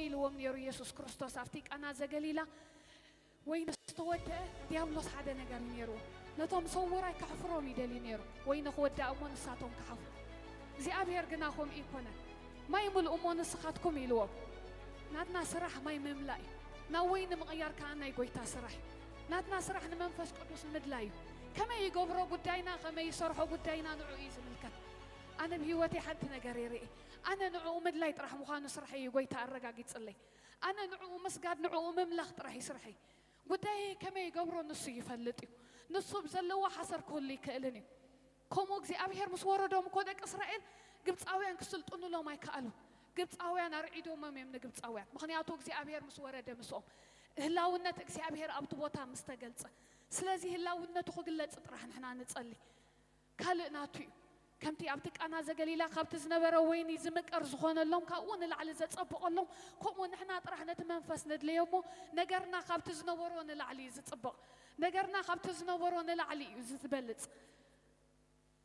ኢልዎም ነይሩ ኢየሱስ ክርስቶስ ኣብቲ ቃና ዘገሊላ። ወይኒ ምስ ተወድአ ዲያብሎስ ሓደ ነገር እዩ ነይሩ። ነቶም ሰውራይ ከሕፍሮም ይደሊ ነይሩ። ወይኒ ክወድእ እሞ ንሳቶም ክሓፍሩ። እግዚኣብሔር ግና ከምኡ ኣይኮነን። ማይ ምልኡ እሞ ንስኻትኩም ኢልዎም። ናትና ስራሕ ማይ ምምላእ እዩ። ናብ ወይኒ ምቕያር ከኣ ናይ ጎይታ ስራሕ እዩ። ናትና ስራሕ ንመንፈስ ቅዱስ ምድላይ እዩ። ከመይ ይገብሮ ጉዳይና፣ ከመይ ይሰርሖ ጉዳይና ንዕኡ እዩ ዝምልከት። ኣነ ብህይወተይ ሓንቲ ነገር ይርኢ። ኣነ ንዕኡ ምድላይ ጥራሕ ምዃኑ ስርሐይ እዩ ጎይታ ኣረጋጊጽለይ። ኣነ ንዕኡ ምስጋድ፣ ንዕኡ ምምላኽ ጥራሕ እዩ ስርሐይ። ጉዳየይ ከመይ ይገብሮ ንሱ ይፈልጥ እዩ። ንሱ ብዘለዎ ሓሰር ክህሉ ይክእልን እዩ። ከምኡ እግዚኣብሔር ምስ ወረዶም እኮ ደቂ እስራኤል ግብፃውያን ክስልጥኑሎም ኣይከኣሉን። ግብፃውያን ኣርዒዶሞም እዮም ንግብፃውያን። ምኽንያቱ እግዚኣብሔር ምስ ወረደ ምስኦም። ህላውነት እግዚኣብሔር ኣብቲ ቦታ ምስ ተገልጸ። ስለዚ ህላውነቱ ክግለጽ ጥራሕ ንሕና ንጸሊ። ካልእ ናቱ እዩ። ከምቲ ኣብቲ ቃና ዘገሊላ ካብቲ ዝነበረ ወይኒ ዝምቀር ዝኾነሎም፣ ካብኡ ንላዕሊ ዘጸብቐሎም፣ ከምኡ ንሕና ጥራሕ ነቲ መንፈስ ነድለዮ እሞ ነገርና ካብቲ ዝነበሮ ንላዕሊ እዩ ዝጽብቕ። ነገርና ካብቲ ዝነበሮ ንላዕሊ እዩ ዝበልጽ።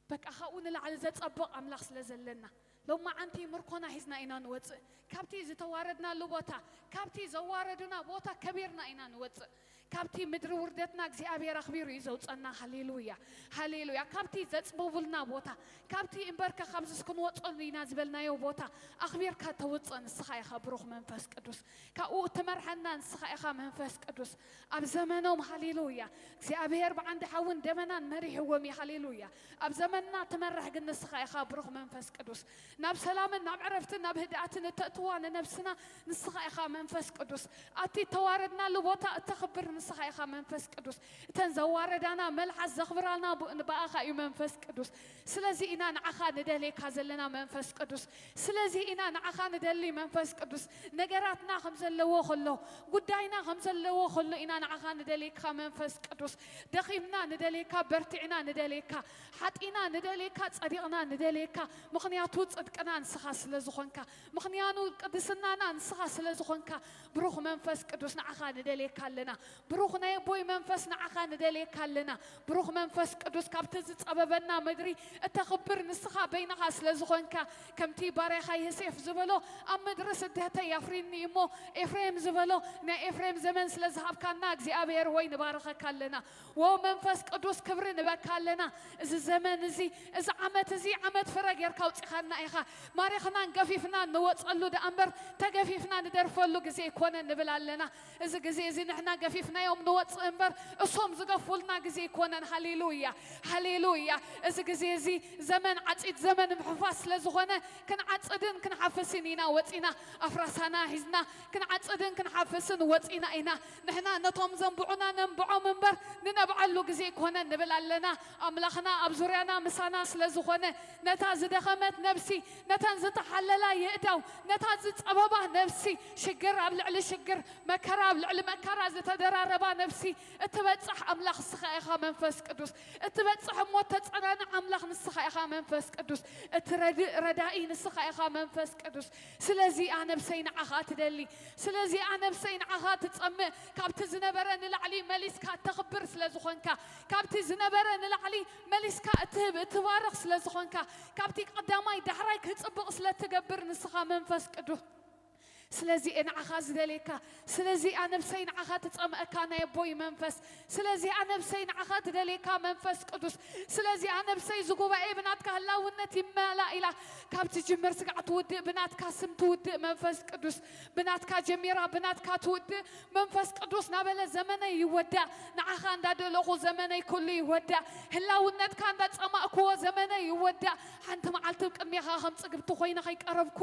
በቃ ካብኡ ንላዕሊ ዘጸብቕ ኣምላኽ ስለ ዘለና፣ ሎማዓንቲ ምርኮና ሒዝና ኢና ንወጽእ። ካብቲ ዝተዋረድናሉ ቦታ፣ ካብቲ ዘዋረዱና ቦታ ከቢርና ኢና ንወጽእ። ካብቲ ምድሪ ውርደትና እግዚኣብሔር ኣኽቢሩ እዩ ዘውጸና። ሃሌሉያ፣ ሃሌሉያ። ካብቲ ዘጽበቡልና ቦታ፣ ካብቲ እምበርከ ካብዚ ክንወጸሉ ኢና ዝበልናዮ ቦታ ኣኽቢርካ ተውጽእ ንስኻ ኢኻ ብሩኽ መንፈስ ቅዱስ። ካብኡ እትመርሐና ንስኻ ኢኻ መንፈስ ቅዱስ። ኣብ ዘመኖም፣ ሃሌሉያ፣ እግዚኣብሔር ብዓንዲ ሓውን ደመናን መሪሕዎም እዩ። ሃሌሉያ። ኣብ ዘመንና ትመርሕ ግን ንስኻ ኢኻ ብሩኽ መንፈስ ቅዱስ። ናብ ሰላምን ናብ ዕረፍትን ናብ ህድኣትን እተእትዋ ንነብስና ንስኻ ኢኻ መንፈስ ቅዱስ። ኣብቲ እተዋረድናሉ ቦታ እተኽብር ንስኻ ኢኻ መንፈስ ቅዱስ። እተን ዘዋረዳና መልሓስ ዘኽብራና ብ-፣ ብኣኻ እዩ መንፈስ ቅዱስ። ስለዚ ኢና ንዓኻ ንደልየካ ዘለና መንፈስ ቅዱስ። ስለዚ ኢና ንዓኻ ንደሊ መንፈስ ቅዱስ። ነገራትና ከም ዘለዎ ከሎ፣ ጉዳይና ከም ዘለዎ ከሎ ኢና ንዓኻ ንደልየካ መንፈስ ቅዱስ። ደኺምና ንደልየካ፣ በርቲዕና ንደልየካ፣ ሓጢና ንደልየካ፣ ጸዲቕና ንደልየካ። ምኽንያቱ ጽድቅና ንስኻ ስለ ዝኾንካ፣ ምኽንያቱ ቅድስናና ንስኻ ስለ ዝኾንካ፣ ብሩኽ መንፈስ ቅዱስ ንዓኻ ንደልየካ ኣለና። ብሩኽ ናይ ኣቦይ መንፈስ ንዓኻ ንደልየካ ኣለና። ብሩኽ መንፈስ ቅዱስ ካብቲ ዝጸበበና ምድሪ እተኽብር ንስኻ በይንኻ ስለ ዝኾንካ፣ ከምቲ ባርያኻ ዮሴፍ ዝበሎ፣ ኣብ ምድሪ ስደተይ ኣፍሪኒ እሞ ኤፍሬም ዝበሎ፣ ናይ ኤፍሬም ዘመን ስለ ዝሃብካና እግዚኣብሔር ሆይ ንባርኸካ ኣለና። ዎ መንፈስ ቅዱስ ክብሪ ንበካ ኣለና። እዚ ዘመን እዚ፣ እዚ ዓመት እዚ ዓመት ፍረ ጌርካ ኣውጺኻና ኢኻ። ማሪኽናን ገፊፍናን ንወጸሉ ደኣ እምበር ተገፊፍና ንደርፈሉ ግዜ ኣይኮነን ንብል ኣለና። እዚ ግዜ እዚ ንሕና ገፊፍናዮም ንወጽእ እምበር እሶም ዝገፉልና ግዜ ኣይኮነን። ሃሌሉያ፣ ሃሌሉያ። እዚ ግዜ እዚ ዘመን ዓጺድ፣ ዘመን ምሕፋስ ስለ ዝኾነ ክንዓጽድን ክንሓፍስን ኢና ወጺና። ኣፍራሳና ሒዝና ክንዓጽድን ክንሓፍስን ወጺና ኢና። ንሕና ነቶም ዘንብዑና ነንብዖም እምበር ንነብዓሉ ግዜ ኣይኮነን ንብል ኣለና። ኣምላኽና ኣብ ዙርያና ምሳና ስለ ዝኾነ፣ ነታ ዝደኸመት ነብሲ፣ ነተን ዝተሓለላ የእዳው፣ ነታ ዝጸበባ ነብሲ፣ ሽግር ኣብ ልዕሊ ሽግር፣ መከራ ኣብ ልዕሊ መከራ ዝተደራረባ ነብሲ እትበጽሕ ኣምላኽ ንስኻ ኢኻ መንፈስ ቅዱስ። እትበጽሕ እሞ እተጸናንዕ ኣምላኽ ንስኻ ኢኻ መንፈስ ቅዱስ። እትረድእ ረዳኢ ንስኻ ኢኻ መንፈስ ቅዱስ። ስለዚኣ ነብሰይ ንዓኻ ትደሊ። ስለዚኣ ነብሰይ ንዓኻ ትጸምእ። ካብቲ ዝነበረ ንላዕሊ መሊስካ እተኽብር ስለ ዝኾንካ፣ ካብቲ ዝነበረ ንላዕሊ መሊስካ እትህብ እትባርኽ ስለ ዝኾንካ፣ ካብቲ ቀዳማይ ዳሕራይ ክጽብቕ ስለ እትገብር ንስኻ መንፈስ ቅዱስ። ስለዚ እየ ንዓኻ ዝደልየካ። ስለዚ እያ ነብሰይ ንዓኻ ትጸምአካ ናይ ኣቦይ መንፈስ። ስለዚ እያ ነብሰይ ንዓኻ ትደልየካ መንፈስ ቅዱስ። ስለዚ እያ ነብሰይ እዚ ጉባኤ ብናትካ ህላውነት ይመላእ ኢላ ካብ ትጅምር ስጋዕ ትውድእ፣ ብናትካ ስም ትውድእ መንፈስ ቅዱስ፣ ብናትካ ጀሚራ ብናትካ ትውድእ መንፈስ ቅዱስ ናበለ ዘመነይ ይወዳእ። ንዓኻ እንዳደለኹ ዘመነይ ኩሉ ይወዳእ። ህላውነትካ እንዳጸማእክዎ ዘመነይ ይወዳእ። ሓንቲ መዓልቲ ቅድሜኻ ከም ጽግብቲ ኮይነ ከይቀረብኩ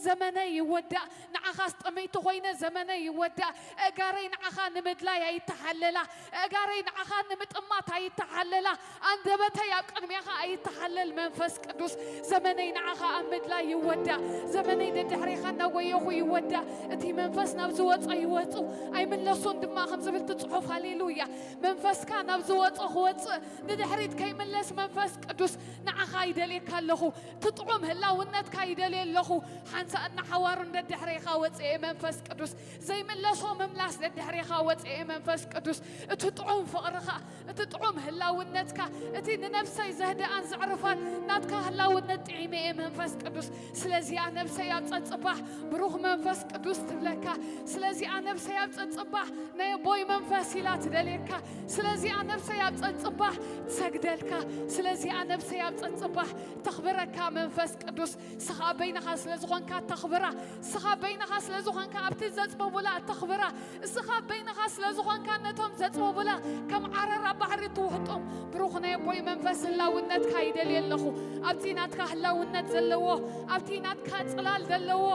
ዘመነይ ይወዳእ። ንዓኻስ ጥምይቲ ኮይነ ዘመነይ ይወዳእ። እጋረይ ንዓኻ ንምድላይ ኣይተሓለላ። እጋረይ ንዓኻ ንምጥማት ኣይተሓለላ። ኣንደበተይ ኣብ ቅድሜኻ ኣይተሓለል መንፈስ ቅዱስ። ዘመነይ ንዓኻ ኣብ ምድላይ ይወዳእ። ዘመነይ ደድሕሬኻ እናጎየኹ ይወዳእ። እቲ መንፈስ ናብ ዝወጾ ይወጹ፣ ኣይምለሱን ድማ ከም ዝብል እቲ ጽሑፍ። ሃሌሉያ። መንፈስካ ናብ ዝወጾ ክወጽእ፣ ንድሕሪት ከይምለስ መንፈስ ቅዱስ ንዓኻ ይደልየካ ኣለኹ። እቲ ጥዑም ህላውነትካ ይደልየ ኣለኹ። ሓንሳእ እናሓዋሩን ደድሕሬኻ ወፅኤ መንፈስ ቅዱስ ዘይምለሶ ምምላስ ደድሕሬኻ ወፅኤ መንፈስ ቅዱስ እቲ ጥዑም ፍቕርኻ እቲ ጥዑም ህላውነትካ እቲ ንነፍሰይ ዘህድኣን ዘዕርፋን ናትካ ህላውነት ጥዒመ እየ መንፈስ ቅዱስ። ስለዚኣ ነፍሰይ ኣብ ጸጽባሕ ብሩኽ መንፈስ ቅዱስ ትብለካ። ስለዚኣ ነፍሰይ ኣብ ጸጽባሕ ናይ ኣቦይ መንፈስ ኢላ ትደልየካ። ስለዚኣ ነፍሰይ ኣብ ጸጽባሕ ትሰግደልካ። ስለዚኣ ነፍሰይ ኣብ ጸጽባሕ ተኽብረካ መንፈስ ቅዱስ። ንስኻ በይንኻ ስለ ዝኾንካ ተኽብራ። ንስኻ በይንኻ ስለ ዝኾንካ ኣብቲ ዘጽበቡላ እተኽብራ። እስኻ በይንኻ ስለ ዝኾንካ ነቶም ዘጽበቡላ ከም ዓረር ኣብ ባሕሪ ትውሕጦም። ብሩኽ ናይ ኣቦይ መንፈስ ህላውነትካ ይደልየ ኣለኹ። ኣብቲ ናትካ ህላውነት ዘለዎ፣ ኣብቲ ናትካ ጽላል ዘለዎ፣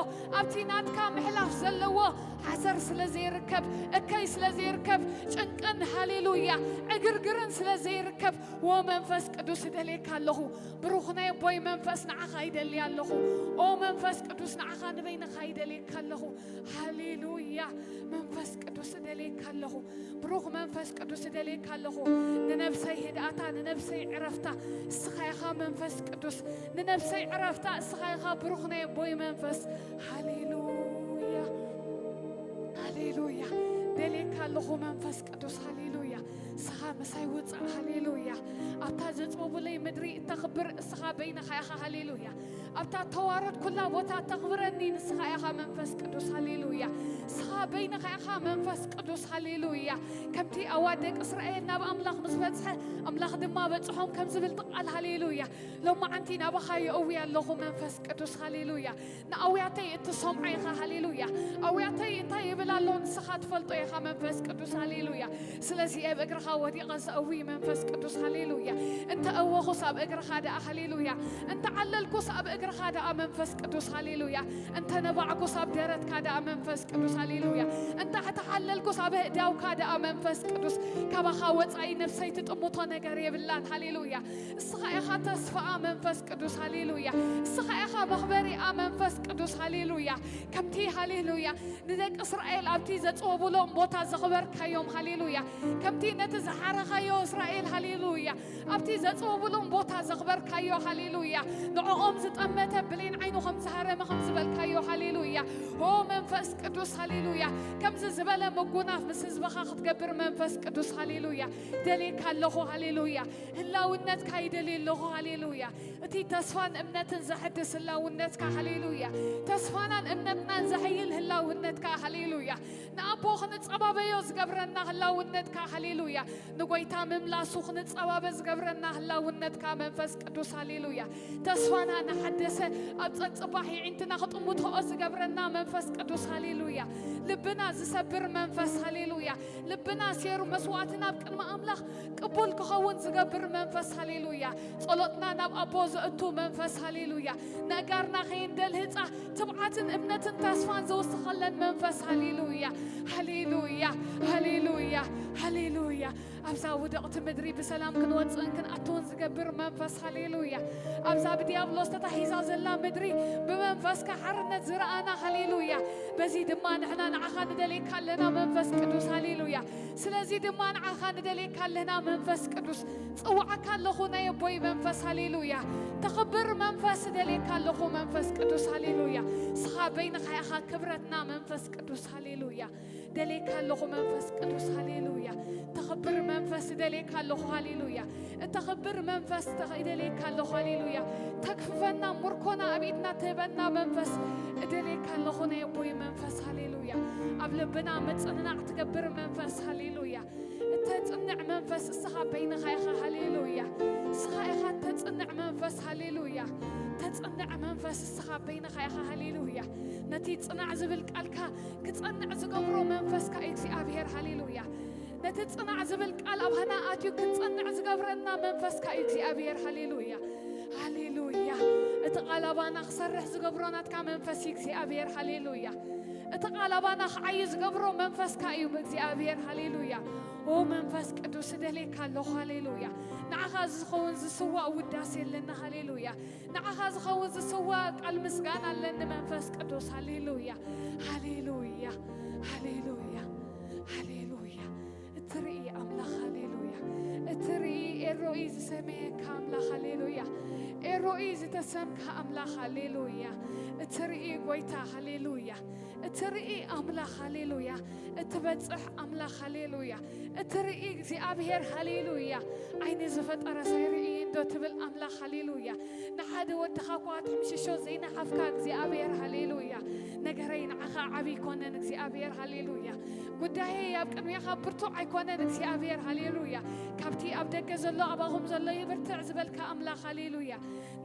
ኣብቲ ናትካ ምሕላፍ ዘለዎ ሓሰር ስለ ዘይርከብ፣ እከይ ስለ ዘይርከብ፣ ጭንቅን ሃሌሉያ ዕግርግርን ስለ ዘይርከብ፣ ወ መንፈስ ቅዱስ እደልየካ ኣለኹ። ብሩኽ ናይ ኣቦይ መንፈስ ንዓኻ ይደሊ ኣለኹ። ኦ መንፈስ ቅዱስ ንዓኻ ንበይንኻ ይደልየካ ኣለኹ። ሃሌሉያ መንፈስ ቅዱስ እደልየካ ኣለኹ። ብሩኽ መንፈስ ቅዱስ እደልየካ ኣለኹ። ንነብሰይ ህድኣታ፣ ንነብሰይ ዕረፍታ እስኻ ኢኻ መንፈስ ቅዱስ። ንነብሰይ ዕረፍታ እስኻ ኢኻ ብሩኽ ናይ ኣቦይ መንፈስ። ሃሌሉያ ሃሌሉያ ደልየካ ኣለኹ መንፈስ ቅዱስ። ሃሌሉያ እስኻ ምሳይ ውጻእ። ሃሌሉያ ኣብታ ዘጽበቡለይ ምድሪ እተኽብር እስኻ በይንኻ ኢኻ። ሃሌሉያ ኣብታ ተዋረድ ኩላ ቦታ ተኽብረኒ ንስኻ ኢኻ መንፈስ ቅዱስ። ሃሌሉያ እስኻ በይንኻ ኢኻ መንፈስ ቅዱስ። ሃሌሉያ ከምቲ ኣዋድ ደቂ እስራኤል ናብ ኣምላኽ ምስ በጽሐ ኣምላኽ ድማ በጽሖም ከም ዝብል ቃል። ሃሌሉያ ሎማዓንቲ ናባኻ የእዊ ኣለኹ መንፈስ ቅዱስ። ሃሌሉያ ንኣውያተይ እትሰምዖ ኢኻ። ሃሌሉያ ኣውያተይ እንታይ ይብል ኣሎ ንስኻ ትፈልጦ ኢኻ መንፈስ ቅዱስ። ሃሌሉያ ስለዚ ኣብ እግርኻ ወዲቐ ዘእዊ መንፈስ ቅዱስ። ሃሌሉያ እንተ እወኹስ ኣብ እግርኻ ደኣ። ሃሌሉያ እንተ ዓለልኩስ ኣብ እግርኻ ደኣ መንፈስ ቅዱስ። ሃሌሉያ እንተ ነባዕኩስ ኣብ ደረትካ ደኣ መንፈስ ቅዱስ። ሃሌሉያ እንተ ተዓለልኩስ ኣብ ህዳውካ ደኣ መንፈስ ቅዱስ። ካባኻ ወጻኢ ነፍሰይ ትጥምቶ ነገር የብላን። ሃሌሉያ እስኻ ኢኻ ተስፋኣ መንፈስ ቅዱስ። ሃሌሉያ እስኻ ኢኻ መኽበሪኣ መንፈስ ቅዱስ። ሃሌሉያ ከምቲ ሃሌሉያ ንደቂ እስራኤል ኣብቲ ዘጽወቡሎም ቦታ ዘኽበርካዮም። ሃሌሉያ ከምቲ ነቲ ዝሓረኻዮ እስራኤል። ሃሌሉያ ኣብቲ ዘጽወቡሎም ቦታ ዘኽበርካዮ። ሃሌሉያ ንዕኦም ዝጠመተ ብሌን ዓይኑ ከም ዝሃረመ ከም ዝበልካዮ። ሃሌሉያ ኦ መንፈስ ቅዱስ። ሃሌሉያ ከምዚ ዝበለ ምጉናፍ ምስ ህዝብኻ ክትገብር መንፈስ ቅዱስ። ሃሌሉያ ደልየካ ኣለኹ። ሃሌሉያ ህላውነትካ ይደልየ ኣለኹ። ሃሌሉያ እቲ ተስፋን እምነትን ዘሕድስ ህላውነትካ። ሃሌሉያ ተስፋናን እምነትናን ዘሕይል ህላውነትካ። ሃሌሉያ ንኣቦ ክንጸባበዮ ዝገብረና ህላውነትካ። ሃሌሉያ ንጎይታ ምምላሱ ክንጸባበ ዝገብረና ህላውነትካ መንፈስ ቅዱስ። ሃሌሉያ ተስፋና እናሓደሰ ኣብ ጸጽባሕ ይዒንትና ክጥምትኦ ዝገብረና መንፈስ ቅዱስ። ሃሌሉያ ልብና ዝሰብር መንፈስ። ሃሌሉያ ልብና ሴሩ መስዋዕትና ኣብ ቅድሚ ኣምላኽ ቅቡል ክኸውን ዝገብር መንፈስ። ሃሌሉያ ጸሎትና ናብ ኣቦ ዘእቱ መንፈስ። ሃሌሉያ ነእጋርና ከየንደልህጻ ትብዓትን እምነትን ተስፋን ዘውስኸለን መንፈስ። ሃሌሉያ ሃሌሉያ ሃሌሉያ ሃሌሉያ ኣብዛ ውድቕቲ ምድሪ ብሰላም ክንወፅእን ክንኣትውን ዝገብር መንፈስ። ሃሌሉያ ኣብዛ ብዲያብሎስ ተታሒዛ ዘላ ምድሪ ብመንፈስካ ሓርነት ዝረኣና። ሃሌሉያ በዚ ድማ ንሕና ንዓኻ ንደልየካ ኣለና መንፈስ ቅዱስ። ሃሌሉያ ስለዚ ድማ ንዓኻ ንደልየካ ኣለና መንፈስ ቅዱስ። ጽውዓካ ኣለኹ ናይ ኣቦይ መንፈስ። ሃሌሉያ ተኽብር መንፈስ እደልየካ ኣለኹ መንፈስ ቅዱስ። ሃሌሉያ እስኻ በይንኻ ኢኻ ክብረትና መንፈስ ቅዱስ። ሃሌሉያ ደልየካ ኣለኹ መንፈስ ቅዱስ። ሃሌሉያ ተኽብር መንፈስ እደልየካ ኣለኹ። ሃሌሉያ እተኽብር መንፈስ እደልየካ ኣለኹ። ሃሌሉያ ተክፍፈና ምርኮና ኣብ ኢድና ትህበና መንፈስ እደልየካ ኣለኹ ናይ ኣቦይ መንፈስ። ሃሌሉያ ኣብ ልብና ምጽንናዕ ትገብር መንፈስ። ሃሌሉያ እተጽንዕ መንፈስ እስኻ በይንኻ ኢኻ። ሃሌሉያ እስኻ ኢኻ እተጽንዕ መንፈስ። ሃሌሉያ ተጽንዕ መንፈስ እስኻ በይንኻ ኢኻ። ሃሌሉያ ነቲ ጽናዕ ዝብል ቃልካ ክጸንዕ ዝገብሮ መንፈስካ እዩ እግዚኣብሔር። ሃሌሉያ ነቲ ጽናዕ ዝብል ቃል ኣብ ሃና ኣትዩ ክንጸንዕ ዝገብረና መንፈስካ እዩ እግዚኣብሔር። ሃሌሉያ ሃሌሉያ እቲ ቃል ኣባና ክሰርሕ ዝገብሮ ናትካ መንፈስ እዩ እግዚኣብሔር። ሃሌሉያ እቲ ቃል ኣባና ክዓዩ ዝገብሮ መንፈስካ እዩ እግዚኣብሔር። ሃሌሉያ ኦ መንፈስ ቅዱስ እደልየካ ኣለኹ። ሃሌሉያ ንዓኻ ዝኸውን ዝስዋእ ውዳሴ ኣለና። ሃሌሉያ ንዓኻ ዝኸውን ዝስዋእ ቃል ምስጋና ኣለኒ መንፈስ ቅዱስ። ሃሌሉያ ሃሌሉያ ሃሌሉያ ሃሌሉያ እትርኢ ኣምላኽ። ሃሌሉያ እትርኢ ኤሮኢ ዝሰመየካ ኣምላኽ። ሃሌሉያ ኤሮኢ ዝተሰምካ ኣምላኽ። ሃሌሉያ እትርኢ ጎይታ፣ ሃሌሉያ። እትርኢ ኣምላኽ፣ ሃሌሉያ። እትበጽሕ ኣምላኽ፣ ሃሌሉያ። እትርኢ እግዚኣብሔር፣ ሃሌሉያ። ዓይኒ ዝፈጠረስ ኣይርእይን ዶ ትብል ኣምላኽ፣ ሃሌሉያ። ንሓደ ወድኻ እኳ ትሕምሽሾ ዘይነሓፍካ እግዚኣብሔር፣ ሃሌሉያ። ነገረይ ንዓኻ ዓቢ ኣይኮነን እግዚኣብሔር፣ ሃሌሉያ። ጉዳየይ ኣብ ቅድሜኻ ብርቱዕ ኣይኮነን እግዚኣብሔር፣ ሃሌሉያ። ካብቲ ኣብ ደገ ዘሎ ኣባኹም ዘሎ ይብርትዕ ዝበልካ ኣምላኽ፣ ሃሌሉያ።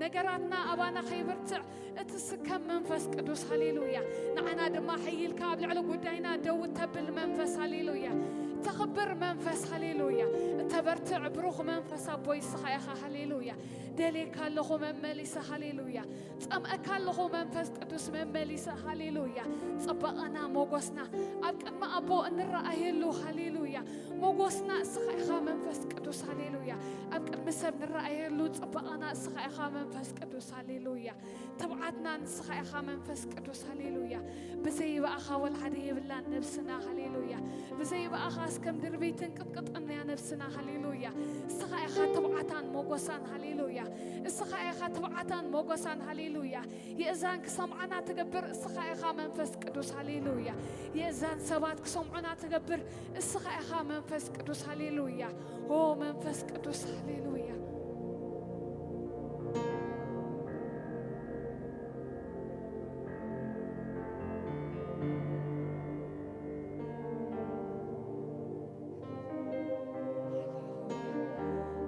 ነገራትና ኣባና ከይብርትዕ እትስከም መንፈስ ቅዱስ፣ ሃሌሉያ። ንዓና ድማ ሕይልካ ኣብ ልዕሊ ጉዳይና ደው እተብል መንፈስ፣ ሃሌሉያ። ተኽብር መንፈስ፣ ሃሌሉያ። እተበርትዕ ብሩኽ መንፈስ ኣቦይ ንስኻ ኢኻ፣ ሃሌሉያ። ደልየካ ኣለኹ መመሊሰ፣ ሃሌሉያ። ጸምአካ ኣለኹ መንፈስ ቅዱስ መመሊሰ፣ ሃሌሉያ። ጽባቐና ሞጎስና ኣብ ቅድሚ ኣቦ እንረኣየሉ፣ ሃሌሉያ። ሞጎስና እስኻ ኢኻ መንፈስ ቅዱስ፣ ሃሌሉያ። ኣብ ቅድሚ ሰብ ንረኣየሉ ጽባቐና እስኻ ኢኻ መንፈስ ቅዱስ፣ ሃሌሉያ። ትብዓትና ንስኻ ኢኻ መንፈስ ቅዱስ፣ ሃሌሉያ። ብዘይ ብኣኻ ወላ ሓደ የብላን ነብስና፣ ሃሌሉያ። ብዘይ ብኣኻስ ከም ድርቢትን ቅጥቅጥን እያ ነብስና፣ ሃሌሉያ። እስኻ ኢኻ ትብዓታን ሞጎሳን፣ ሃሌሉያ። እስኻ ኢኻ ትብዓታን ሞጎሳን፣ ሃሌሉያ። የእዛን ክሰምዓና ትገብር እስኻ ኢኻ መንፈስ ቅዱስ፣ ሃሌሉያ። የእዛን ሰባት ክሰምዑና ትገብር እስኻ ኢኻ መንፈስ ቅዱስ፣ ሃሌሉያ። ኦ መንፈስ ቅዱስ፣ ሃሌሉያ።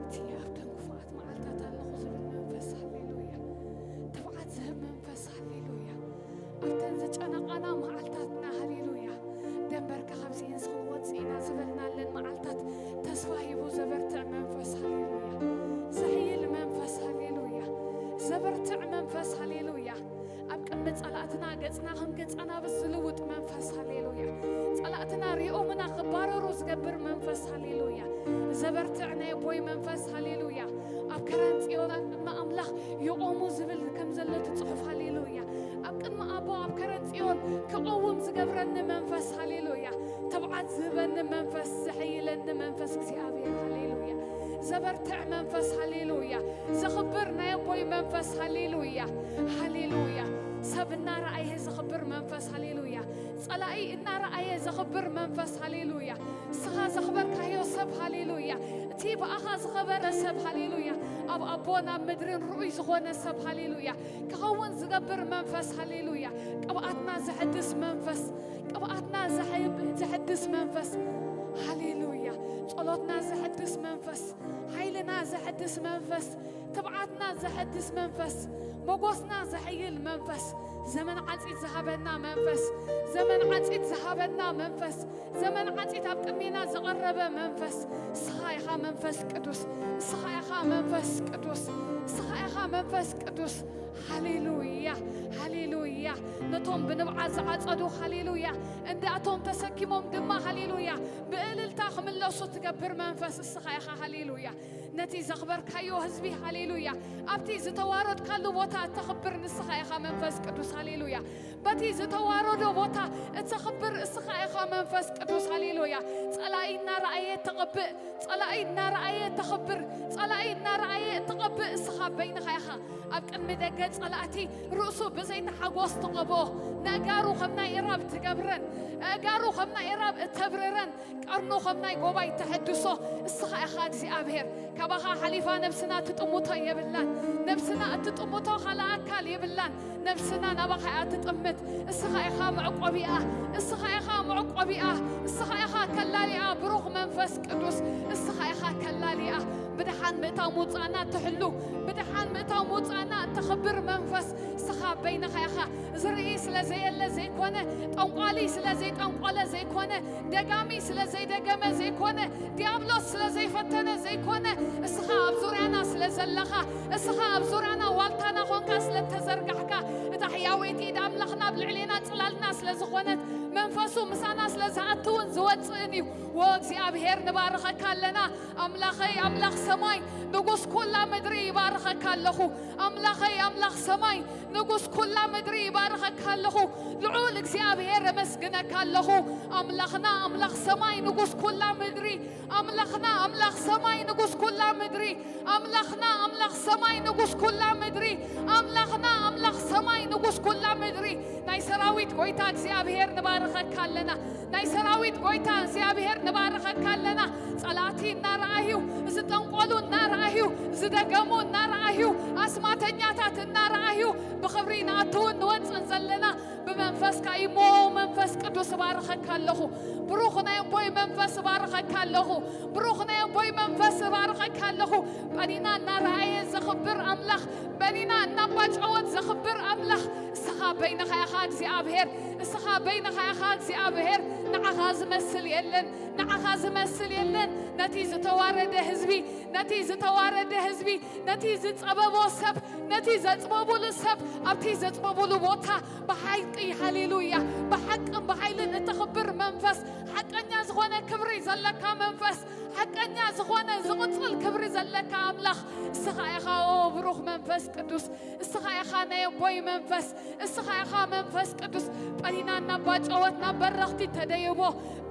እቲ ኣብተን ክፉኣት መዓልታት ኣለኹ ዝብል መንፈስ፣ ሃሌሉያ። ትብዓት ዝህብ መንፈስ፣ ሃሌሉያ። ኣብተን ዝጨነቓና መዓልታትና፣ ሃሌሉያ። ደንበርካ ካብዚኤን ዝኽወጽ ኢና ዝበልናለን መዓልታት ተስፋ ሂቡ ዘበርትዕ መንፈስ፣ ሃሌሉያ። ዘሕይል መንፈስ፣ ሃሌሉያ። ዘበርትዕ መንፈስ፣ ሃሌሉያ። ኣብ ቅድሚ ጸላእትና ገጽና ከም ገጸ ኣናብስ ዝልውጥ መንፈስ፣ ሃሌሉያ። ጸላእትና ሪኦምና ክባረሩ ዝገብር መንፈስ፣ ሃሌሉያ። ዘበርትዕ ናይ ኣቦይ መንፈስ፣ ሃሌሉያ። ኣብ ከረን ጽዮን ኣብ ቅድሚ ኣምላኽ ይቖሙ ዝብል ከም ዘሎ እቲ ጽሑፍ፣ ሃሌሉያ። ኣብ ቅድሚ ኣቦ ኣብ ከረን ጽዮን ክቐውም ዝገብረኒ መንፈስ፣ ሃሌሉያ። ትብዓት ዝህበኒ መንፈስ፣ ዘሐይለኒ መንፈስ እግዚኣብሔር፣ ሃሌሉያ። ዘበርትዕ መንፈስ፣ ሃሌሉያ። ዘኽብር ናይ ኣቦይ መንፈስ፣ ሃሌሉያ፣ ሃሌሉያ። ሰብ እናረኣየ ዘኽብር መንፈስ፣ ሃሌሉያ። ጸላኢ እናረኣየ ዘኽብር መንፈስ፣ ሃሌሉያ። እስኻ ዘኽበርካዮ ሰብ፣ ሃሌሉያ። እቲ ብኣኻ ዝኸበረ ሰብ፣ ሃሌሉያ። ኣብ ኣቦን ኣብ ምድርን ርኡይ ዝኾነ ሰብ፣ ሃሌሉያ። ክኸውን ዝገብር መንፈስ፣ ሃሌሉያ። ቅብኣትና ዘሐድስ መንፈስ፣ ቅብኣትና ዘሐ-፣ ዘሐድስ መንፈስ፣ ሃሌሉያ። ጸሎትና ዘሐድስ መንፈስ፣ ሓይልና ዘሐድስ መንፈስ፣ ትብዓትና ዘሐድስ መንፈስ፣ ሞጎስና ዘሐይል መንፈስ፣ ዘመን ዓጺድ ዝሃበና መንፈስ፣ ዘመን ዓጺድ ዝሃበና መንፈስ፣ ዘመን ዓጺድ ኣብ ቅድሜና ዝቐረበ መንፈስ፣ እስኻ ኢኻ መንፈስ ቅዱስ፣ እስኻ ኢኻ መንፈስ ቅዱስ፣ እስኻ ኢኻ መንፈስ ቅዱስ። ሃሌሉያ፣ ሃሌሉያ። ነቶም ብንብዓት ዝዓጸዱ፣ ሃሌሉያ፣ እንዳእቶም ተሰኪሞም ድማ፣ ሃሌሉያ፣ ብእልልታ ክምለሱ ትገብር መንፈስ እስኻ ኢኻ፣ ሃሌሉያ። ነቲ ዘኽበርካዮ ህዝቢ፣ ሃሌሉያ፣ ኣብቲ ዝተዋረድካሉ ቦታ እተኽብር ንስኻ ኢኻ መንፈስ ቅዱስ፣ ሃሌሉያ። በቲ ዝተዋረዶ ቦታ እተኽብር እስኻ ኢኻ መንፈስ ቅዱስ፣ ሃሌሉያ። ጸላኢ እናረኣየ ተቐብእ፣ ጸላኢ እናረኣየ ተኽብር፣ ጸላኢ እናረኣየ እተቐብእ እስኻ በይንኻ ኢኻ። ኣብ ቅድሚ ደገ ጸላእቲ ርእሱ ብዘይቲ ሓጎስ ትቐብኦ፣ ነእጋሩ ከም ናይ እራብ ትገብረን፣ ኣእጋሩ ከም ናይ እራብ እተብርረን፣ ቀርኑ ከም ናይ ጎባይ ተሐድሶ እስኻ ኢኻ እግዚኣብሔር። ካባኻ ሓሊፋ ነብስና እትጥምቶ የብላን። ነብስና እትጥምቶ ካልእ ኣካል የብላን። ነብስና ናባኻ እያ ትጥምት። እስኻ ኢኻ መዕቆቢኣ፣ እስኻ ኢኻ መዕቆቢኣ፣ እስኻ ኢኻ ከላሊኣ። ብሩኽ መንፈስ ቅዱስ፣ እስኻ ኢኻ ከላሊኣ። ብድሓን ምእታው ምውጻእና እትሕሉ፣ ብድሓን ምእታው ምውጻእና እተኽብር መንፈስ፣ እስኻ በይንኻ ኢኻ። ዝርኢ ስለ ዘየለ ዘይኮነ፣ ጠንቋሊ ስለ ዘይጠንቆለ ዘይኮነ፣ ደጋሚ ስለ ዘይደገመ ዘይኮነ፣ ዲያብሎስ ስለ ዘይፈተነ ዘይኮነ፣ እስኻ ኣብ ዙርያና ስለ ዘለኻ፣ እስኻ ኣብ ዙርያና ዋልታና ኾንካ ስለ እተዘርጋሕካ፣ እታ ሕያወይቲ ኢድ ኣምላኽና ኣብ ልዕሌና ጽላልና ስለ ዝኾነት፣ መንፈሱ ምሳና ስለ ዝኣትውን ዝወጽእን እዩ። ወ እግዚኣብሔር ንባርኸካ ኣለና። ኣምላኸይ፣ ኣምላኽ ሰማይ፣ ንጉስ ኩላ ምድሪ ይባርኸካ ኣለኹ። ኣምላኸይ፣ ኣምላኽ ሰማይ፣ ንጉስ ኩላ ምድሪ ይባርኸካ ኣለኹ። ልዑል እግዚኣብሔር የመስግነካ ኣለኹ። ኣምላኽና ኣምላኽ ሰማይ ንጉስ ኩላ ምድሪ፣ ኣምላኽና ኣምላኽ ሰማይ ንጉስ ኩላ ምድሪ፣ ኣምላኽና ኣምላኽ ሰማይ ንጉስ ኩላ ምድሪ፣ ኣምላኽና ኣምላኽ ሰማይ ንጉስ ኩላ ምድሪ፣ ናይ ሰራዊት ጎይታ እግዚኣብሔር ንባርኸካ ኣለና። ናይ ሰራዊት ጎይታ እግዚኣብሔር ንባርኸካ ኣለና። ጸላእቲ እናረኣዩ፣ ዝጠንቆሉ እናረኣዩ፣ ዝደገሙ እናረኣዩ፣ ኣስማተኛታት እናረኣዩ፣ ብኽብሪ ንኣትውን ንወፅን ዘለና ብመንፈስካ እሞ መንፈስ ቅዱስ እባርኸካ ኣለኹ። ብሩኽ ናይ ኣቦይ መንፈስ እባርኸካ ኣለኹ። ብሩኽ ናይ ኣቦይ መንፈስ እባርኸካ ኣለኹ። በኒና እናረኣየ ዘኽብር ኣምላኽ፣ በኒና እናባጨወት ዘኽብር ኣምላኽ፣ እስኻ በይንኻ ኢኻ እግዚኣብሔር። እስኻ በይንኻ ኢኻ እግዚኣብሔር። ንዓኻ ዝመስል የለን። ንዓኻ ዝመስል የለን። ነቲ ዝተዋረደ ህዝቢ፣ ነቲ ዝተዋረደ ህዝቢ፣ ነቲ ዝጸበቦ ሰብ፣ ነቲ ዘጽበቡሉ ሰብ ኣብቲ ዘጽበቡሉ ቦታ ብሓቂ፣ ሃሌሉያ፣ ብሓቅን ብሓይልን እተኽብር መንፈስ፣ ሓቀኛ ዝኾነ ክብሪ ዘለካ መንፈስ፣ ሓቀኛ ዝኾነ ዝቕጽል ክብሪ ዘለካ ኣምላኽ እስኻ ኢኻ። ኦ ብሩኽ መንፈስ ቅዱስ፣ እስኻ ኢኻ ናይ ኣቦይ መንፈስ፣ እስኻ ኢኻ መንፈስ ቅዱስ። በኒና እናባጨወት ናብ በረኽቲ ተደይቦ፣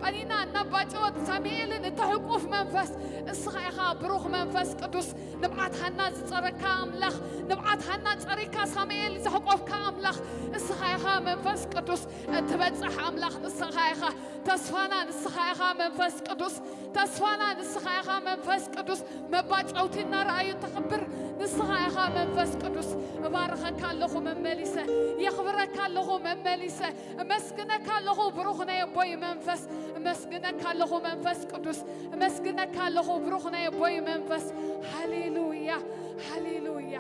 በኒና እናባጨወት ሳሙኤልን እተሕቁፍ መንፈስ እስኻ ኢኻ። ብሩኽ መንፈስ ቅዱስ፣ ንብዓት ሃና ዝጸረካ ኣምላኽ፣ ንብዓት ሃና ጸሪካ ሳሙኤል ዘሕቆፍካ ኣምላኽ እስኻ ኢኻ። መንፈስ ቅዱስ፣ እትበጽሕ ኣምላኽ ንስኻ ኢኻ። ተስፋና ንስኻ ኢኻ መንፈስ ቅዱስ፣ ተስፋና ንስኻ ኢኻ መንፈስ ቅዱስ። መባጨውቲ እናረኣዩ ተኽብር ንስኻ ኢኻ መንፈስ ቅዱስ። እባርኸካ ኣለኹ መመሊሰ፣ የኽብረካ ኣለኹ መመሊሰ፣ እመስግነካ ኣለኹ ብሩኽ ናይ ኣቦይ መንፈስ፣ እመስግነካ ኣለኹ መንፈስ ቅዱስ፣ እመስግነካ ኣለኹ ብሩኽ ናይ ኣቦይ መንፈስ። ሃሌሉያ፣ ሃሌሉያ።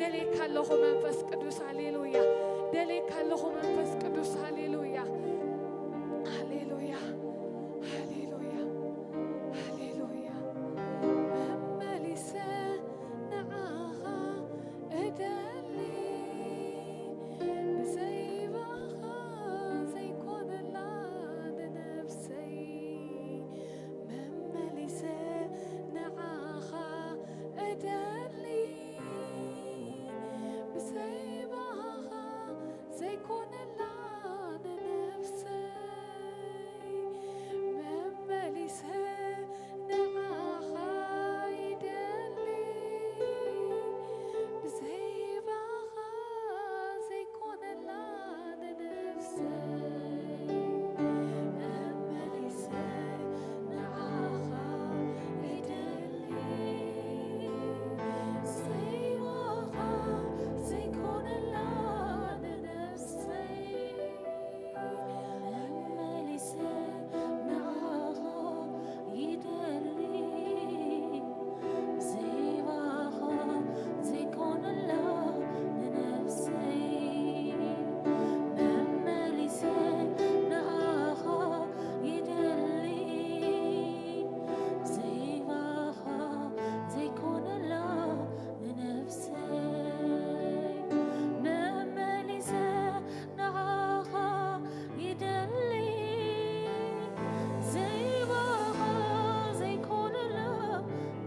ደሌካ ኣለኹ መንፈስ ቅዱስ፣ ሃሌሉያ። ደሌካ ኣለኹ መንፈስ ቅዱስ፣ ሃሌሉያ፣ ሃሌሉያ፣ ሃሌሉያ፣ ሃሌሉያ። መመሊሰ ንዓኻ እደሊ፣ ብዘይ ብኣኻ ዘይኮነላ ንነፍሰይ። መመሊሰ ንዓኻ እደሊ፣ ብዘይ ብኣኻ ዘይኮነላ ንነፍሰይ። መመሊሰ ንዓኻ ይደሊ፣ ብዘይ ብኣኻ ዘይኮነላ ንነፍሰይ። መመሊሰ ንዓኻ ይደሊ፣ ብዘይ ብኣኻ ዘይኮነላ ንነፍሰይ። መመሊሰ ንዓኻ ይደሊ፣ ብዘይ ብኣኻ ዘይኮነላ ንነፍሰይ። መመሊሰ ንዓኻ ይደሊ፣ ብዘይ ብኣኻ ዘይኮነላ ንነፍሰይ። መመሊሰ ንዓኻ ይደሊ፣ ብዘይ ብኣኻ ዘይኮነላ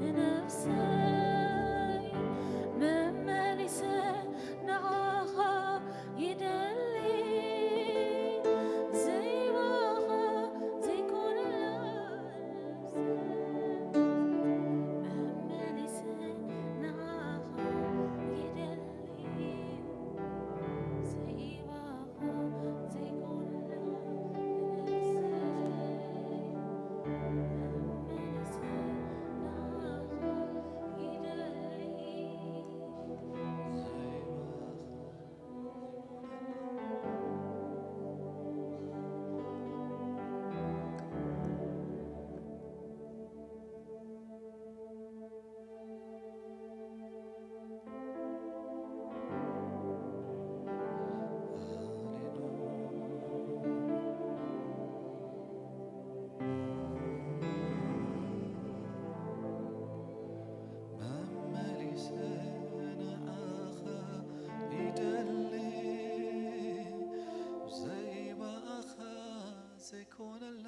ንነፍሰይ። መመሊሰ ንዓኻ ይደሊ፣ ብዘይ ብኣኻ ዘይኮነላ ንነፍሰይ። መመሊሰ ንዓኻ ይደሊ፣ መመሊሰ ንዓኻ ይደሊ፣ ብዘይ ብኣኻ ዘይኮነላ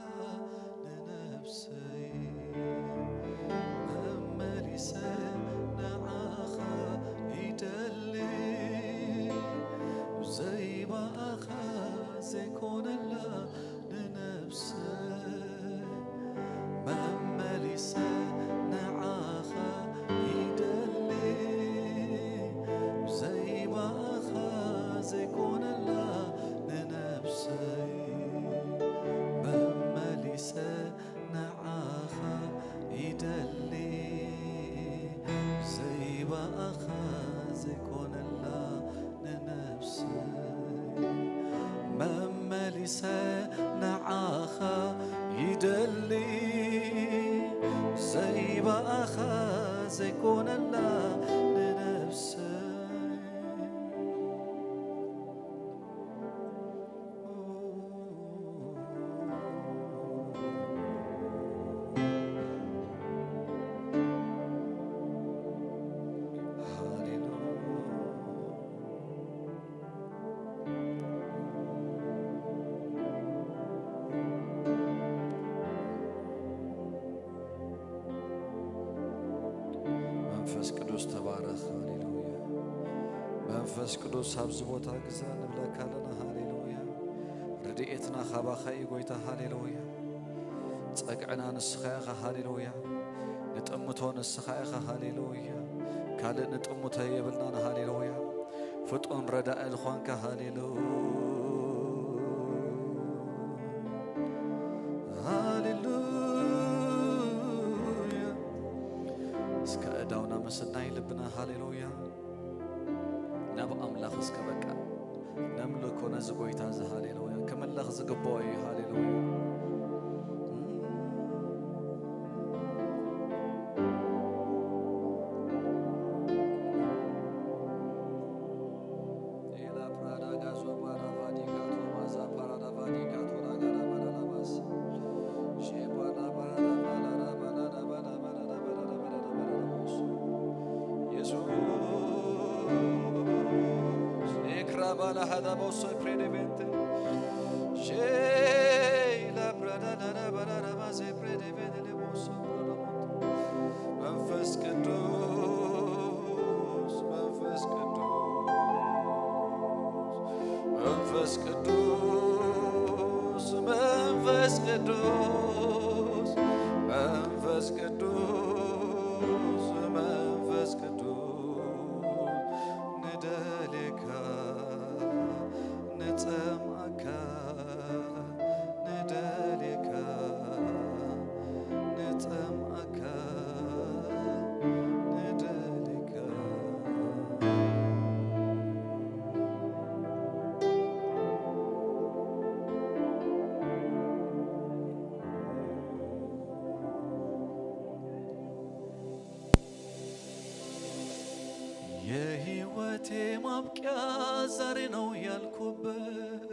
ንነፍሰይ። መመሊሰ ንዓኻ ይደሊ፣ ብኣኻ ዘይኮነላ ንነፍሰይ። ሃሌሉያ። መንፈስ ቅዱስ ተባረኽ። ሃሌሉያ። መንፈስ ቅዱስ ኣብዚ ቦታ ግዛ ንብለካ ኣለና። ሃሌሉያ። ረድኤትና ካባኻ እዩ ጎይታ። ሃሌሉያ። ጸግዕና ንስኻ ኢኻ። ሃሌሉያ። ንጥምቶ ንስኻ ኢኻ። ሃሌሉያ። ካልእ ንጥምቶ የብልናን። ሃሌሉያ። ፍጡን ረዳኢ ዝኾንካ። ሃሌሉያ። ሃሌሉያ። እስከ እዳውና ምስናይ ልብና። ሃሌሉያ። ናብ ኣምላኽ እስከ በቃ ነምልኮ ነዚ ጎይታ እዚ። ሃሌሉያ። ክምለኽ ዝግብኦ እዩ። ሃሌሉያ። መንፈስ ቅዱስ፣ መንፈስ ቅዱስ፣ መንፈስ ቅዱስ፣ መንፈስ ቅዱስ፣ መንፈስ ቅዱስ፣ መንፈስ ቅዱስ፣ ንደልየካ፣ ንጸምኣካ፣ ንደልየካ፣ ንጸምኣካ፣ ንደልየካ። የህይወቴ ማብቂያ ዛሬ ነው ያልኩበት፣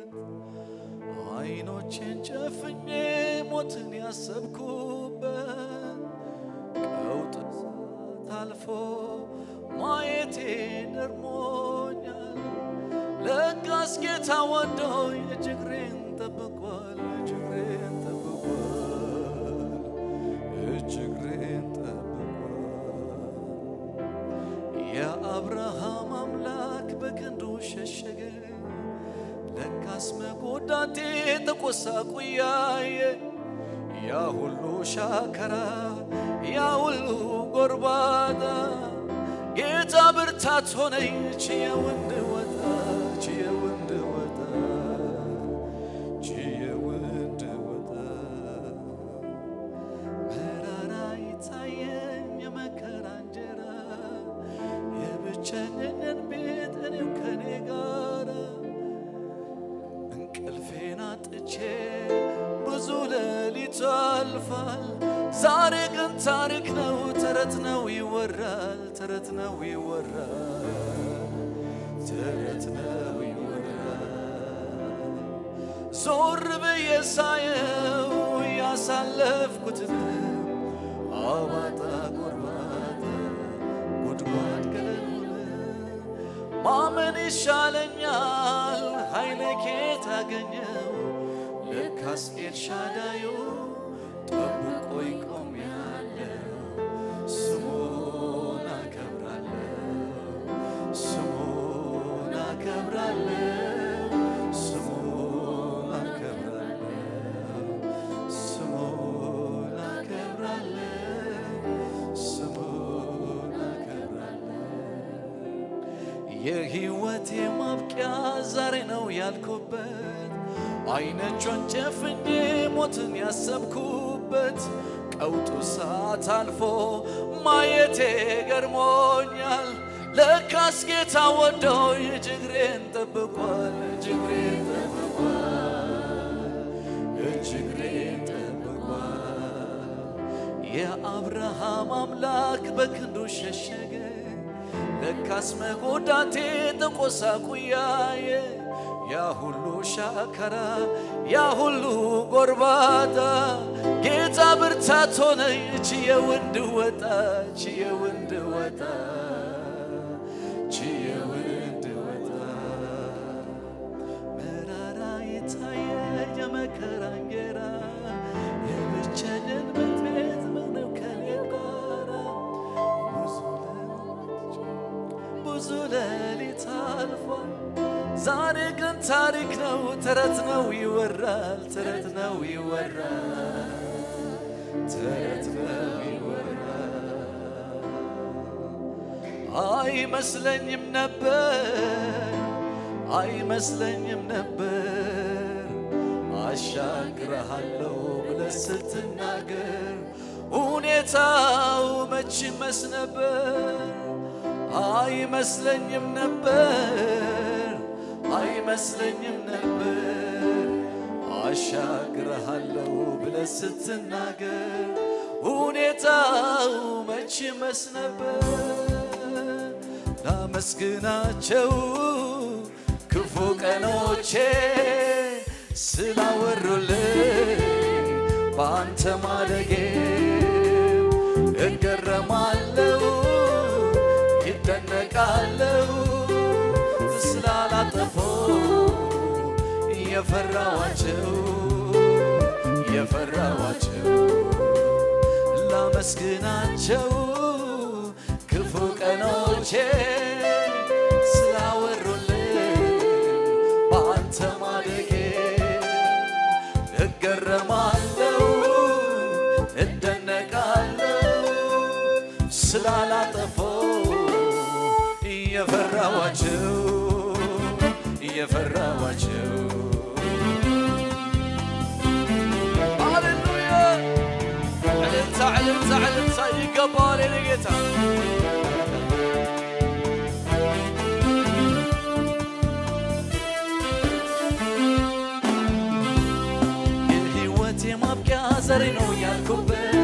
አይኖቼን ጨፍኜ ሞትን ያሰብኩበት፣ ቀውጥ እሳት አልፎ ማየቴ ገርሞኛል። ለካስ ጌታ ወዶኝ እጅግሬን ጠብቋል፣ እጅግሬን ጠብቋል፣ እጅግሬን ጠብቋል። የአብርሃም አምላክ በክንዱ ሸሸገ። ለካስ መጎዳቴ ተቆሳቁያየ። ያ ሁሉ ሻከራ፣ ያ ሁሉ ጎርባጣ፣ ጌታ ብርታት ሆነኝ፣ ችየው እንድወጣ፣ ችየው እንድወጣ፣ ችየው እንድወጣ። መራራ ይታየኝ የመከራ እንጀራ፣ የብቸኝነት ቤት እኔው ከኔ ጋራ። እንቅልፌን አጥቼ ብዙ ሌሊት አልፋል። ዛሬ ግን ታሪክ ነው፣ ተረት ነው ይወራል፣ ተረት ነው ይወራል፣ ተረት ነው ይወራል። ዞር ብዬ ሳየው ያሳለፍኩትን አባጣ ጎርባጣ ጉድጓድ ገደሉን ማመን ይሻለኛል። ኃይሌ ኬት አገኘው? ለካስ ኤልሻዳዩ ጠብቆ ይቆም ያለው። ስሙን አከብራለሁ፣ ስሙን አከብራለሁ፣ ስሙን አከብራለሁ፣ ስሙን አከብራለሁ፣ ስሙን አከብራለሁ። የህይወቴ ማብቂያ ዛሬ ነው ያልኩበት፣ አይኖቼን ጨፍኜ ሞትን ያሰብኩበት፣ ቀውጡ ሰዓት አልፎ ማየቴ ገርሞኛል። ለካስ ጌታ ወዶኝ እጅግሬን ጠብቋል፣ እጅግሬን ጠብቋል፣ እጅግሬን ጠብቋል። የአብርሃም አምላክ በክንዱ ሸሸገ። ለካስ መጎዳቴ ተቆሳቁያየ፣ ያ ሁሉ ሻካራ፣ ያ ሁሉ ጎርባታ፣ ጌታ ብርታት ሆነኝ፣ ችዬው እንድወጣ፣ ችዬው እንድወጣ፣ ችዬው እንድወጣ። መራራ የታየ የመከራ እንጀራ፣ የብቸኝነት ቤት ምነው ከኔ ጋራ። ብዙ ሌሊት፣ ብዙ ሌሊት አልፏል። ዛሬ ግን ታሪክ ነው፣ ተረት ነው ይወራል፣ ተረት ነው ይወራል፣ ተረት ነው ይወራል። አይመስለኝም ነበር፣ አይመስለኝም ነበር አሻግረሃለሁ ብለህ ስትናገር፣ ሁኔታው መች ይመስ ነበር። አይመስለኝም ነበር፣ አይመስለኝም ነበር አሻግረሃለሁ ብለህ ስትናገር፣ ሁኔታው መች ይመስ ነበር። ላመስግናቸው ክፉ ቀኖቼ ስላወሩልኝ በአንተ ማደጌ። እገረማለሁ፣ ይደነቃለሁ ስላላጠፋሁ የፈራኋቸው፣ የፈራኋቸው። ላመስግናቸው ክፉ ቀኖቼ ስላወሩልኝ በአንተ ማደጌ። እገረማለሁ፣ እደነቃለሁ ስላላጠፋሁ የፈራኋቸው፣ የፈራኋቸው። ሃሌሉያ! እልልታ፣ እልልታ፣ እልልታ ይገባዋል የኔ ጌታ። የህይወቴ ማብቂያ ዛሬ ነው ያልኩበት፣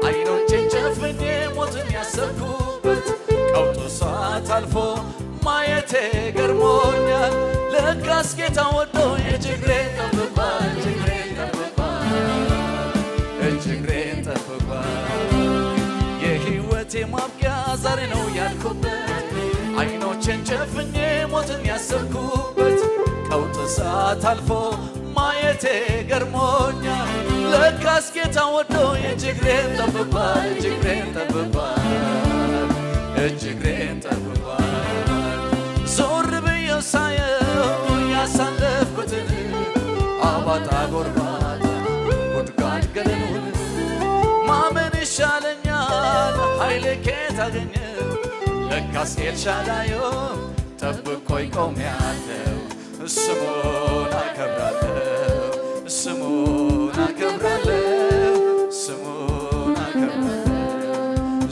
አይኖቼን ጨፍኜ ሞትን ያሰብኩበት፣ ቀውጡ ሰዓት አልፎ ማየቴ ገርሞኛል። ለካስ ጌታ ወዶ የችግሬን ጠብቋል፣ ችግሬን ጠብቋል፣ እጅግሬን ጠብቋል። የህይወቴ ማብቂያ ዛሬ ነው ያልኩበት፣ አይኖቼን ጨፍኜ ሞትን ያሰብኩበት፣ ቀውጥ ሰዓት አልፎ ማየቴ ገርሞኛል። ለካስ ጌታ ወዶ የችግሬን ጠብቋል፣ እጅግሬን ጠብቋል፣ እጅግሬን ጠብቋል። ዞር ብዬ ሳየው ያሳለፍኩትን አባጣ ጎርባጣ ጉድጓድ ገደሉን ማመን ይሻለኛል። ኃይሌ ከየት አገኘው? ለካስ ኤልሻዳዩ ጠብቆኝ ቆሜያለሁ። ስሙን አከብራለሁ፣ ስሙን አከብራለሁ፣ ስሙን አከብራለሁ፣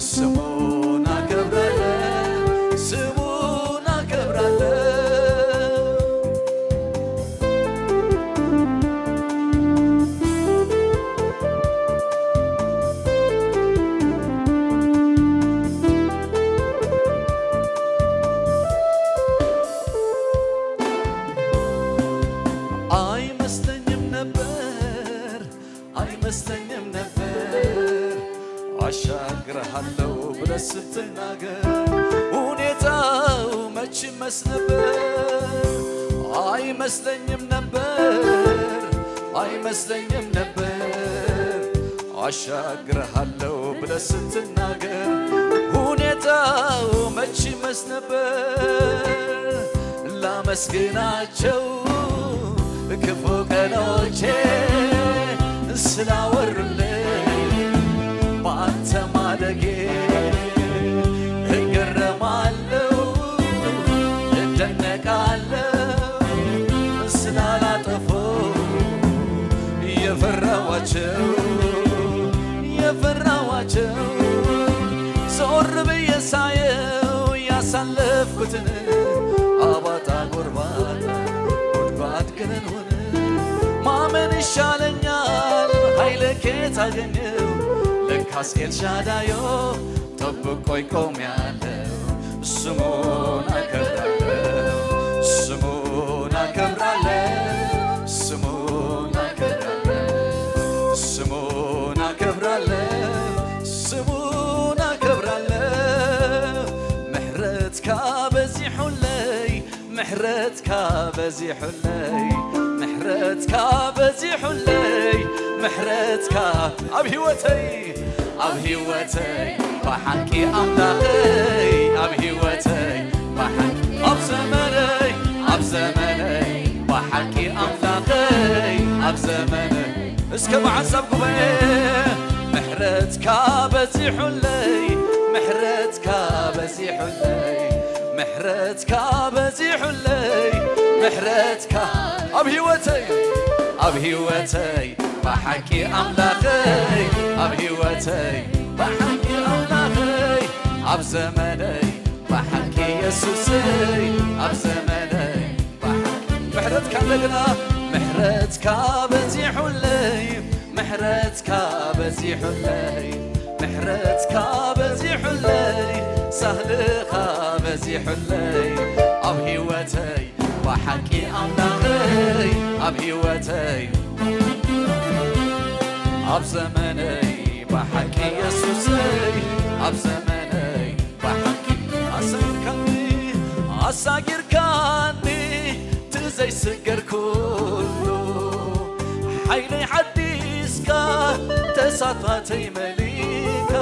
ስሙን አከብራለሁ፣ ስሙን አከብራለሁ። አይመስለኝም ነበር፣ አይመስለኝም ነበር አሻግረሃለሁ ብለህ ስትናገር፣ ሁኔታው መች ይመስ ነበር። አይመስለኝም ነበር፣ አይመስለኝም ነበር አሻግረሃለሁ ብለህ ስትናገር፣ ሁኔታው መች ይመስ ነበር። ላመስግናቸው ክፉ ቀኖቼ ስላወሩልኝ በአንተ ማደጌ። እገረማለሁ፣ እደነቃለሁ ስላላጠፉ የፈራኋቸው፣ የፈራኋቸው። ዞር ብዬ ሳየው ያሳለፍኩትን አባጣ ጎርባጣ ጉድጓድ ገደሉን ማመን ይሻለኛል። ኃይል ከየት አገኘው? ለካስ ኤልሻዳዮ ጠብቆይ ቆሜያለሁ። ስሙን አከብራለሁ፣ ስሙን አከብራለሁ፣ ስሙን አከብራለሁ፣ ስሙን አከብራለሁ፣ ስሙን አከብራለሁ። ምሕረትካ በዚሑለይ፣ ምሕረትካ በዚሑለይ፣ ምሕረትካ በዚሑለይ፣ ምሕረትካ ኣብ ህይወተይ፣ ኣብ ህይወተይ ብሓቂ ኣምላኸይ፣ ኣብ ህይወተይ ብሓቂ ኣብ ዘመነይ፣ ኣብ ዘመነይ ብሓቂ ኣምላኸይ፣ ኣብ ዘመነይ እስከ ብሓንሳብ ጉባኤ ምሕረትካ በዚሑለይ፣ ምሕረትካ በዚሑለይ፣ ምሕረትካ በዚሑለይ፣ ምሕረትካ ኣብ ህይወተይ፣ ኣብ ህይወተይ ብሓቂ ኣምላኸይ፣ ኣብ ህይወተይ ብሓቂ ኣምላኸይ፣ ኣብ ዘመነይ ብሓቂ የሱሰይ፣ ኣብ ዘመነይ ብሓቂ ምሕረትካ እንደገና፣ ምሕረትካ በዚሑለይ፣ ምሕረትካ በዚሑለይ፣ ምሕረትካ በዚሑለይ፣ ሳህልኻ በዚሑለይ፣ ኣብ ህይወተይ ብሓቂ ኣምላኸይ፣ ኣብ ህይወተይ፣ ኣብ ዘመነይ ብሓቂ የሱሰይ፣ ኣብ ዘመነይ ብሓቂ ኣሳጊርካኒ፣ ኣሳጊርካኒ፣ እቲ ዘይስገርኩሉ ሓይለይ ሓዲስካ፣ ተስፋተይ መሊእካ፣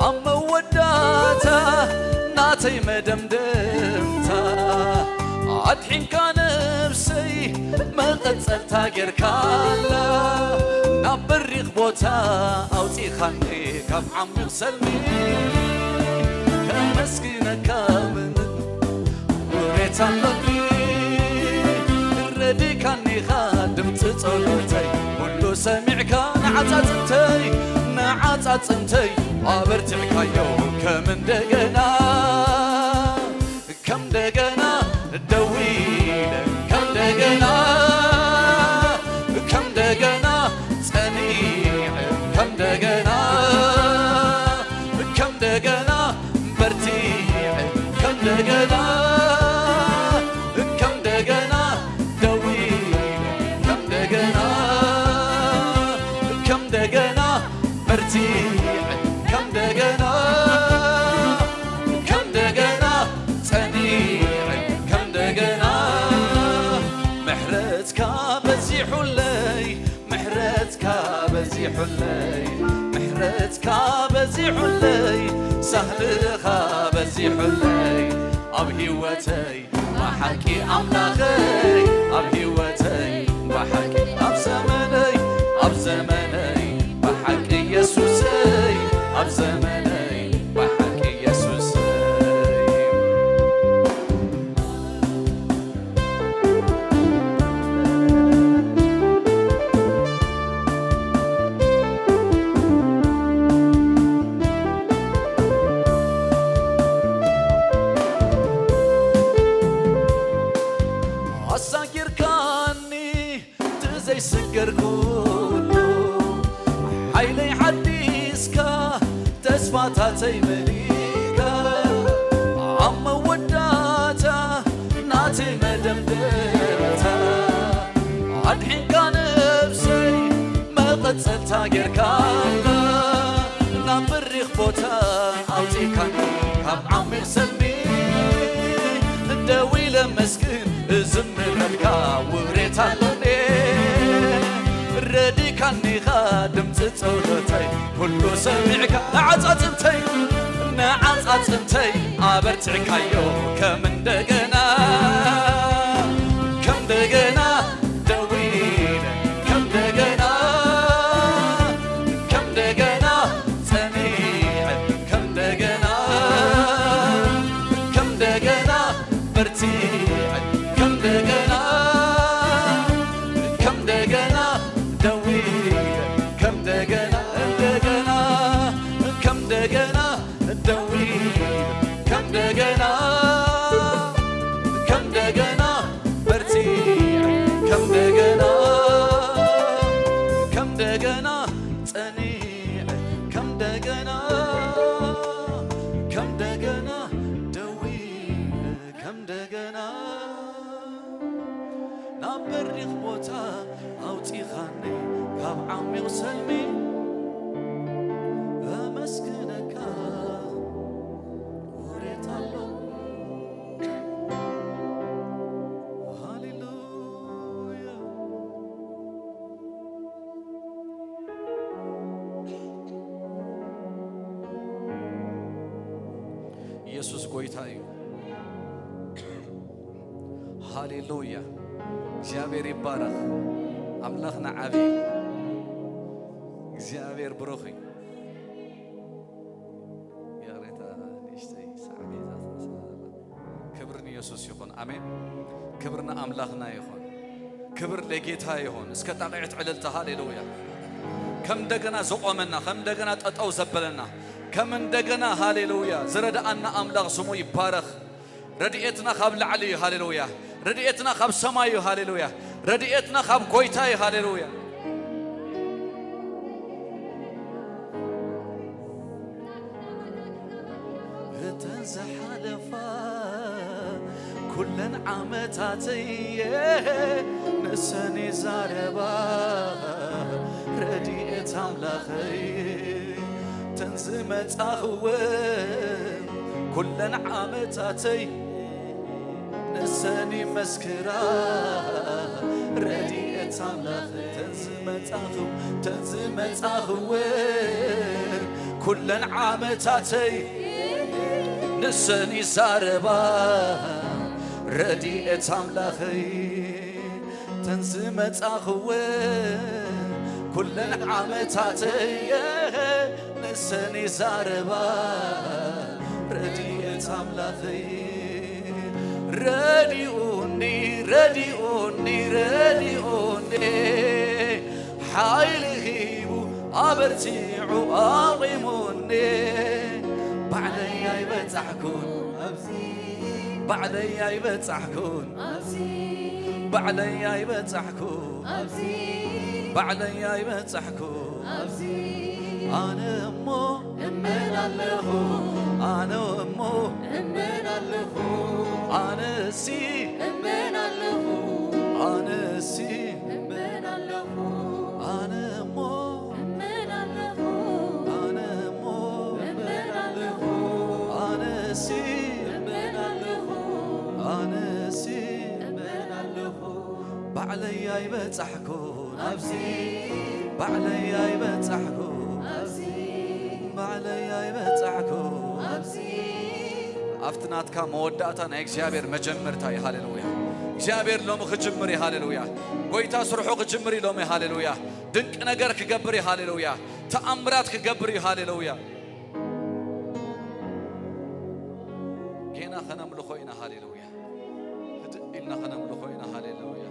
ኣብ መወዳእታ ናተይ መደምደምታ፣ ኣድሒንካ ነብሰይ መቐጸልታ ጌርካላ፣ ናብ በሪኽ ቦታ ኣውጺኻኒ ካብ ዓሚቕ ሰልሚ፣ ከመስግነካ ምንም ውሬታ ኣለኒ። ረዲካኒኻ ድምፂ ጸሎተይ ኩሉ ሰሚዕካ፣ ንዓጻጽምተይ፣ ንዓጻጽምተይ ኣበርቲዕካዮ ከም እንደገና፣ ከም እንደገና ደው ኢለ፣ ከም እንደገና፣ ከም እንደገና ጸኒዐ፣ ከም እንደገና፣ ከም እንደገና በርቲዐ፣ ከም እንደገና፣ ከም እንደገና ደው ኢለ፣ ከም እንደገና፣ ከም እንደገና በርቲዐ፣ ከም እንደገና፣ ከም እንደገና ጸኒዐ፣ ከም እንደገና ምሕረትካ በዚሑለይ፣ ምሕረትካ በዚሑለይ፣ ምሕረትካ በዚሑለይ፣ ሳህልኻ በዚሑለይ፣ ኣብ ህይወተይ ብሓቂ ኣምላኸይ፣ ኣብ ህይወተይ ብሓቂ፣ ኣብ ዘመነይ፣ ኣብ ዘመነይ ብሓቂ የሱሰይ፣ ኣብ ዘመነይ ብሓቂ የሱሰይ። ኣሳጊርካኒ እቲ ዘይስገርኩሉ፣ ሓይለይ ሓዲስካ፣ ተስፋታተይ መሊእካ፣ ኣብ መወዳእታ ናተይ መደምደምታ፣ ኣድሒንካ ነብሰይ መቐጸልታ ጌርካላ፣ ናብ በሪኽ ቦታ ኣውጺእካኒ ካብ ዓሚቕ ሰልሚ፣ ደው ኢለ መስግን እዝምረልካ ውሬታ ኣለኒ። ረዲካኒኻ ድምፂ ጸሎተይ ኩሉ ሰሚዕካ፣ ንዓጻጽምተይ፣ ንዓጻጽምተይ ኣበርቲዕካዮ ከም እንደገና፣ ከም እንደገና ደው ኢለ፣ ከም እንደገና፣ ከም እንደገና ጸኒዐ፣ ከም እንደገና፣ ከም እንደገና በርቲዐ፣ ከም እንደገና፣ ከም እንደገና ደው ኢለ፣ ከም እንደገና፣ እንደገና፣ ከም እንደገና ደው ኢለ፣ ከም እንደገና፣ ከም እንደገና በርቲዐ፣ ከም እንደገና፣ ከም እንደገና ጸኒዐ፣ በሪኽ ቦታ ኣውጺኻኒ ካብ ዓሚቕ ሰልሚ፣ ኣመስግነካ ውሬታ ኣሎ። ሃሌሉያ። ኢየሱስ ጎይታ እዩ። ሃሌሉያ። እግዚኣብሔር ይባረኽ። ኣምላኽና ዓብዪ እዩ። እግዚኣብሔር ብሩኽ እዩ። ይቕሬታ፣ ንእሽተይ ሳዕቤን እያ ትመስል ዘላ። ክብሪ ንየሱስ ይኹን። ኣሜን። ክብሪ ንኣምላኽና ይኹን። ክብር ለጌታ ይኹን። እስከ ጣቕዒት ዕልልታ፣ ሃሌሉያ። ከም እንደገና ዘቆመና፣ ከም እንደገና ጠጠው ዘበለና፣ ከም እንደገና፣ ሃሌሉያ፣ ዝረድኣና ኣምላኽ ስሙ ይባረኽ። ረድኤትና ካብ ላዕሊ እዩ፣ ሃሌሉያ። ረድኤትና ካብ ሰማይ እዩ፣ ሃሌሉያ። ረድኤትና ካብ ጎይታ እዩ፣ ሃሌሉያ። እተን ዝሓለፋ ኩለን ዓመታተይ ንሰን ይዛረባ፣ ረድኤት ኣምላኸይ። እተን ዝመጻ እውን ኩለን ዓመታተይ ንሰን ይመስክራ፣ ረድኤት ኣምላኽ። ተን ዝመጻኹ፣ ተን ዝመጻኹ እውን ኩለን ዓመታተይ ንሰን ይዛረባ፣ ረድኤት ኣምላኸይ። ተን ዝመጻኹ እውን ኩለን ዓመታተይ ንሰን ይዛረባ፣ ረድኤት ኣምላኸይ። ረዲኡኒ፣ ረዲኡኒ፣ ረዲኡኒ፣ ሓይሊ ሂቡ ኣበርቲዑ ኣቑሙኒ። ባዕለይ ኣይበጻሕኩን ኣብዚ፣ ባዕለይ ኣይበጻሕኩን ኣብዚ፣ ባዕለይ ኣይበጻሕኩን ኣብዚ፣ ባዕለይ ኣይበጻሕኩን ኣብዚ። ኣነ እሞ እመን ኣለኹ፣ ኣነ እሞ እመን ኣለኹ፣ ኣነሲ እመን ኣለኹ፣ ኣነሲ እመን ኣለኹ፣ ኣነ እሞ እመን ኣለኹ፣ ኣነ እሞ እመን ኣለኹ፣ ኣነሲ እመን ኣለኹ፣ ኣነሲ እመን ኣለኹ። ባዕለይ ኣይበጻሕኩን ኣብዚ፣ ባዕለይ ኣይበጻሕኩን ኣብዚ፣ ባዕለይ ኣይበጻሕኩን ኣብዚ። ኣብቲ ናትካ መወዳእታ ናይ እግዚኣብሔር መጀመርታ እዩ። ሃሌሉያ። እግዚኣብሔር ሎሚ ክጅምር እዩ። ሃሌሉያ። ጎይታ ስርሑ ክጅምር እዩ ሎሚ። ሃሌሉያ። ድንቂ ነገር ክገብር እዩ። ሃሌሉያ። ተኣምራት ክገብር እዩ። ሃሌሉያ። ጌና ከነምልኾ ኢና። ሃሌሉያ። ህድእ ኢልና ከነምልኾ ኢና። ሃሌሉያ።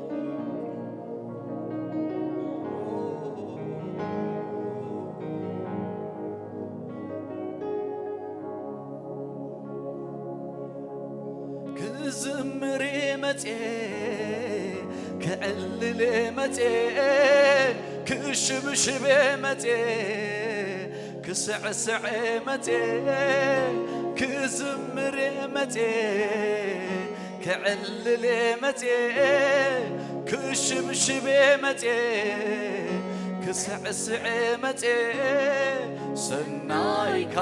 ክዝምር መጽኤ፣ ክዕልል መጽኤ፣ ክሽብሽብ መጽኤ፣ ክስዕስዕ መጽኤ፣ ክዝምር መጽኤ፣ ክዕልል መጽኤ፣ ክሽብሽብ መጽኤ፣ ክስዕስዕ መጽኤ፣ ሰናይካ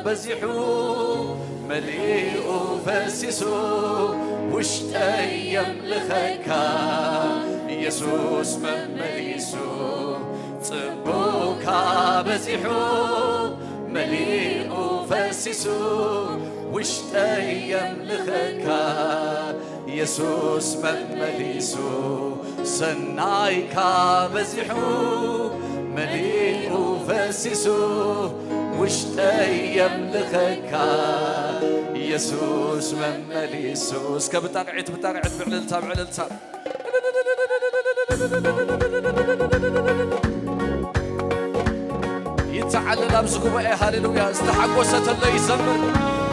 በዚሑ መሊኡ ፈሲሱ ውሽጠይ የምልኸካ ኢየሱስ መመሊሱ ጽቡካ በዚሑ መሊኡ ፈሲሱ ውሽጠይ የምልኸካ ኢየሱስ መመሊሱ ሰናይካ በዚሑ መሊኡ ፈሲሱ ውሽጠይ የምልኸካ ኢየሱስ መመሊሱ። እስከ ብጣቕዒት ብጣቕዒት ብዕልልታ ብዕልልታ ይተዓለል ኣብዚ ጉባኤ። ሃሌሉያ። ዝተሓጎሰ ተሎ ይዘምር፣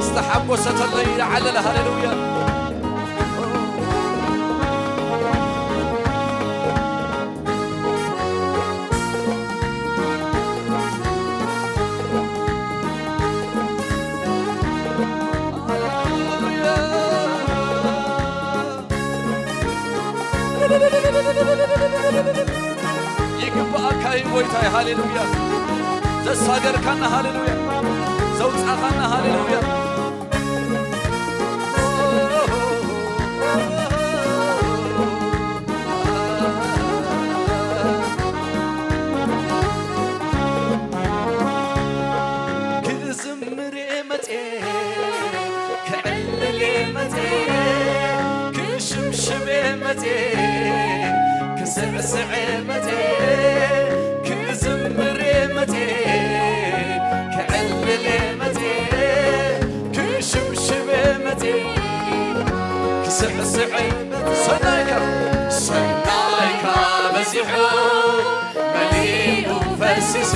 ዝተሓጎሰ ተሎ ይዓለል። ሃሌሉያ። ኣካይ ጎይታይ፣ ሃሌሉያ። ዘሳገርካና፣ ሃሌሉያ። ዘውጻኻና፣ ሃሌሉያ። ክዝምር እየ መጽየ፣ ክዕልል እየ መጽየ፣ ክሽምሽም እየ መጽየ፣ ክስዕስዕ እየ መጽየ፣ ክዝምር እየ መጽየ፣ ክዕልል እየ መጽየ፣ ክሽምሽም እየ መጽየ፣ ክስዕስዕ እየ መጽየ። ሰናይካ፣ ሰናይካ በዚሑ መሊኡ ፈሲሱ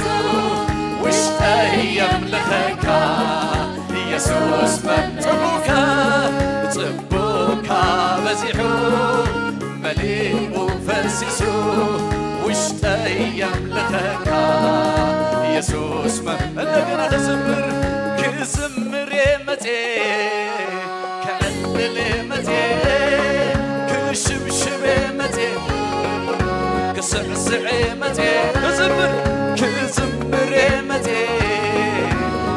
ውሽጠይ የምልኸካ ኢየሱስ መ-፣ ጽቡካ፣ ጽቡካ በዚሑ መሊኡ ፈሲሱ ውሽጠይ የምልኸካ ኢየሱስ መ-፣ እንደገና ክዝምር፣ ክዝምር እየ መጽየ፣ ክዕልል እየ መጽየ፣ ክሽብሽብ እየ መጽየ፣ ክስዕስዕ እየ መጽየ፣ ክዝምር፣ ክዝምር እየ መጽየ፣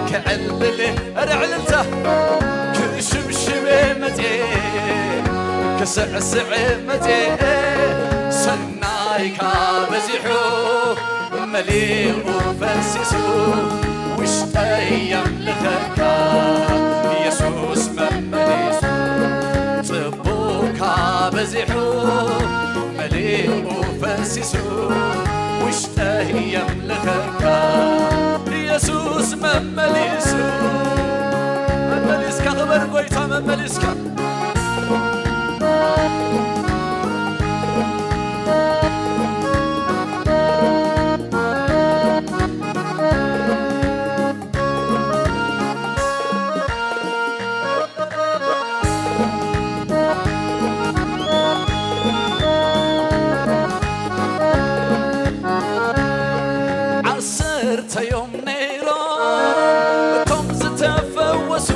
ክዕልል እየ፣ ኧረ ዕልልታ፣ ክሽብሽብ እየ መጽየ፣ ክስዕስዕ እየ መጽየ፣ ሰናይካ በዚሑ መሊኡ ፈሲሱ ውሽጠይ የምልኸካ ኢየሱስ መመሊሱ፣ ጽቡካ በዚሑ መሊኡ ፈሲሱ ውሽጠይ የምልኸካ ኢየሱስ መመሊሱ። መመሊስካ ክበር ጎይታ መመሊስካ። ዓሰርተ እዮም ነይሮም እቶም ዝተፈወሱ፣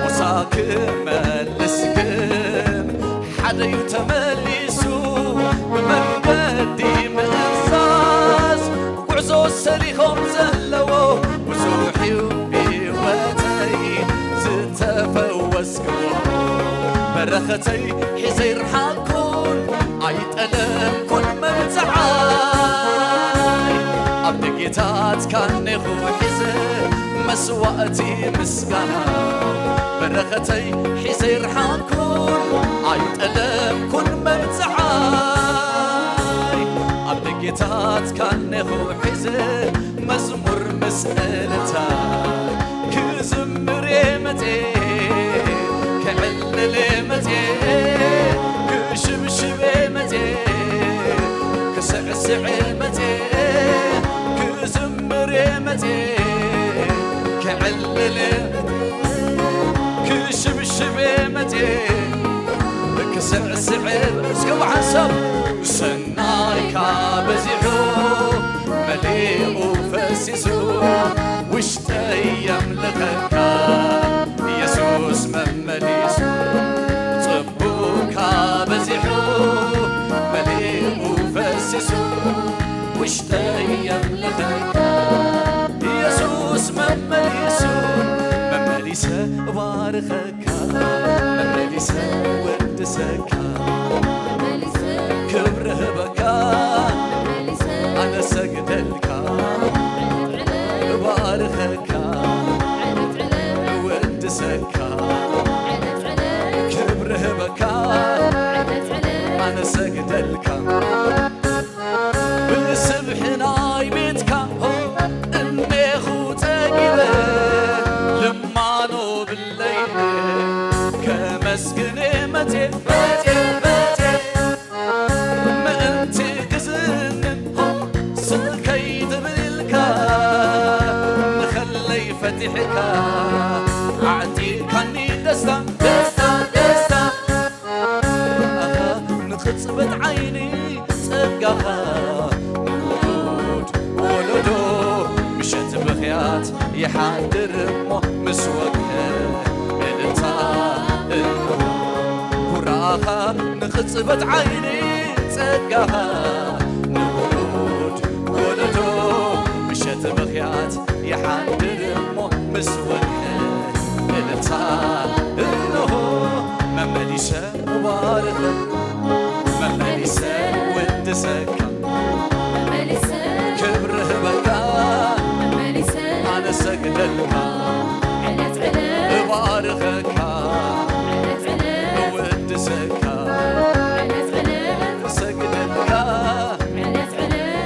ሙሳ ክመልስ ግን ሓደዩ ተመሊሱ። ብመንገዲ ምእዛዝ ጉዕዞ ሰሊኾም ዘለዎ ብዙሕ እዩ ህይወተይ ዝተፈወስክዎ። በረኸተይ ሒዘ ይርሓቅኩን ኣይጠለምኩን መብጽዓይ። ኣብ ደጌታት ካኔኹ ሒዘ መስዋእቲ ምስጋና። በረኸተይ ሒዘ ይርሓቅኩን ኣይጠለምኩን መብጽዓይ። ኣብ ደጌታት ካኔኹ ሒዘ መዝሙር ምስ እልልታ ክዝምር እየ መጽየ፣ ክዕልል እየ መጽየ፣ ክሽብሽብ እየ መጽየ፣ ክስዕስዕ እየ መጽየ፣ ክዝምር እየ መጽየ፣ ክዕልል እየ፣ ክሽብሽብ እየ መጽየ፣ ክስዕስዕ እየ። እስከ ብሓንሳብ ሰናይካ በዚሑ መሊኡ ፈሲሱ ውሽጠይ የምልኸካ ኢየሱስ መመሊሱ። ጽቡካ በዚሑ መሊኡ ፈሲሱ ውሽጠይ የምልኸካ ኢየሱስ መመሊሱ። መመሊሰ እባርኸካ መመሊሰ ወድሰካ ክብሪ ህበካ ኣነ ሰግደልካ እባርኸካ ወድሰካ ክብሪ ህበካ ኣነ ሰግደልካ ብስብሒ ናይ ቤትካ እኔኹ ጸጊበ ልማኖ ብለይ ከመስግን መጽየ መጽየ መጽየ ምእንቲ ክዝንን ስቕ ከይትብል ኢልካ ንኸለይ ፈቲሕካ ኣዕጢቕካኒ ደስታ ደስታ ደስታ ንቕጽበት ዓይኒ ጸጋኻ ንውሉድ ወለዶ ምሸት ብኽያት ይሓድር እሞ ምስ ወግሐ እልልታ እንሆ። ኩራኻ ንቕጽበት ዓይኒ ጸጋኻ ንውሉድ እባርኸካ፣ እወድሰካ፣ እሰግደልካ፣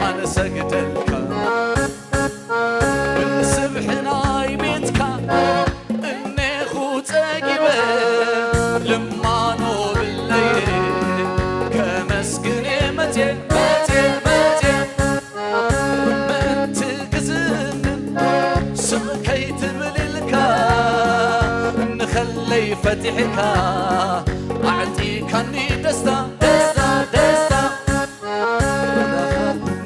ኣነ ሰግደልካ። ብስብሒ ናይ ቤትካ እኔኹ ጸጊበ፣ ልማኖ ብለየ ከመስግን መጽየ፣ መጽየ፣ መጽየ። ምእንቲ ክዝንን ስቕ ከይትብል ኢልካ፣ ንኸለይ ፈቲሕካ ኣዕጢካኒ ደስታ፣ ደስታ፣ ደስታ።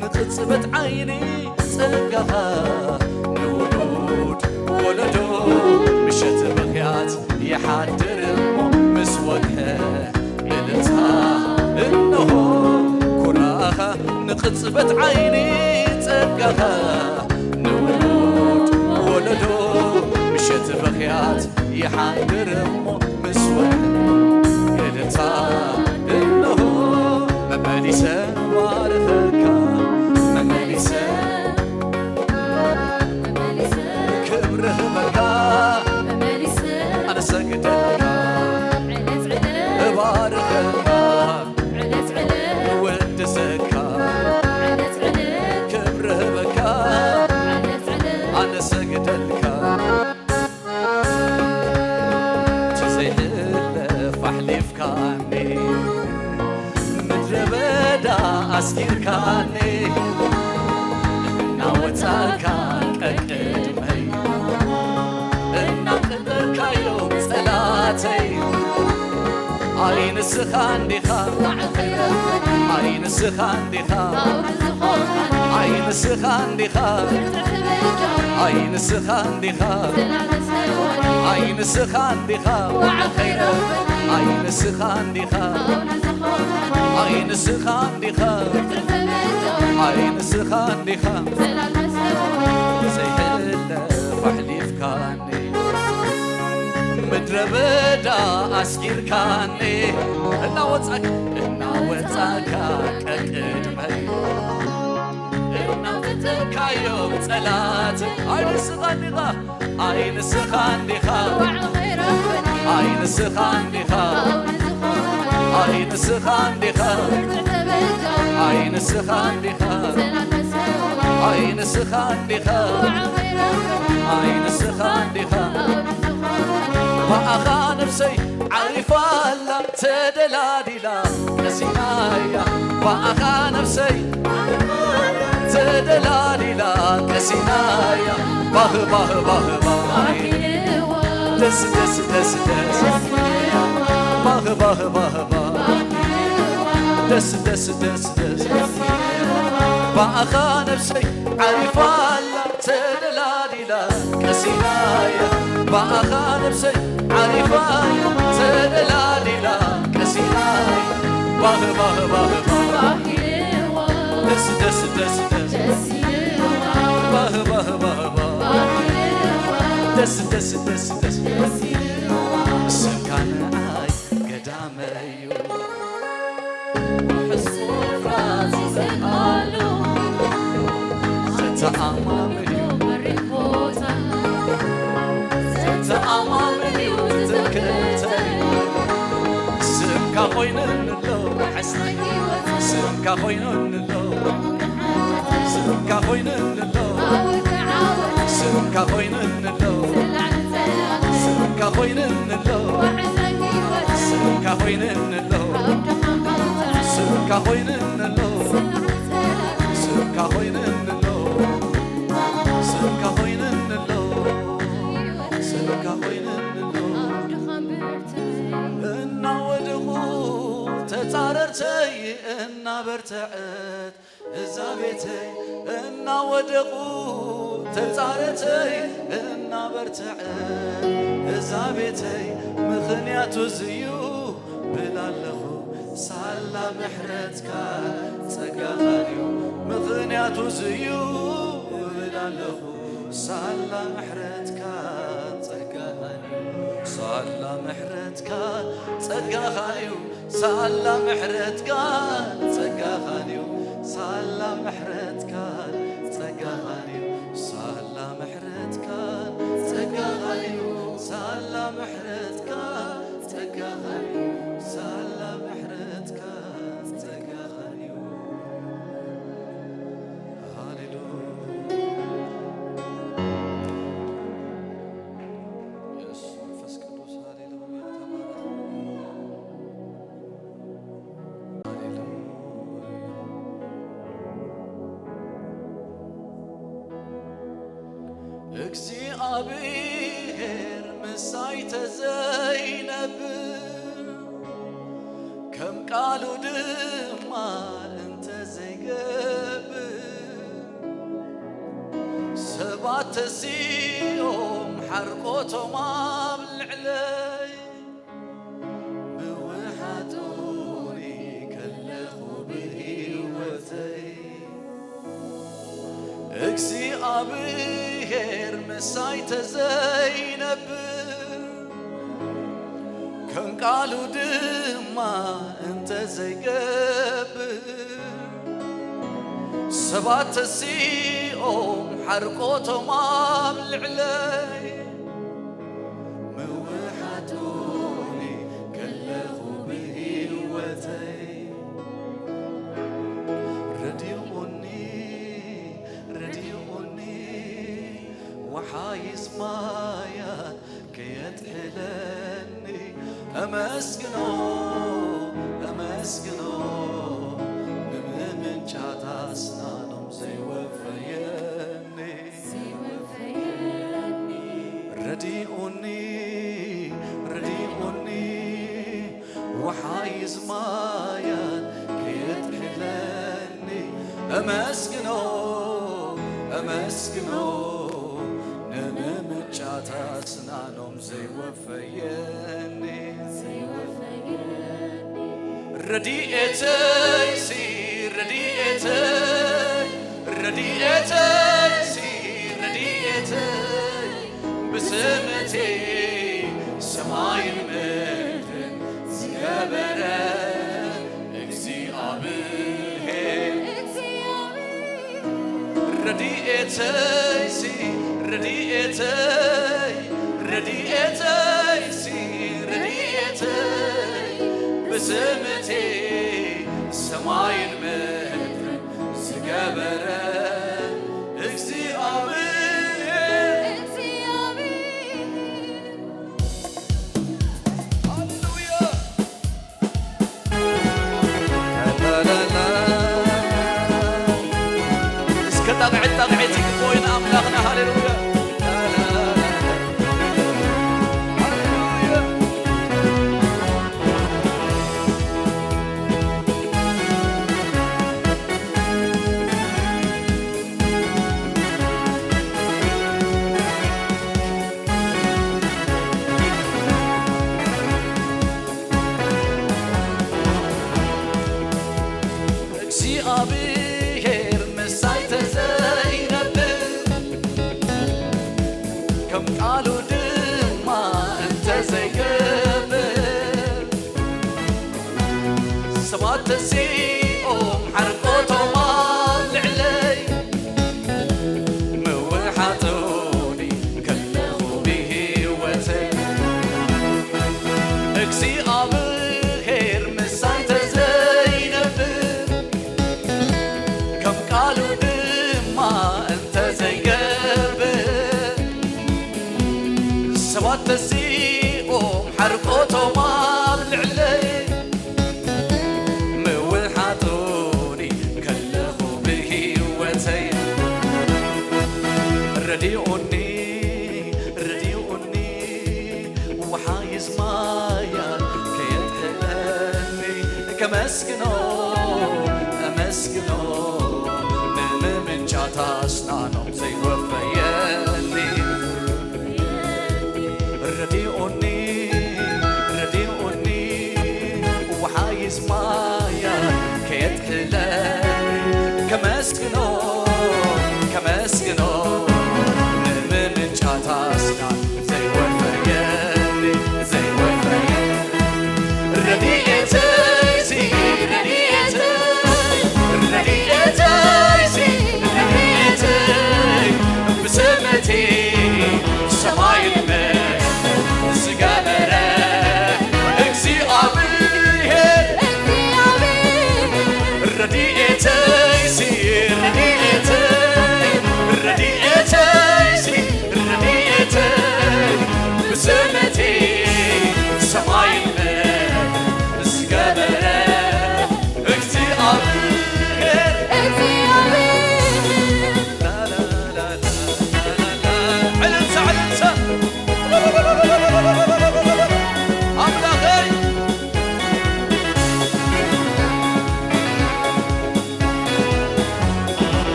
ንቕጽበት ዓይኒ ጸጋኻ ንውሉድ ወለዶ ምሸት ብኽያት ይሓድር እሞ ምስ ወግሐ እልልታ እንሆ ኩራኻ ንቕጽበት ዓይኒ ጸጋኻ ንውሉድ ወለዶ ምሸት ብኽያት ይሓድር እሞ ምስ ወግሐ እልልታ እንሆ መመሊሰ ባርኸካ መመሊሰ ክብሪ ህበካ ኣነ ሰግደልካ እባርኸካ እወድሰካ ክብሪ ህበካ ኣነ ሰግደልካ ተዘይሕለፍ ኣሕሊፍካኒ ምድረ በዳ ኣስጊርካኒ እናወጻካ ቀቅድመይ እናቀበርካዮም ጸላተይ ኣይንስኻ እንዲኻ ኣይንስኻ እንዲኻ ኣይንስኻ እንዲኻ ኣይንስኻ እንዲኻ ኣይንስኻ እንዲኻ ኣይንስኻ እንዲኻ ኣይንስኻ እንዲኻ ኣይንስኻ እንዲኻ ዘይሕለፍ ኣሕሊፍካኒ ምድረ በዳ ኣስጊርካኒ እናወጻካ እናወጻካ ቀቅድመይ እናፈተካዮም ጸላት ኣይንስኻ እንዲኻ ኣይንስኻ እንዲኻ ኣይንስኻ እንዲኻ ኣይንስኻ እንዲኻ ኣይንስኻ እንዲኻ ኣይንስኻ እንዲኻ ኣይንስኻ እንዲኻ ብኣኻ ነፍሰይ ዓሪፋ ኣላ ተደላዲላ ቀሲናያ ብኣኻ ነፍሰይ ተደላዲላ ቀሲናያ ባህ ባህ ባህ ባህ ደስ ደስ ደስ ደስ ባህ ባህ ባህ ባህ ደስ ደስ ደስ ደስ ብኣኻ ነፍሰይ ዓሪፋ ኣላ ተደላዲላ ቀሲናያ ብኣኻ ነፍሰይ ዓሪፋ ተደላዲላ ቀሲናያ ባህ ባህ ባህ ባህ ደስ ደስ ደስ ደስ ባህ ባህ ባህ ባህ ደስ ደስ ደስ ደስ ስምካ ንዓይ ገዳመዩ ሕሱፍራ ዝዘልኣሉ ዘተኣማምን እዩ በሪኽ ቦታ ዘተኣማምን እዩ ትምክሕተይ ስምካ ኮይነኒ ኣሎ ስምካ ኮይነኒ ኣሎ ስምካ ኮይነኒ ኣሎ ስምካ ኮይነኒ ኣሎ ስምካ ኮይነኒ ኣሎ ስምካ ኮይነኒ ኣሎ ስምካ ኮይነኒ ኣሎ ስምካ ኮይነኒ ኣሎ ስምካ ኮይነኒ ኣሎ ስምካ ኮይነኒ ኣሎ እናወደቑ ተጻረርተይ እናበርትዐት እዛ ቤተይ እናወደቑ ተጻረርተይ እናበርትዐት እዛ ቤተይ ምኽንያቱ እዝዩ ብል ኣለኹ ሳላ ምሕረትካ ጸጋኻ ድዩ ምኽንያቱ እዝዩ ብል ኣለኹ ሳላ ምሕረትካ ጸጋኻ ድዩ ሳላ ምሕረትካ ጸጋኻ እዩ ሳላ ምሕረትካ ጸጋኻ ድዩ ሳላ ምሕረትካ ጸጋኻ ድዩ ሳላ ምሕረትካ እግዚኣብሔር ምሳይ ተዘይነብር፣ ከም ቃሉ ድማ እንተዘይገብር፣ ሰባት ተሲኦም ሓርቆቶም ኣብ ልዕለይ፣ ምውሓጡኒ ከለኹ ብህይወተይ፣ እግዚኣብሔር ምሳይ ተዘይነብር፣ ከም ቃሉ ድማ እንተዘይገብር፣ ሰባት ተሲኦም ሓርቆቶም ኣብ ልዕለይ፣ ምውሓጡኒ ከለኹ ብህይወተይ፣ ረዲኡኒ፣ ረዲኡኒ፣ ወሓይዝ ማያት ከየጥሕለኒ፣ እመስግኖ፣ እመስግኖ፣ ንምምንጫት ኣስናኖም ዘይወፈየኒ። ረዲኡኒ፣ ረዲኡኒ፣ ወሓይዝ ማያት ከየጥሕለኒ፣ እመስግኖ፣ እመስግኖ፣ ንምምንጫት ኣስናኖም ዘይወፈየኒ። ረድኤተይሲ፣ ረድኤተይ፣ ረድኤተይሲ፣ ረድኤተይ፣ ብስምቲ ሰማይን ምድርን ዝገበረ እግዚኣብሔር። ረድኤተይሲ፣ ረድኤተይ፣ ረድኤተይሲ፣ ረድኤተይ፣ ብስምቲ ሰማይን ምድርን ዝገበረ እግዚኣብሔር። ሃሌሉያ። እስከ ጣቕዒት ጣቕዒት ይግብኦ ኢና ኣምላኽና። ሃሌሉያ። ሃሌሉያ። እግዚኣብሔር ምሳይ ተዘይነብር፣ ከም ቃሉ ድማ እንተዘይገብር፣ ሰባት ተሲኦም ሓርቆቶም ኣብ ልዕለይ፣ ምውሓጡኒ ከለኹ ብህይወተይ፣ እግዚኣብሔር ምሳይ ተዘይነብር፣ ከም ቃሉ ድማ እንተዘይገብር፣ ሰባት ተሲኦም ሓርቆቶም ኣብ ልዕለይ፣ ምውሓጡኒ ከለኹ ብህይወተይ፣ ረዲኡኒ፣ ረዲኡኒ፣ ወሓይዝ ማያት ከየጥሕለኒ፣ ከመስግኖ፣ ከመስግኖ፣ ንምምንጫት ኣስናኖም ዘይወፈየኒ። ረዲኡኒ፣ ረዲኡኒ፣ ወሓይዝ ማያት ከየጥሕለኒ፣ ከመስግኖ፣ ከመስግኖ፣ ንምምንጫት ኣስናን ዘይወፈየኒ፣ ዘይወፈየኒ። ረድኤተይሲ፣ ረድኤተይ፣ ረድኤተይሲ፣ ረድኤተይ፣ ብስምቲ ሰማይን ምድርን ዝገበረ እግዚኣብሔር። ረድኤተይሲ፣ ረድኤተይ፣ ረድኤተይ፣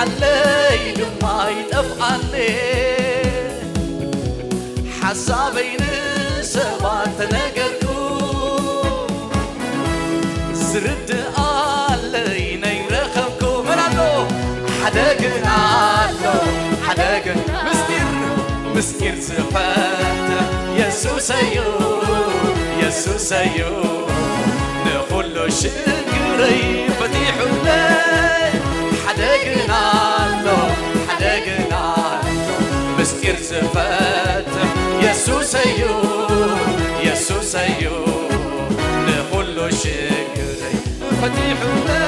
ኣለይ ድማ ይጠፍኣኒ፣ ሓሳበይ ንሰባት ተነገርኩ፣ ዝርድእ ኣለይ ነይረኸብኩ። መን ኣሎ? ሓደ ግን ኣሎ፣ ሓደ ግን ምስጢር፣ ምስጢር ዝፈትሕ የሱሰዩ፣ የሱሰዩ። ንኹሉ ሽግረይ ፈቲሑለይ ሓደ ግን ኣሎ፣ ሓደ ግን ኣሎ። ምስጢር ዝፈትሕ የሱሰዩ፣ የሱሰዩ። ንኹሉ ሽግረይ ፈቲሑለይ፣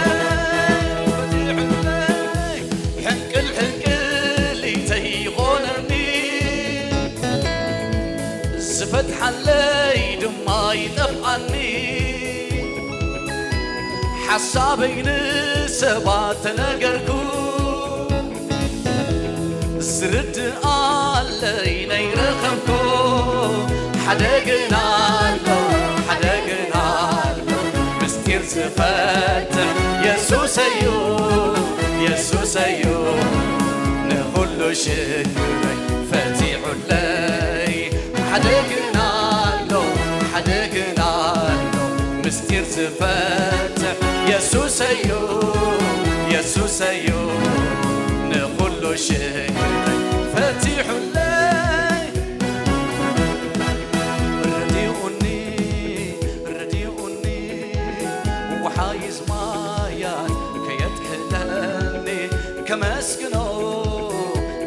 ፈቲሑለይ። ሕንቅል ሕንቅሊተይ ይኾነኒ፣ ዝፈትሓለይ ድማ ይጠፍኣኒ። ሓሳበይ ንሰባት ተነገርኩ፣ ዝርድእ ኣለይ ነይረኸብኩ። ሓደ ግን ኣሎ፣ ሓደ ግን ኣሎ፣ ምስጢር ዝፈትሕ የሱሰዩ፣ የሱሰዩ። ንኹሉ ሽግረይ ፈቲሑለይ ሓደ ግን ኣሎ፣ ሓደ ግን ኣሎ፣ ምስጢር ዝፈትሕ የሱሰዩ፣ የሱሰዩ። ንኹሉ ሽግረይ ፈቲሑለይ፣ ረዲኡኒ፣ ረዲኡኒ። ወሓይዝ ማያት ከየጥሕለኒ፣ ከመስግኖ፣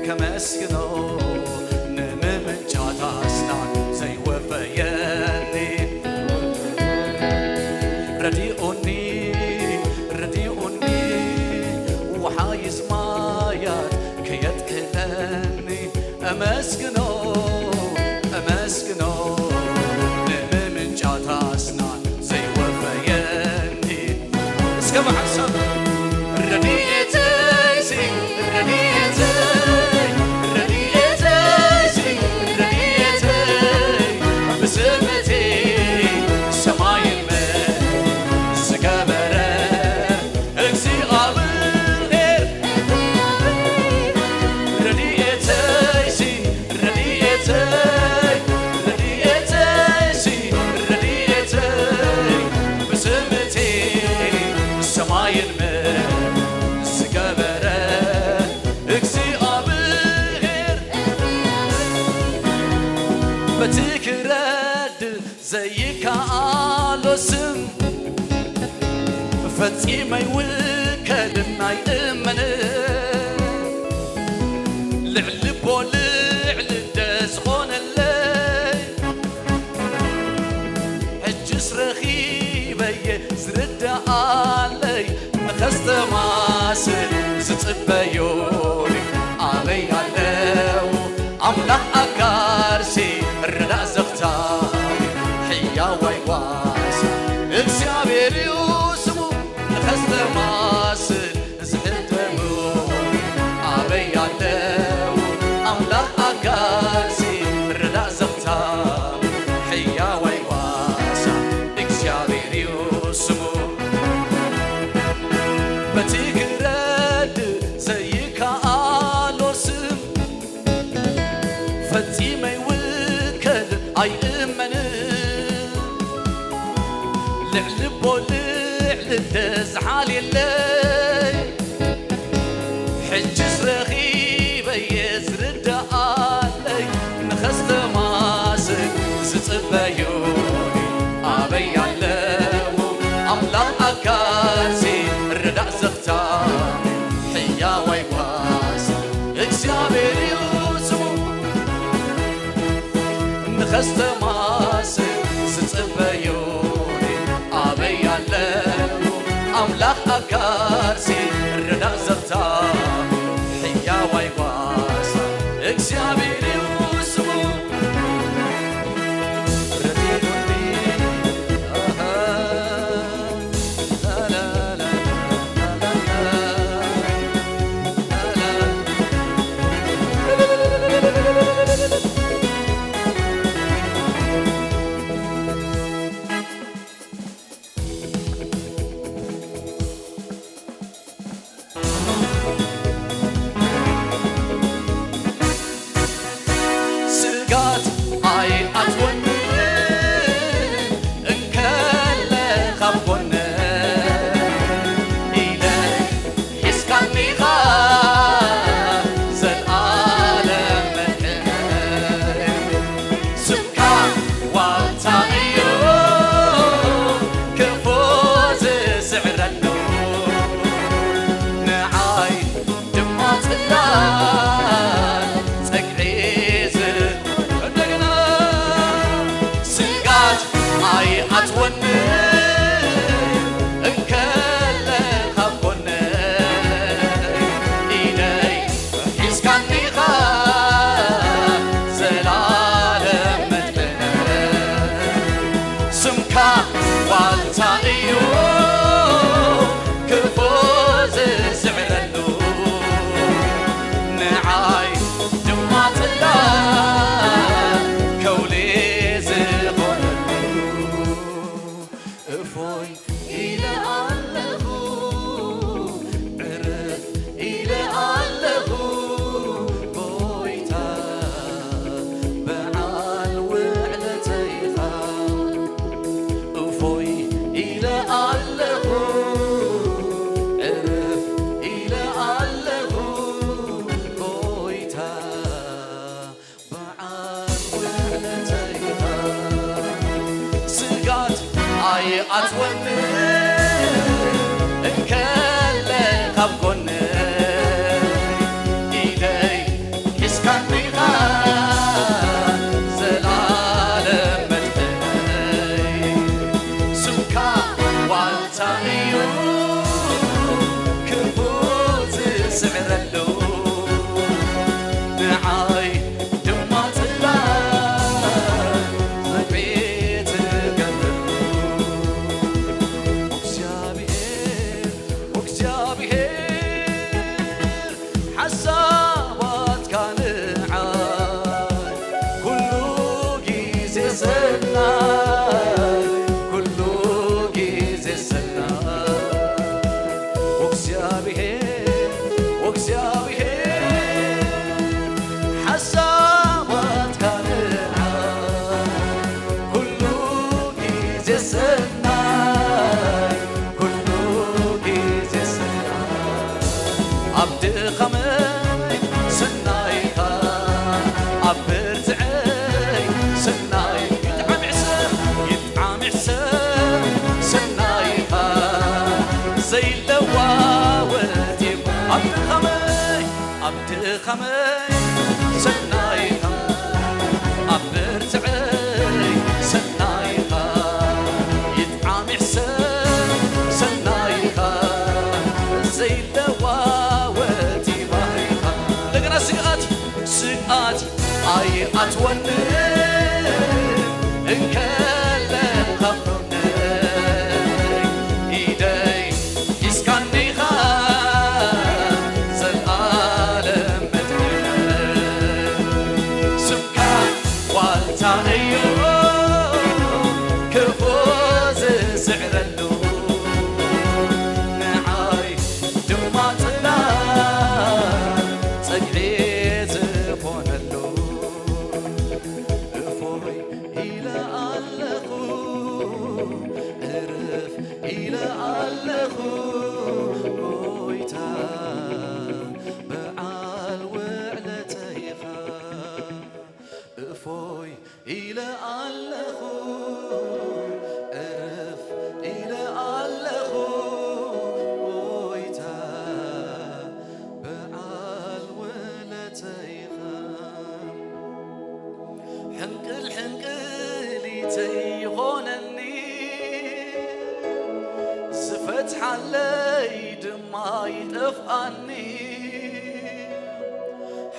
ከመስግኖ። ንምምንጫት ኣስናን ዘይወፈየኒ፣ ረዲኡኒ፣ ረዲኡኒ። ወሓይዝ ማያት ከየጥሕለኒ፣ እመስግኖ፣ እመስግኖ። ንምምንጫት ኣስናን ዘይወፈየኒ፣ እስከ ብሓሳብ ረድኤተይሲ፣ ረድኤተይ፣ ረድኤተይሲ፣ ረድኤተይ፣ ብስምቲ ሰማይን ምድርን ዝገበረ እግዚኣብሔር። ረድኤተይሲ፣ ረድኤተይ፣ ረድኤተይሲ፣ ረድኤተይ፣ ብስምቲ ሰማይን ምድርን ዝገበረ እግዚኣብሔር። በቲ ክረድ ዘይከኣሎ ስም ፈጺመ ይውከልን ኣይእመንን። ልዕሊ ቦ ልዕሊ ደ ዝኾነለይ፣ ሕጅስ ረኺበየ ዝርድኣለይ፣ ንኸስተማስል ዝጽበዩኒ ኣበይ ኣለዉ? ኣምላኽ ኣጋርሲ፣ ረዳእ ዘኽታሚ፣ ሕያዋይ ዋሳ እግዚኣብሔር እዩ ስሙ። ንኸስተማስል ዝሕተሙ ኣበይ ኣለዉ? ኣምላኽ ኣጋርሲ፣ ረዳእ ዘኽታሚ፣ ሕያዋይ ዋሳ እግዚኣብሔር እዩ ስሙ። በቲ ክረድ ዘይከኣሎ ስም ፈጺመ ይውከል ኣይእመንን። ልዕሊ ቦ ልዕሊ ደ ዝሓልየለይ፣ ሕጅስ ረኺበየ ዝርድኣለይ፣ ንኸስተማስል ዝጽበዩኒ ኣበይ ኣለዉ? ኣምላኽ ኣጋርሲ፣ ረዳእ ዘኽታሚ፣ ሕያዋይ ዋሳ እግዚኣብሔር እዩ ስሙ። ንኸስተማስል ዝጽበዩኒ ኣበይ ኣለዉ? ኣምላኽ ኣጋርሲ፣ ረዳእ ዘኽታሚ፣ ሕያዋይ ዋሳ እግዚኣብሔር እዩ ስሙ። ረዲኡኒ፣ ኣሃ፣ ላላላ፣ ላላላ፣ ላላላ። ትወኒ እንከለኻ ኣብ ጎነይ ኢደይ ሒዝካኒኻ ዘላለም መድሕነይ። ስምካ ዋልታ እዩ ክፉ ዝስዕረሉ፣ ንዓይ ድማ ጽላል ከውሊ ዝኾነሉ። እፎይ ኢለ ኣለኹ፣ ዕርፍ ኢለ ኣለኹ፣ ጎይታ በዓል ውዕለተይኻ። እፎይ ኢለ ኣለኹ፣ ዕርፍ ኢለ ኣለኹ፣ ጎይታ በዓል ውዕለተይኻ። ስግኣት ኣይኣትወንን እንከለኻ ኣብ ጎነይ፣ ኢደይ ሒዝካኒኻ ዘላለም መድሕነይ። ስምካ ዋልታ እዩ ክፉ ዝስዕረሉ፣ ንዓይ ድማ ጽላል ርግቢት ትገብረሉ። እግዚኣብሔር፣ እግዚኣብሔር፣ ሓሳባትካ ንዓይ ኩሉ ግዜ ሰናይ፣ ኩሉ ግዜ ሰናይ። እግዚኣብሔር፣ እግዚኣብሔር፣ ሓሳባትካ ንዓይ ኩሉ ግዜ ሰናይ፣ ኩሉ ግዜ ሰናይ። ኣብ ድኻመይ ሰናይካ፣ ኣብ ብርትዐይ ሰናይ። ይጥዓም ይሕሰብ፣ ይጥዓም ይሕሰብ ሰናይካ፣ ዘይለዋወጥ እዩ። ኣብ ድኻመይ፣ ኣብ ድኻመይ ሰናይካ፣ ኣብ ብርትዐይ ሰናይካ፣ ይጥዓም ይሕሰብ ሰናይካ፣ ዘይለዋወጥ እዩ ባህሪኻ። እንደገና ስግኣት፣ ስግኣት ኣይኣትወንን እንከለኻ ኣብ ጎነይ፣ ኢደይ ሒዝካኒኻ ዘልኣለም መድሕነይ። ስምካ ዋልታ እዩ ክፉ ዝስዕረሉ፣ ንዓይ ድማ ጽላል ጸግዒ ዝኾነሉ። እፎይ ኢለ ኣለኹ፣ ዕርፍ ኢለ ኣለኹ፣ ጎይታ በዓል ውዕለተይኻ። እፎይ ኢለ ኣለኹ፣ ዕርፍ ኢለ ኣለኹ፣ ጎይታ በዓል ውዕለተይኻ። ሕንቅል ሕንቅሊተይ ይኾነኒ፣ ዝፈትሓለይ ድማ ይጠፍኣኒ።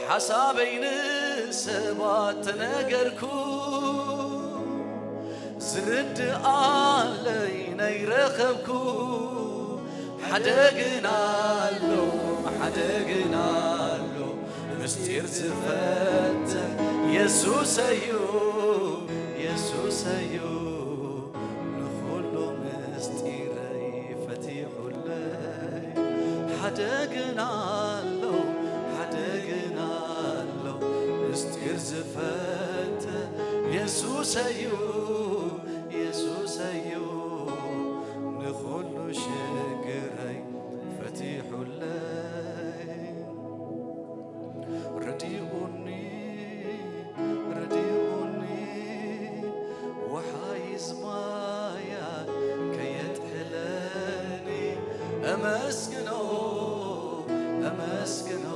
ሓሳበይ ንሰባት ተነገርኩ፣ ዝርድኣለይ ነይረኸብኩ። ሓደ ግን ኣሎ፣ ሓደ ግን ኣሎ፣ ምስጢር ዝፈትሕ የሱሰዩ፣ የሱሰዩ። ንኹሉ ምስጢረይ ፈቲሑለይ። ሓደ ግን ኣሎ፣ ሓደ ግን ኣሎ፣ ምስጢር ዝፈትሕ የሱሰዩ፣ የሱሰዩ። ንኹሉ ሽግረይ ፈቲሑለይ። ረዲኡኒ፣ ረዲኡኒ፣ ወሓይዝ ማያት ከየጥሕለኒ። ኣመስግኖ፣ ኣመስግኖ፣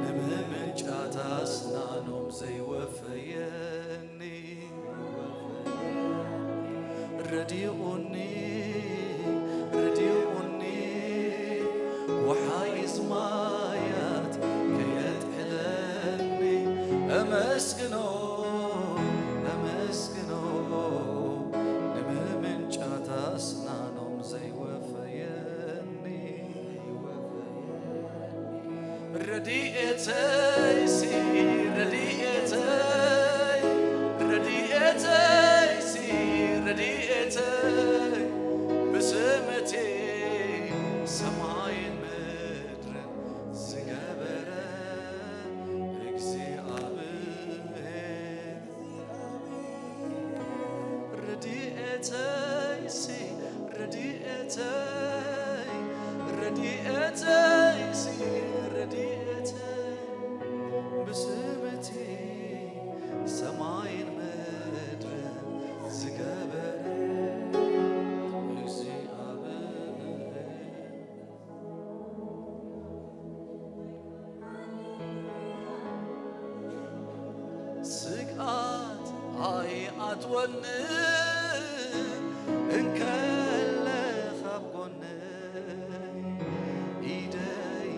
ንምምንጫት ኣስናኖም ዘይወፈየኒ። ረዲኡኒ፣ ረዲኡኒ፣ ወሓይዝ ማያት ከየጥሕለኒ፣ ኣመስግኖ፣ ኣመስግኖ፣ ንምምንጫት ኣስናኖም ዘይወፈየኒ። ረድኤተይሲ፣ ረድኤተይ፣ ረድኤተይሲ፣ ረድኤተይ፣ ብስም እቲ ሰማይን ምድርን ዝገበረ እግዚኣብሔር። ረድኤተይሲ፣ ረድኤተይ፣ ረድኤተይሲ፣ ረድኤተይ፣ ብስም እቲ ሰማይን ምድርን ዝገበረ እግዚኣብሔር። ስግኣት ኣይኣትወንን እንከለኻ ኣብ ጎነይ፣ ኢደይ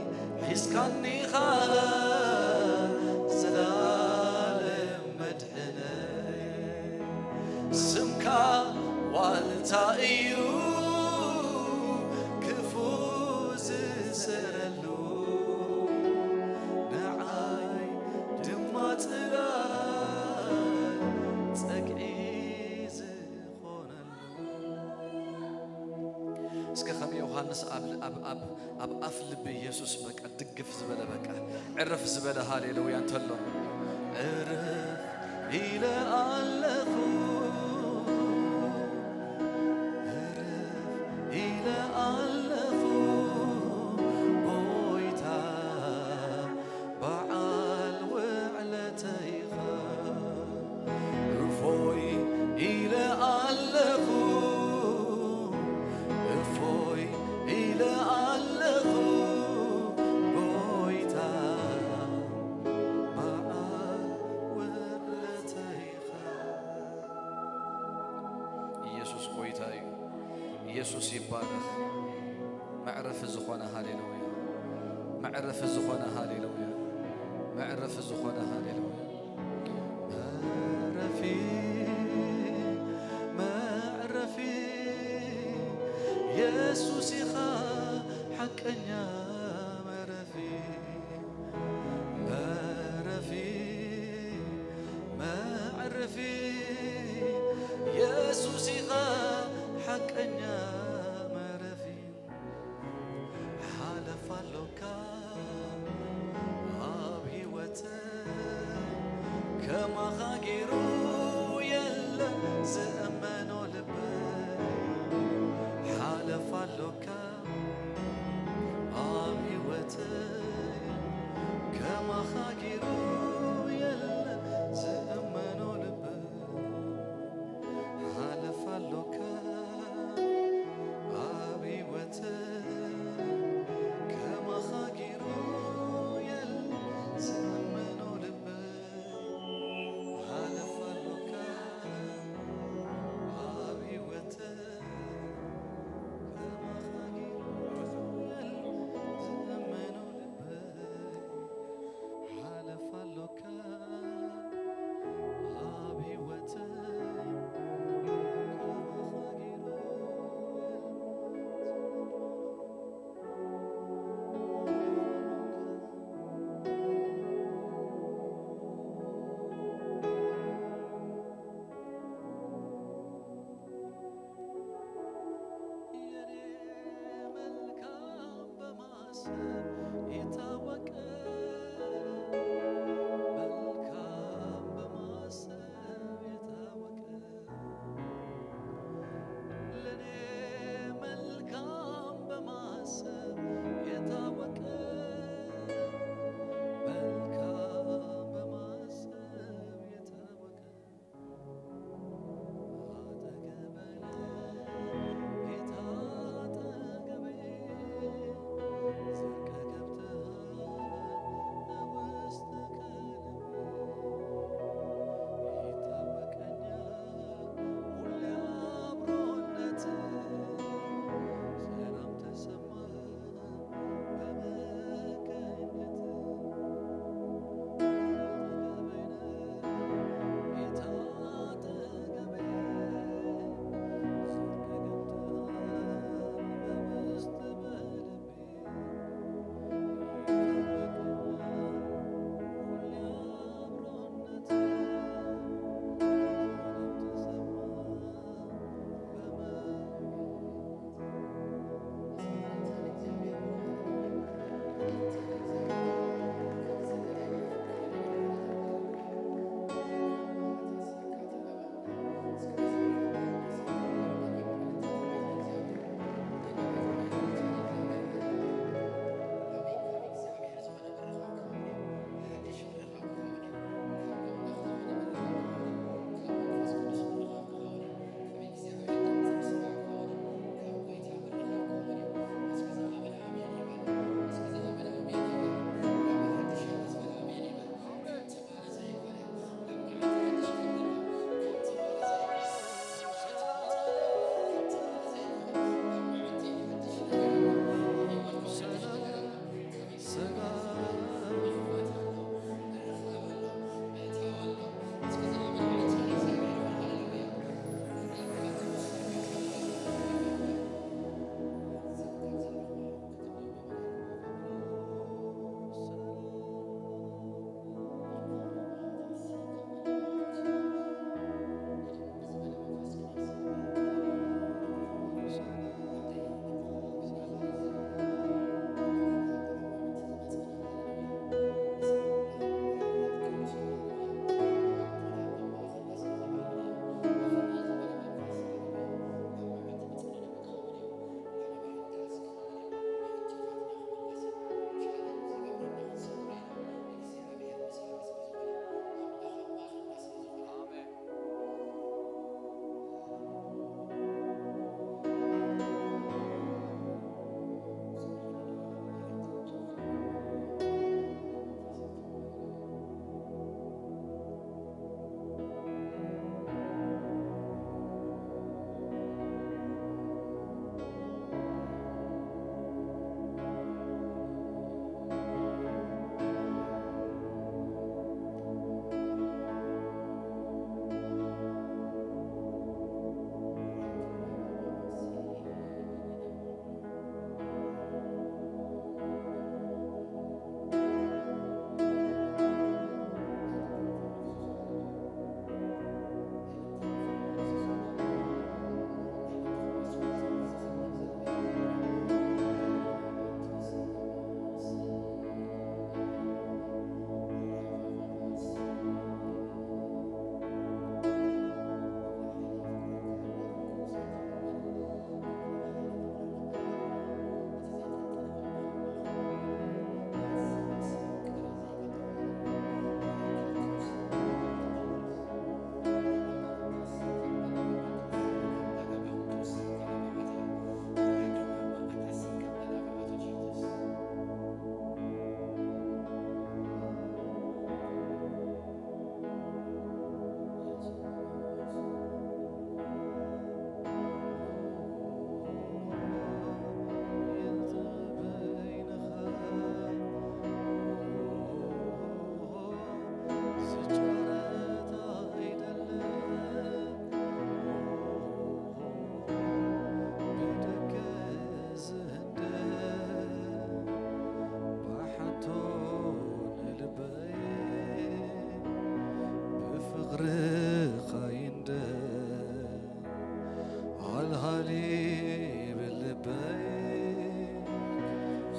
ሒዝካኒኻ ዘላለም መድሕነይ። ስምካ ዋልታ እዩ ክፉ ዝስረሉ፣ ንዓይ ድማ ጽላል ጸግዒ ዝኾነሉ። እስከ ከም ዮሃንስ ኣብ፣ ኣብ፣ ኣብ፣ ኣብ ኣፍ ልቢ ኢየሱስ በቃ ድግፍ ዝበለ፣ በቃ ዕርፍ ዝበለ ሃሌሉያ እንተሎ፣ ዕርፍ ኢለ ኣለኹ፣ ዕርፍ ኢለ ኣለኹ ጎይታ በዓል ውዕለተይኻ። እፎይ ኢለ ኣለኹ፣ እፎይ ኢለ ኣለኹ ጎይታ በዓል ውዕለተይኻ። ኢየሱስ ጎይታ እዩ። ኢየሱስ ይባረኽ። መዕረፊ ዝኾነ ሃሌሉያ፣ መዕረፊ ዝኾነ ሃሌሉያ፣ መዕረፊ ዝኾነ ሃሌሉያ። መዕረፊ፣ መዕረፊ፣ ኢየሱስ ኢኻ ሓቀኛ መዕረፊ። መዕረፊ፣ መዕረፊ፣ ኢየሱስ ኢኻ ሓቀኛ መዕረፊ። ሓለፋ ኣሎካ ኣብ ህይወተይ፣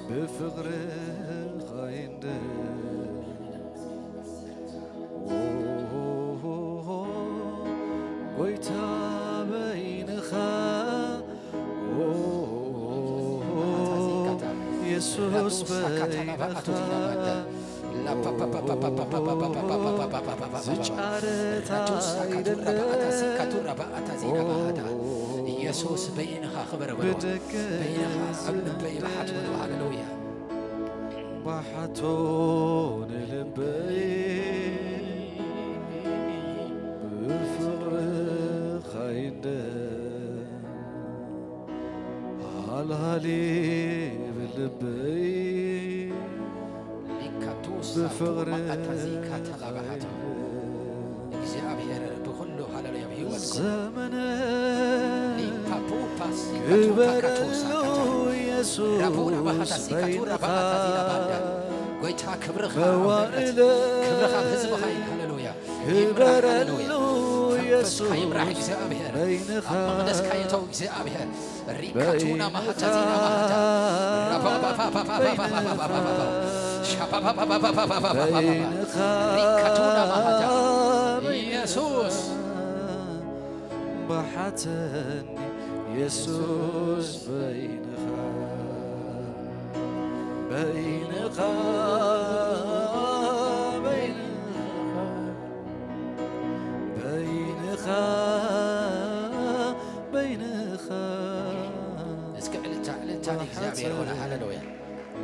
ብፍቕርኻ ይንደድ። ኦ፣ ጎይታ በይንኻ፣ ኦ፣ የሱስ በይንኻ። ዝጫረት ኣይደለም። ኢየሱስ በይንኻ ክበር በሎ። በይንኻ ኣብ ልበይ ብሓት በሎ። ሃሌሉያ። ብሓቶ ንልበይ ብፍቕርኻ ይንደድ። ሃልሃሊ ብልበይ ሊካቱ ሳቱ ብፍቕርኻ ማኣታዚ ካታላባሃታ። ይንደድ። እግዚኣብሔር ብኹሉ ሃሌሉያ ኣብ ህይወትኩም። ዘመነ ሊፓፑፓ ሲካቱ ክበረሉ ካካቱ ሳካታ። የሱስ ራቡና ማሃታ ሲካቱ በይንኻ። ራባታ ዚና ባንዳ። ጎይታ ክብርኻ ኣብ መሬት፣ መዋዕለ ክብርኻ ኣብ ህዝብኻ ይን። ሃሌሉያ። ይምራሕ፣ ሃሌሉያ። ክበረሉ መንፈስካ የሱስ ይምራሕ እግዚኣብሔር። በይንኻ። ኣብ መቕደስካ የእተው እግዚኣብሔር። ሪካቱና ማሃታ ዚና ማሃታ። ራባባባባባባባባባባባ። ሻባባባባባባባባባ። በይንኻ። ሪካቱና ማሃታ። በይንኻ። ኢየሱስ። ብሓተኒ የሱስ በይንኻ፣ በይንኻ፣ በይንኻ፣ በይንኻ፣ በይንኻ። እስኪ ዕልልታ፣ ዕልልታ ንእግዚኣብሔር ይኹን። ሃሌሉያ።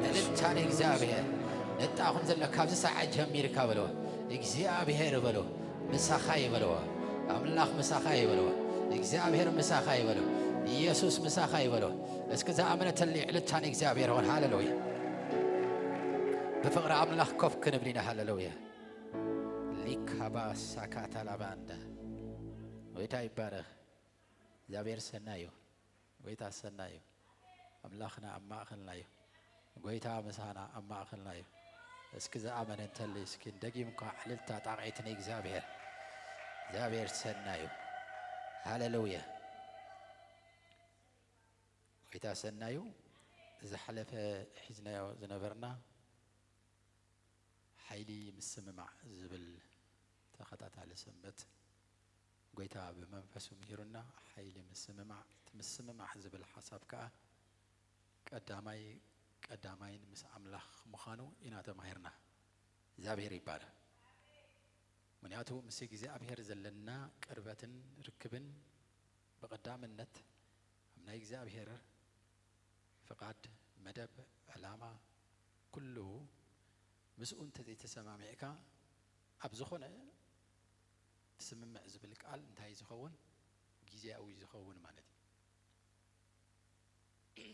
ዕልልታ ንእግዚኣብሔር። ነጣኹም ዘሎ ካብዚ ሰዓት ጀሚርካ በልዎ። እግዚኣብሔር በልዎ። ምሳኻ ይበልዎ። ኣምላኽ ምሳኻ ይበልዎ። እግዚኣብሔር ምሳኻ ይበልዎ። ኢየሱስ ምሳኻ ይበልዎ። እስኪ ዝኣመነ ተሊ ዕልልታ ንእግዚኣብሔር ይኹን። ሃሌሉያ። ብፍቕሪ ኣምላኽ ኮፍ ክንብል ኢና። ሃሌሉያ። ሊካባ ሳካታ ላባንዳ። ጎይታ ይባረኽ። እግዚኣብሔር ሰናይ እዩ። ጎይታ ሰናይ እዩ። ኣምላኽና ኣብ ማእኸልና እዩ። ጎይታ ምሳና ኣብ ማእኸልና እዩ። እስኪ ዝኣመነ እንተሊ እስኪ ደጊምካ ዕልልታ ጣቕዒት ንእግዚኣብሔር። እግዚኣብሔር ሰናይ እዩ። ሃሌሉያ። ጎይታ ሰናይ እዩ። ዝሓለፈ ሒዝናዮ ዝነበርና ሓይሊ ምስምማዕ ዝብል ተኸታታሊ ሰንበት ጎይታ ብመንፈሱ ምሂሩና፣ ሓይሊ ምስምማዕ፣ እቲ ምስምማዕ ዝብል ሓሳብ ከኣ ቀዳማይ፣ ቀዳማይን ምስ ኣምላኽ ምዃኑ ኢና ተማሂርና። እግዚኣብሔር ይባረኽ። ምኽንያቱ ምስ እግዚኣብሔር ዘለና ቅርበትን ርክብን ብቐዳምነት ኣብ ናይ እግዚኣብሔር ፍቓድ፣ መደብ፣ ዕላማ፣ ኩሉ ምስኡ እንተዘይተሰማሚዕካ ኣብ ዝኾነ ስምምዕ ዝብል ቃል እንታይ ዝኸውን? ግዜያዊ ዝኸውን ማለት እዩ።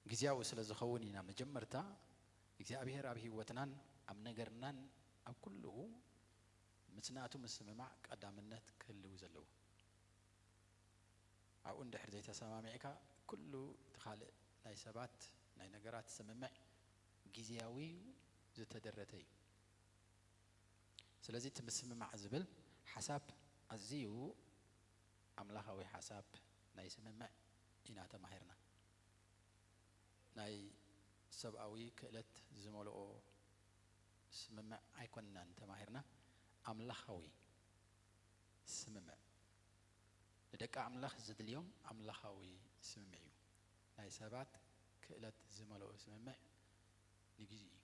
ግዜያዊ ስለ ዝኸውን ኢና መጀመርታ እግዚኣብሔር ኣብ ህይወትናን ኣብ ነገርናን ኣብ ኩሉ ምስ ናቱ ምስምማዕ ቀዳምነት ክህልው ዘለዎ። ኣብኡ እንድሕር ዘይተሰማሚዕካ ኩሉ እቲ ካልእ ናይ ሰባት ናይ ነገራት ስምምዕ ግዜያዊ ዝተደረተ እዩ። ስለዚ እቲ ምስምማዕ ዝብል ሓሳብ ኣዝዩ ኣምላኻዊ ሓሳብ ናይ ስምምዕ ኢና ተማሂርና። ናይ ሰብኣዊ ክእለት ዝመልኦ ስምምዕ ኣይኮንናን ተማሂርና፣ ኣምላኻዊ ስምምዕ። ንደቂ ኣምላኽ ዘድልዮም ኣምላኻዊ ስምምዕ እዩ። ናይ ሰባት ክእለት ዝመልኦ ስምምዕ ንግዜኡ እዩ።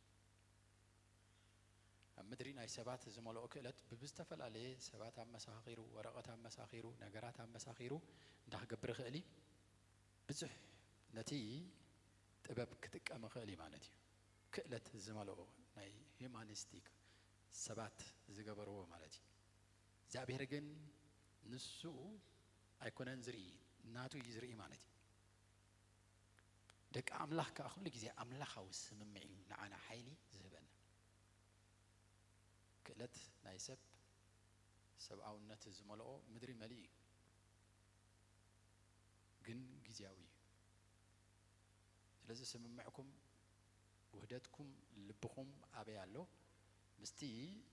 ኣብ ምድሪ ናይ ሰባት ዝመልኦ ክእለት ብብዝተፈላለየ ሰባት ኣመሳኺሩ፣ ወረቐት ኣመሳኺሩ፣ ነገራት ኣመሳኺሩ እንታይ ክገብር ይኽእል እዩ? ብዙሕ ነቲ ጥበብ ክጥቀም ይኽእል እዩ ማለት እዩ። ክእለት ዝመልኦ ናይ ሂዩማኒስቲክ ሰባት ዝገበርዎ ማለት እዩ። እግዚኣብሔር ግን ንሱ ኣይኮነን ዝርኢ፣ ናቱ እዩ ዝርኢ ማለት እዩ። ደቂ ኣምላኽ ከኣ ኩሉ ግዜ ኣምላኻዊ ስምምዕ እዩ ንዓና ሓይሊ ዝህበና። ክእለት ናይ ሰብ ሰብኣውነት ዝመልኦ ምድሪ መሊኡ እዩ፣ ግን ግዜያዊ እዩ። ስለዚ ስምምዕኩም፣ ውህደትኩም፣ ልብኹም ኣበይ ኣሎ? ምስቲ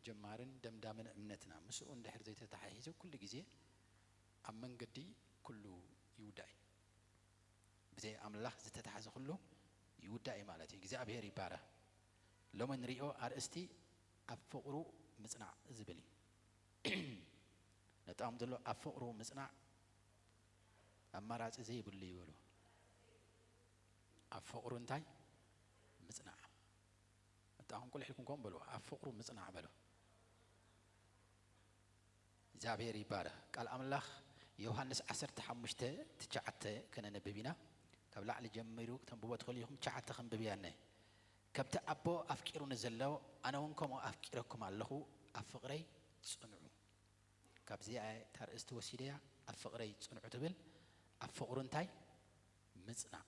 ጀማርን ደምዳምን እምነትና ምስኡ እንድሕር ዘይተተሓሒዙ ኩሉ ግዜ ኣብ መንገዲ ኩሉ ይውዳእ እዩ። ብዘይ ኣምላኽ ዝተታሕዘ ኩሉ ይውዳእ እዩ ማለት እዩ። እግዚኣብሔር ይባረኽ። ሎሚ ንሪኦ ኣርእስቲ ኣብ ፍቕሩ ምጽናዕ ዝብል እዩ። ነጣም ዘሎ ኣብ ፍቕሩ ምጽናዕ ኣማራጺ ዘይብሉ ይበሉ። ኣብ ፍቕሩ እንታይ ምጽናዕ? ነጣም ቁልሕ ኢልኩም ከም በሉ፣ ኣብ ፍቕሩ ምጽናዕ በሉ። እግዚኣብሔር ይባረኽ። ቃል ኣምላኽ ዮሃንስ ዓሰርተ ሓሙሽተ ትሽዓተ ከነንብብ ኢና። ካብ ላዕሊ ጀሚሩ ክተንብቦ ትኽእሉ ኢኹም። ትሽዓተ ክንብብ እያ እነ። ከምቲ ኣቦ ኣፍቂሩኒ ዘሎ፣ ኣነ እውን ከምኡ ኣፍቂረኩም ኣለኹ፣ ኣብ ፍቕረይ ጽንዑ። ካብዚኣ እታ ርእስቲ ወሲደያ፣ ኣብ ፍቕረይ ጽንዑ ትብል። ኣብ ፍቕሩ እንታይ ምጽናዕ።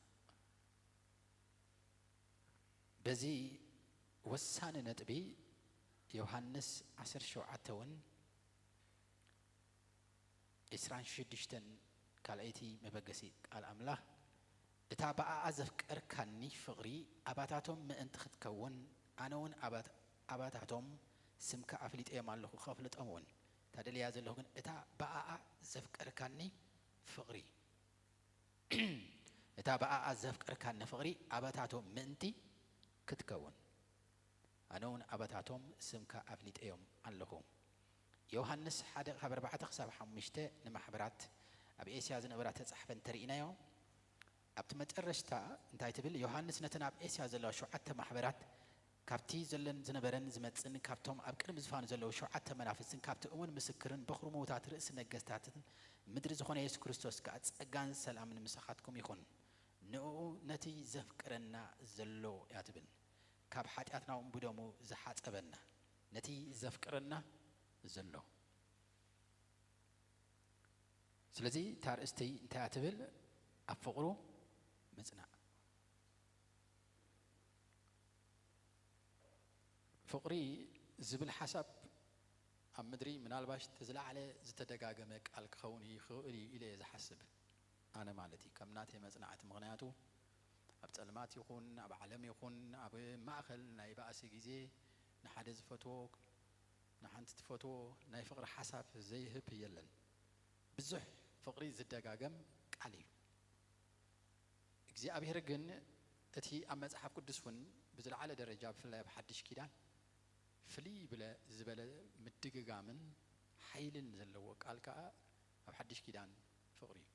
በዚ ወሳኒ ነጥቢ ዮሃንስ ዓሰርተ ሸውዓተ እውን ዕስራን ሽዱሽተን ካልኣይቲ መበገሲ ቃል ኣምላኽ፣ እታ ብኣኣ ዘፍቀርካኒ ፍቕሪ ኣባታቶም ምእንቲ ክትከውን፣ ኣነ እውን ኣባት-፣ ኣባታቶም ስምካ ኣፍሊጠዮም ኣለኹ፣ ከፍልጦም እውን። እታ ደልያ ዘለኹ ግን እታ ብኣኣ ዘፍቀርካኒ ፍቕሪ፣ እታ ብኣኣ ዘፍቀርካኒ ፍቕሪ ኣባታቶም ምእንቲ ክትከውን፣ ኣነ እውን ኣባታቶም ስምካ ኣፍሊጠዮም ኣለኹ። ዮሃንስ ሓደ ካብ ኣርባዕተ ክሳብ ሓሙሽተ ንማሕበራት ኣብ ኤስያ ዝነበራ ተጻሕፈ እንተርኢናዮ፣ ኣብቲ መጨረሽታ እንታይ ትብል? ዮሃንስ ነተን ኣብ ኤስያ ዘለዋ ሸውዓተ ማሕበራት፣ ካብቲ ዘለን ዝነበረን ዝመጽእን፣ ካብቶም ኣብ ቅድሚ ዝፋኑ ዘለዉ ሸውዓተ መናፍስትን፣ ካብቲ እሙን ምስክርን በኹሪ ምዉታት ርእሲ ነገስታትን ምድሪ ዝኾነ የሱስ ክርስቶስ ከኣ ጸጋን ሰላምን ምሳኻትኩም ይኹን። ንእኡ ነቲ ዘፍቅረና ዘሎ እያ ትብል። ካብ ሓጢኣትና እውን ብደሙ ዝሓጸበና ነቲ ዘፍቅረና ዘሎ። ስለዚ እታ ኣርእስቲ እንታይ እያ ትብል? ኣብ ፍቕሩ ምጽናዕ። ፍቕሪ ዝብል ሓሳብ ኣብ ምድሪ ምናልባሽ እቲ ዝለዓለ ዝተደጋገመ ቃል ክኸውን ይኽእል እዩ ኢለ እየ ዝሓስብ፣ ኣነ ማለት እዩ፣ ከም ናተይ መጽናዕቲ። ምኽንያቱ ኣብ ጸልማት ይኹን ኣብ ዓለም ይኹን ኣብ ማእከል ናይ ባእሲ ግዜ ንሓደ ዝፈትዎ፣ ንሓንቲ ትፈትዎ ናይ ፍቕሪ ሓሳብ ዘይህብ የለን። ብዙሕ ፍቕሪ ዝደጋገም ቃል እዩ። እግዚኣብሔር ግን እቲ ኣብ መጽሓፍ ቅዱስ እውን ብዝለዓለ ደረጃ፣ ብፍላይ ኣብ ሓድሽ ኪዳን ፍልይ ብለ ዝበለ ምድግጋምን ሓይልን ዘለዎ ቃል ከኣ ኣብ ሓድሽ ኪዳን ፍቕሪ እዩ።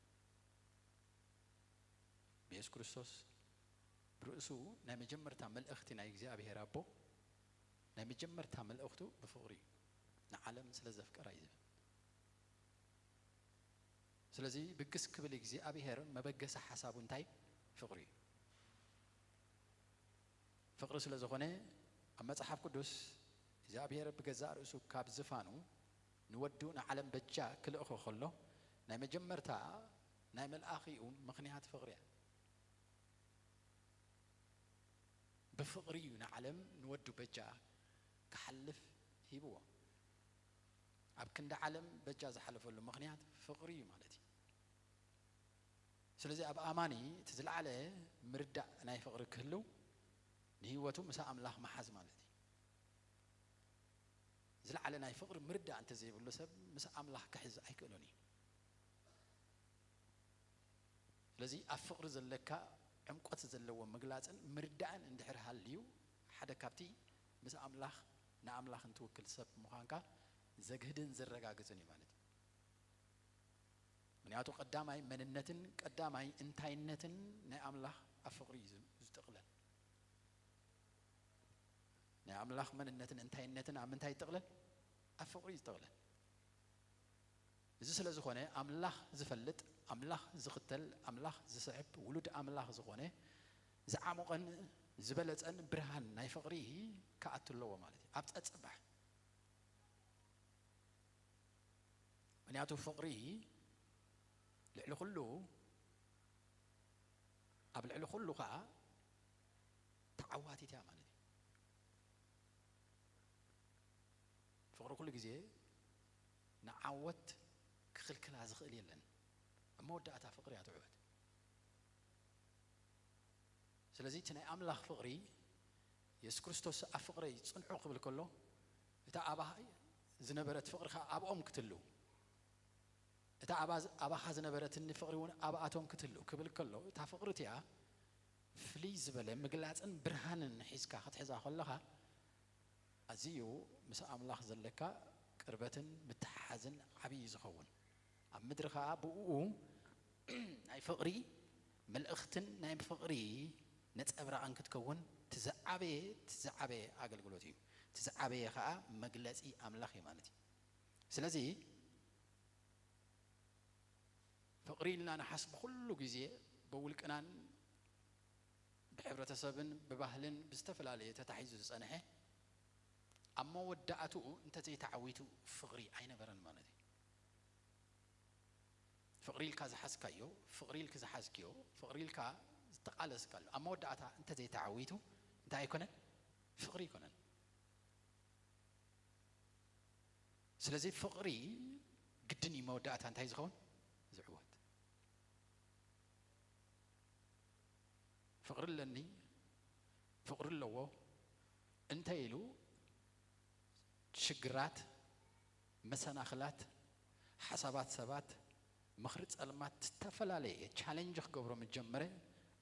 ብየሱስ ክርስቶስ ብርእሱ ናይ መጀመርታ መልእኽቲ ናይ እግዚኣብሔር ኣቦ፣ ናይ መጀመርታ መልእኽቱ ብፍቕሪ እዩ። ንዓለም ስለ ዘፍቀራ እዩ ዝብል። ስለዚ ብግስ ክብል እግዚኣብሔር መበገሲ ሓሳቡ እንታይ? ፍቕሪ እዩ። ፍቕሪ ስለ ዝኾነ ኣብ መጽሓፍ ቅዱስ እግዚኣብሔር ብገዛእ ርእሱ ካብ ዝፋኑ ንወዱ ንዓለም በጃ ክልእኾ ከሎ ናይ መጀመርታ ናይ መልኣኺኡ ምኽንያት ፍቕሪ እያ። ብፍቕሪ እዩ ንዓለም ንወዱ በጃ ክሓልፍ ሂብዎ። ኣብ ክንዲ ዓለም በጃ ዝሓለፈሉ ምኽንያት ፍቕሪ እዩ ማለት እዩ። ስለዚ ኣብ ኣማኒ እቲ ዝለዓለ ምርዳእ ናይ ፍቕሪ ክህልው ንህይወቱ ምስ ኣምላኽ ምሓዝ ማለት እዩ። ዝለዓለ ናይ ፍቕሪ ምርዳእ እንተዘይብሉ ሰብ ምስ ኣምላኽ ክሕዝ ኣይክእሎን እዩ። ስለዚ ኣብ ፍቕሪ ዘለካ ዕምቆት ዘለዎ ምግላጽን ምርዳእን እንድሕር ሃልዩ፣ ሓደ ካብቲ ምስ ኣምላኽ ንኣምላኽ እንትውክል ሰብ ምዃንካ ዘግህድን ዘረጋግጽን እዩ ማለት እዩ። ምክንያቱ ቀዳማይ መንነትን ቀዳማይ እንታይነትን ናይ ኣምላኽ ኣብ ፍቕሪ እዩ ዝ-፣ ዝጥቕለል። ናይ ኣምላኽ መንነትን እንታይነትን ኣብ ምንታይ ይጥቕለል? ኣብ ፍቕሪ እዩ ዝጥቕለል። እዚ ስለ ዝኾነ ኣምላኽ ዝፈልጥ፣ ኣምላኽ ዝኽተል፣ ኣምላኽ ዝስዕብ፣ ውሉድ ኣምላኽ ዝኾነ ዝዓሞቐን ዝበለጸን ብርሃን ናይ ፍቕሪ ክኣቱ ኣለዎ ማለት እዩ። ኣብ ጸጽባሕ። ምክንያቱ ፍቕሪ ልዕሊ ኩሉ፣ ኣብ ልዕሊ ኩሉ ኸኣ ተዓዋቲት እያ ማለት እዩ። ፍቕሪ ኩሉ ግዜ ንዓወት ክኽልክላ ዝኽእል የለን። ኣብ መወዳእታ ፍቕሪ እያ ትዕወት። ስለዚ እቲ ናይ ኣምላኽ ፍቕሪ፣ የሱስ ክርስቶስ ኣብ ፍቕረይ ጽንዑ ክብል ከሎ፣ እታ ኣባኻ ዝነበረት ፍቕሪ ኸኣ ኣብኦም ክትህሉ፣ እታ ኣባ-፣ ኣባኻ ዝነበረትኒ ፍቕሪ እውን ኣብኣቶም ክትህሉ ክብል ከሎ፣ እታ ፍቕሪ እቲኣ ፍልይ ዝበለ ምግላጽን ብርሃንን ሒዝካ ክትሕዛ ከለኻ ኣዝዩ ምስ ኣምላኽ ዘለካ ቅርበትን ምትሓሓዝን ዓብዪ እዩ ዝኸውን። ኣብ ምድሪ ኸኣ ብእኡ ናይ ፍቕሪ መልእኽትን ናይ ፍቕሪ ነጸብራቕን ክትከውን ትዝዓበየ ትዝዓበየ ኣገልግሎት እዩ። ትዝዓበየ ኸኣ መግለጺ ኣምላኽ እዩ ማለት እዩ። ስለዚ ፍቕሪ ኢልና ንሓስብ ኩሉ ግዜ ብውልቅናን ብሕብረተሰብን ብባህልን ብዝተፈላለየ ተታሒዙ ዝጸንሐ ኣብ መወዳእትኡ እንተዘይተዓዊቱ ፍቕሪ ኣይነበረን ማለት እዩ። ፍቕሪ ኢልካ ዝሓዝካዮ፣ ፍቕሪ ኢልኪ ዝሓዝክዮ፣ ፍቕሪ ኢልካ ዝተቓለስካሉ ኣብ መወዳእታ እንተዘይተዓዊቱ እንታይ ኣይኮነን? ፍቕሪ ኣይኮነን። ስለዚ ፍቕሪ ግድን እዩ መወዳእታ እንታይ ዝኸውን? ዝዕወት። ፍቕሪ ኣለኒ፣ ፍቕሪ ኣለዎ እንተ ኢሉ ሽግራት፣ መሰናኽላት፣ ሓሳባት ሰባት፣ ምኽሪ ጸልማት ዝተፈላለየ ቻለንጅ ክገብሮ ምስ ጀመረ፣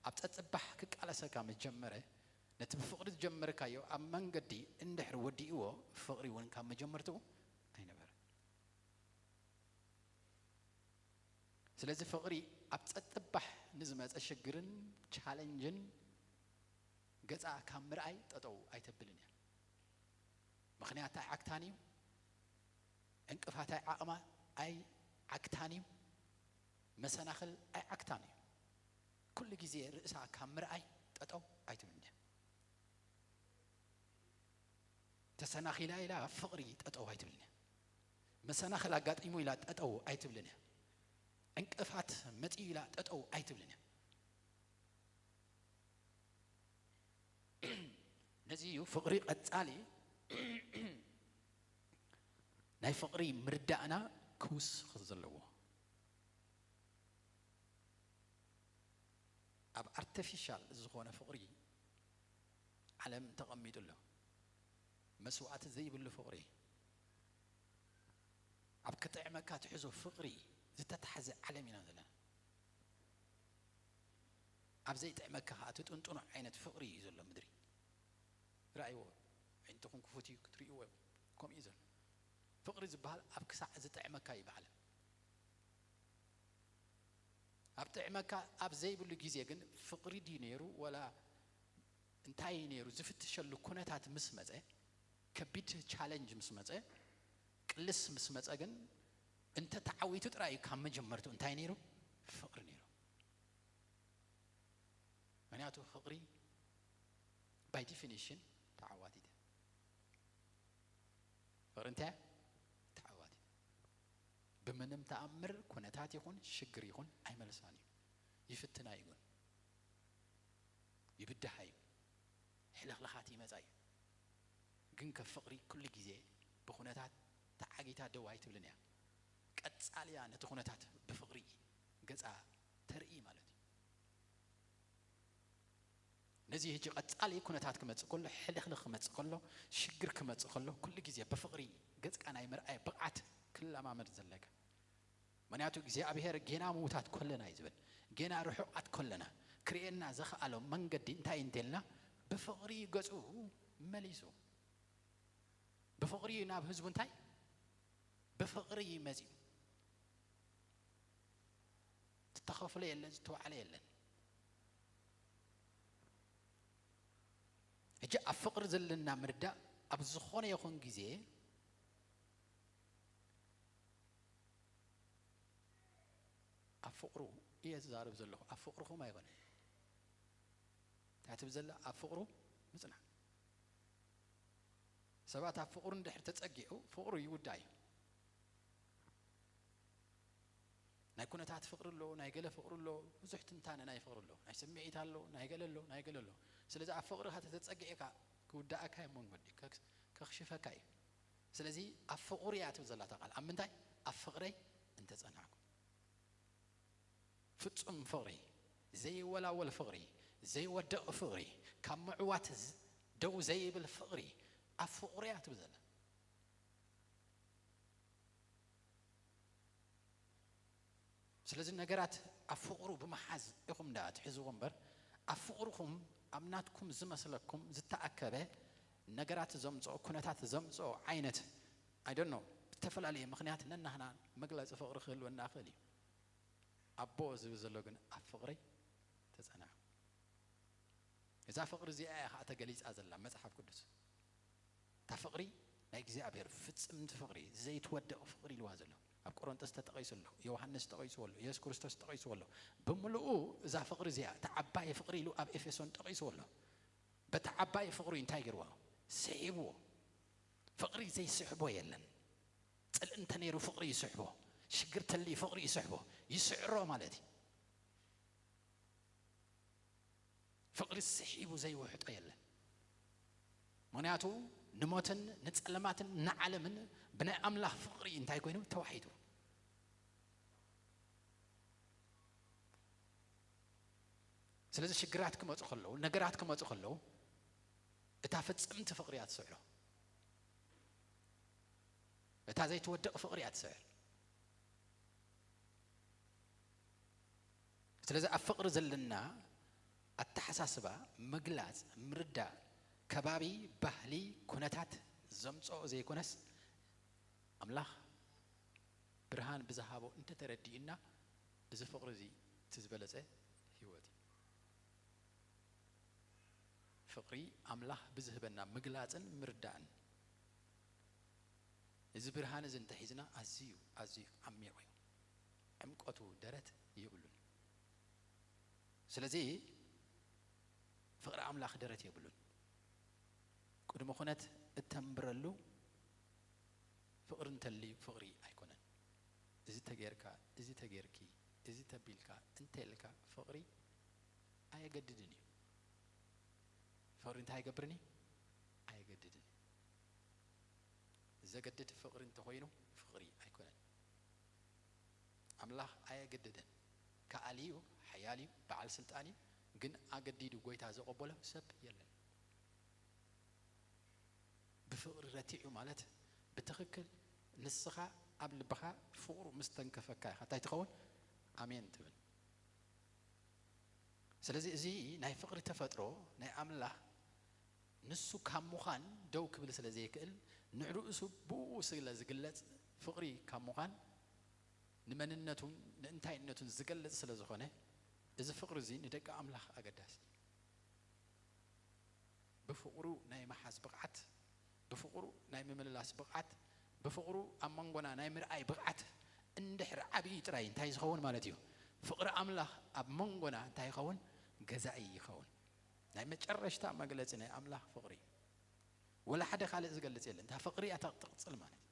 ኣብ ጸጽባሕ ክቃለሰካ ምስ ጀመረ፣ ነቲ ብፍቕሪ ዝጀመርካዮ ኣብ መንገዲ እንድሕር ወዲእዎ ፍቕሪ እውን ካብ መጀመርትኡ ኣይነበረ። ስለዚ ፍቕሪ ኣብ ጸጥባሕ ንዝመጸ ሽግርን ቻለንጅን ገጻ ካብ ምርኣይ ጠጠው ኣይተብልን እያ። ምኽንያት ኣይዓግታን እዩ። ዕንቅፋት ኣይዓቕማ ኣይዓግታን እዩ። መሰናኽል ኣይዓግታን እዩ። ኩሉ ግዜ ርእሳ ካብ ምርኣይ ጠጠው ኣይትብልን እያ። ተሰናኺላ ኢላ ፍቕሪ ጠጠው ኣይትብልን እያ። መሰናኽል ኣጋጢሙ ኢላ ጠጠው ኣይትብልን እያ። ዕንቅፋት መጺኡ ኢላ ጠጠው ኣይትብልን እያ። ነዚ እዩ ፍቕሪ ቀጻሊ ናይ ፍቕሪ ምርዳእና ክውስኽ ዘለዎ። ኣብ ኣርቲፊሻል ዝኾነ ፍቕሪ ዓለም ተቐሚጡ ኣሎ። መስዋእቲ ዘይብሉ ፍቕሪ፣ ኣብ ክጥዕመካ ትሕዞ ፍቕሪ ዝተታሕዘ ዓለም ኢና ዘለና። ኣብ ዘይጥዕመካ ኸዓ ትጥንጥኖ ዓይነት ፍቕሪ እዩ ዘሎ ምድሪ። ረኣይዎ፣ ኣዒንትኹም ክፉት እዩ ክትርእይዎ ኢኹም። ከምኡ እዩ ዘሎ። ፍቕሪ ዝበሃል ኣብ ክሳዕ ዝጥዕመካ እዩ ብዓለም። ኣብ ጥዕመካ ኣብ ዘይብሉ ግዜ ግን ፍቕሪ ድዩ ነይሩ ወላ እንታይ እዩ ነይሩ ዝፍትሸሉ ኩነታት ምስ መጸ፣ ከቢድ ቻለንጅ ምስ መጸ፣ ቅልስ ምስ መጸ ግን እንተ ተዓዊቱ ጥራይ እዩ ካብ መጀመርቱ እንታይ ነይሩ? ፍቕሪ ነይሩ። ምኽንያቱ ፍቕሪ ባይ ዲፊኒሽን ተዓዋቲት እያ። ፍቕሪ እንታይ እያ? ተዓዋቲት። ብምንም ተኣምር ኩነታት ይኹን ሽግር ይኹን ኣይመልሳን እዩ። ይፍትና እዩ ግን ይብድሃ እዩ። ሕልኽልኻት ይመጻ እዩ። ግን ከ ፍቕሪ ኩሉ ግዜ ብኩነታት ተዓጊታ ደው ኣይትብልን እያ። ቀጻሊ እያ ነቲ ኩነታት ብፍቕሪ ገጻ ተርኢ ማለት እዩ። ነዚ ሕጂ ቀጻሊ ኩነታት ክመጽእ ከሎ፣ ሕልኽልኽ ክመጽእ ከሎ፣ ሽግር ክመጽእ ከሎ፣ ኩሉ ግዜ ብፍቕሪ ገጽካ ናይ ምርኣይ ብቕዓት ክለማመድ ዘለካ። ምኽንያቱ እግዚኣብሔር ጌና ምዉታት ኮለና እዩ ዝብል። ጌና ርሑቓት ኮለና ክርእየና ዝኸኣሎ መንገዲ እንታይ እዩ እንተልና፣ ብፍቕሪ ገጹ መሊሱ። ብፍቕሪ እዩ ናብ ህዝቡ እንታይ? ብፍቕሪ እዩ መጺኡ። ዝተኸፍለ የለን፣ ዝተዋዕለ የለን። ሕጂ ኣብ ፍቕሪ ዘለና ምርዳእ ኣብ ዝኾነ ይኹን ግዜ ኣብ ፍቕሩ እየ ዝዛረብ ዘለኹ፣ ኣብ ፍቕርኹም ኣይኮነን። እንታይ ትብል ዘላ? ኣብ ፍቕሩ ምጽናዕ። ሰባት ኣብ ፍቕሩ እንድሕር ተጸጊዑ ፍቕሩ ይውዳእ እዩ። ናይ ኩነታት ፍቕሪ ኣሎ፣ ናይ ገለ ፍቕሪ ኣሎ፣ ብዙሕ ትንታነ ናይ ፍቕሪ ኣሎ፣ ናይ ስምዒት ኣሎ፣ ናይ ገለ ኣሎ፣ ናይ ገለ ኣሎ። ስለዚ ኣብ ፍቕርኻ ተተጸጊዕካ ክውዳእካ እዩ መንገዲ፣ ከክ-፣ ከኽሽፈካ እዩ። ስለዚ ኣብ ፍቕሩ እያ ትብል ዘላ እታ ቃል። ኣብ ምንታይ? ኣብ ፍቕረይ እንተጸናዕኩ። ፍጹም ፍቕሪ፣ ዘይወላወል ፍቕሪ፣ ዘይወድቕ ፍቕሪ፣ ካብ ምዕዋት ዝ-፣ ደው ዘይብል ፍቕሪ፣ ኣብ ፍቕሩ እያ ትብል ዘላ። ስለዚ ነገራት ኣብ ፍቕሩ ብምሓዝ ኢኹም ደኣ ትሕዝዎ እምበር፣ ኣብ ፍቕርኹም ኣብ ናትኩም ዝመስለኩም ዝተኣከበ ነገራት ዘምፅኦ ኩነታት ዘምፅኦ ዓይነት I don't know ብዝተፈላለየ ምኽንያት ነናህና መግለፂ ፍቕሪ ክህልወና ይኽእል እዩ። ኣቦ ዝብል ዘሎ ግን ኣብ ፍቕሪ ተፀናዑ። እዛ ፍቕሪ እዚኣ እያ ከዓ ተገሊፃ ዘላ መፅሓፍ ቅዱስ። እታ ፍቕሪ ናይ እግዚኣብሔር ፍጽምቲ ፍቕሪ፣ ዘይትወድቕ ፍቕሪ ኢልዋ ዘሎ ኣብ ቆሮንጦስ ተጠቒሱ ኣሎ፣ ዮሃንስ ተጠቒስዎ ኣሎ፣ የሱስ ክርስቶስ ተጠቒስዎ ኣሎ። ብምልኡ እዛ ፍቕሪ እዚኣ እታ ዓባይ ፍቕሪ ኢሉ ኣብ ኤፌሶን ጠቒስዎ ኣሎ። በታ ዓባይ ፍቕሪ እንታይ ገይርዎ? ስሒብዎ። ፍቕሪ ዘይስሕቦ የለን። ጽልኢ እንተነይሩ ፍቕሪ ይስሕቦ። ሽግር ተልዩ ፍቕሪ ይስሕቦ። ይስዕሮ ማለት እዩ። ፍቕሪ ስሒቡ ዘይውሕጦ የለን። ምኽንያቱ ንሞትን ንጸለማትን ንዓለምን ብናይ ኣምላኽ ፍቕሪ እንታይ ኮይኑ ተዋሒዱ። ስለዚ ሽግራት ክመፁ ከለዉ ነገራት ክመፁ ከለዉ እታ ፍጽምቲ ፍቕሪ እያ ትስዕሮ። እታ ዘይትወድቕ ፍቕሪ እያ ትስዕር። ስለዚ ኣብ ፍቕሪ ዘለና ኣተሓሳስባ ምግላፅ ምርዳእ ከባቢ ባህሊ ኩነታት ዘምፅኦ ዘይኮነስ ኣምላኽ ብርሃን ብዝሃቦ እንተተረዲእና እዚ ፍቕሪ እዚ እቲ ዝበለፀ ህይወት እዩ። ፍቕሪ ኣምላኽ ብዝህበና ምግላፅን ምርዳእን እዚ ብርሃን እዚ እንተሒዝና ኣዝዩ ኣዝዩ ዓሚቕ እዩ። ዕምቀቱ ደረት የብሉን። ስለዚ ፍቕሪ ኣምላኽ ደረት የብሉን። ቅድሚ ኩነት እተንብረሉ ፍቕሪ እንተልዩ ፍቕሪ ኣይኮነን። እዚ ተጌርካ፣ እዚ ተጌርኪ፣ እዚ ተቢልካ እንተልካ ፍቕሪ ኣየገድድን እዩ። ፍቕሪ እንታይ ኣይገብርን እዩ? ኣየገድድን እዩ። ዘገድድ ፍቕሪ እንተኾይኑ ፍቕሪ ኣይኮነን። ኣምላኽ ኣየገደደን። ከኣሊ እዩ፣ ሓያል እዩ፣ በዓል ስልጣን እዩ። ግን ኣገዲዱ ጎይታ ዘቐበሎ ሰብ የለን። ብፍቕሪ ረቲዑ ማለት ብትኽክል ንስኻ ኣብ ልብኻ ፍቕሩ ምስ ተንከፈካ ኢኻ እንታይ ትኸውን? ኣሜን ትብል። ስለዚ እዚ ናይ ፍቕሪ ተፈጥሮ ናይ ኣምላኽ ንሱ ካብ ምዃን ደው ክብል ስለ ዘይክእል ንዕኡ እሱ ብኡ ስለ ዝግለጽ ፍቕሪ ካብ ምዃን ንመንነቱን ንእንታይነቱን ዝገልጽ ስለ ዝኾነ እዚ ፍቕሪ እዚ ንደቂ ኣምላኽ ኣገዳሲ እዩ። ብፍቕሩ ናይ ምሓዝ ብቕዓት፣ ብፍቕሩ ናይ ምምልላስ ብቕዓት፣ ብፍቕሩ ኣብ መንጎና ናይ ምርኣይ ብቕዓት እንድሕር ዓብዩ ጥራይ እንታይ ዝኸውን ማለት እዩ? ፍቕሪ ኣምላኽ ኣብ መንጎና እንታይ ይኸውን? ገዛኢ ይኸውን። ናይ መጨረሽታ መግለጺ ናይ ኣምላኽ ፍቕሪ እዩ። ወላ ሓደ ካልእ ዝገልጽ የለን። እታ ፍቕሪ እያ ትቕጽል ማለት እዩ።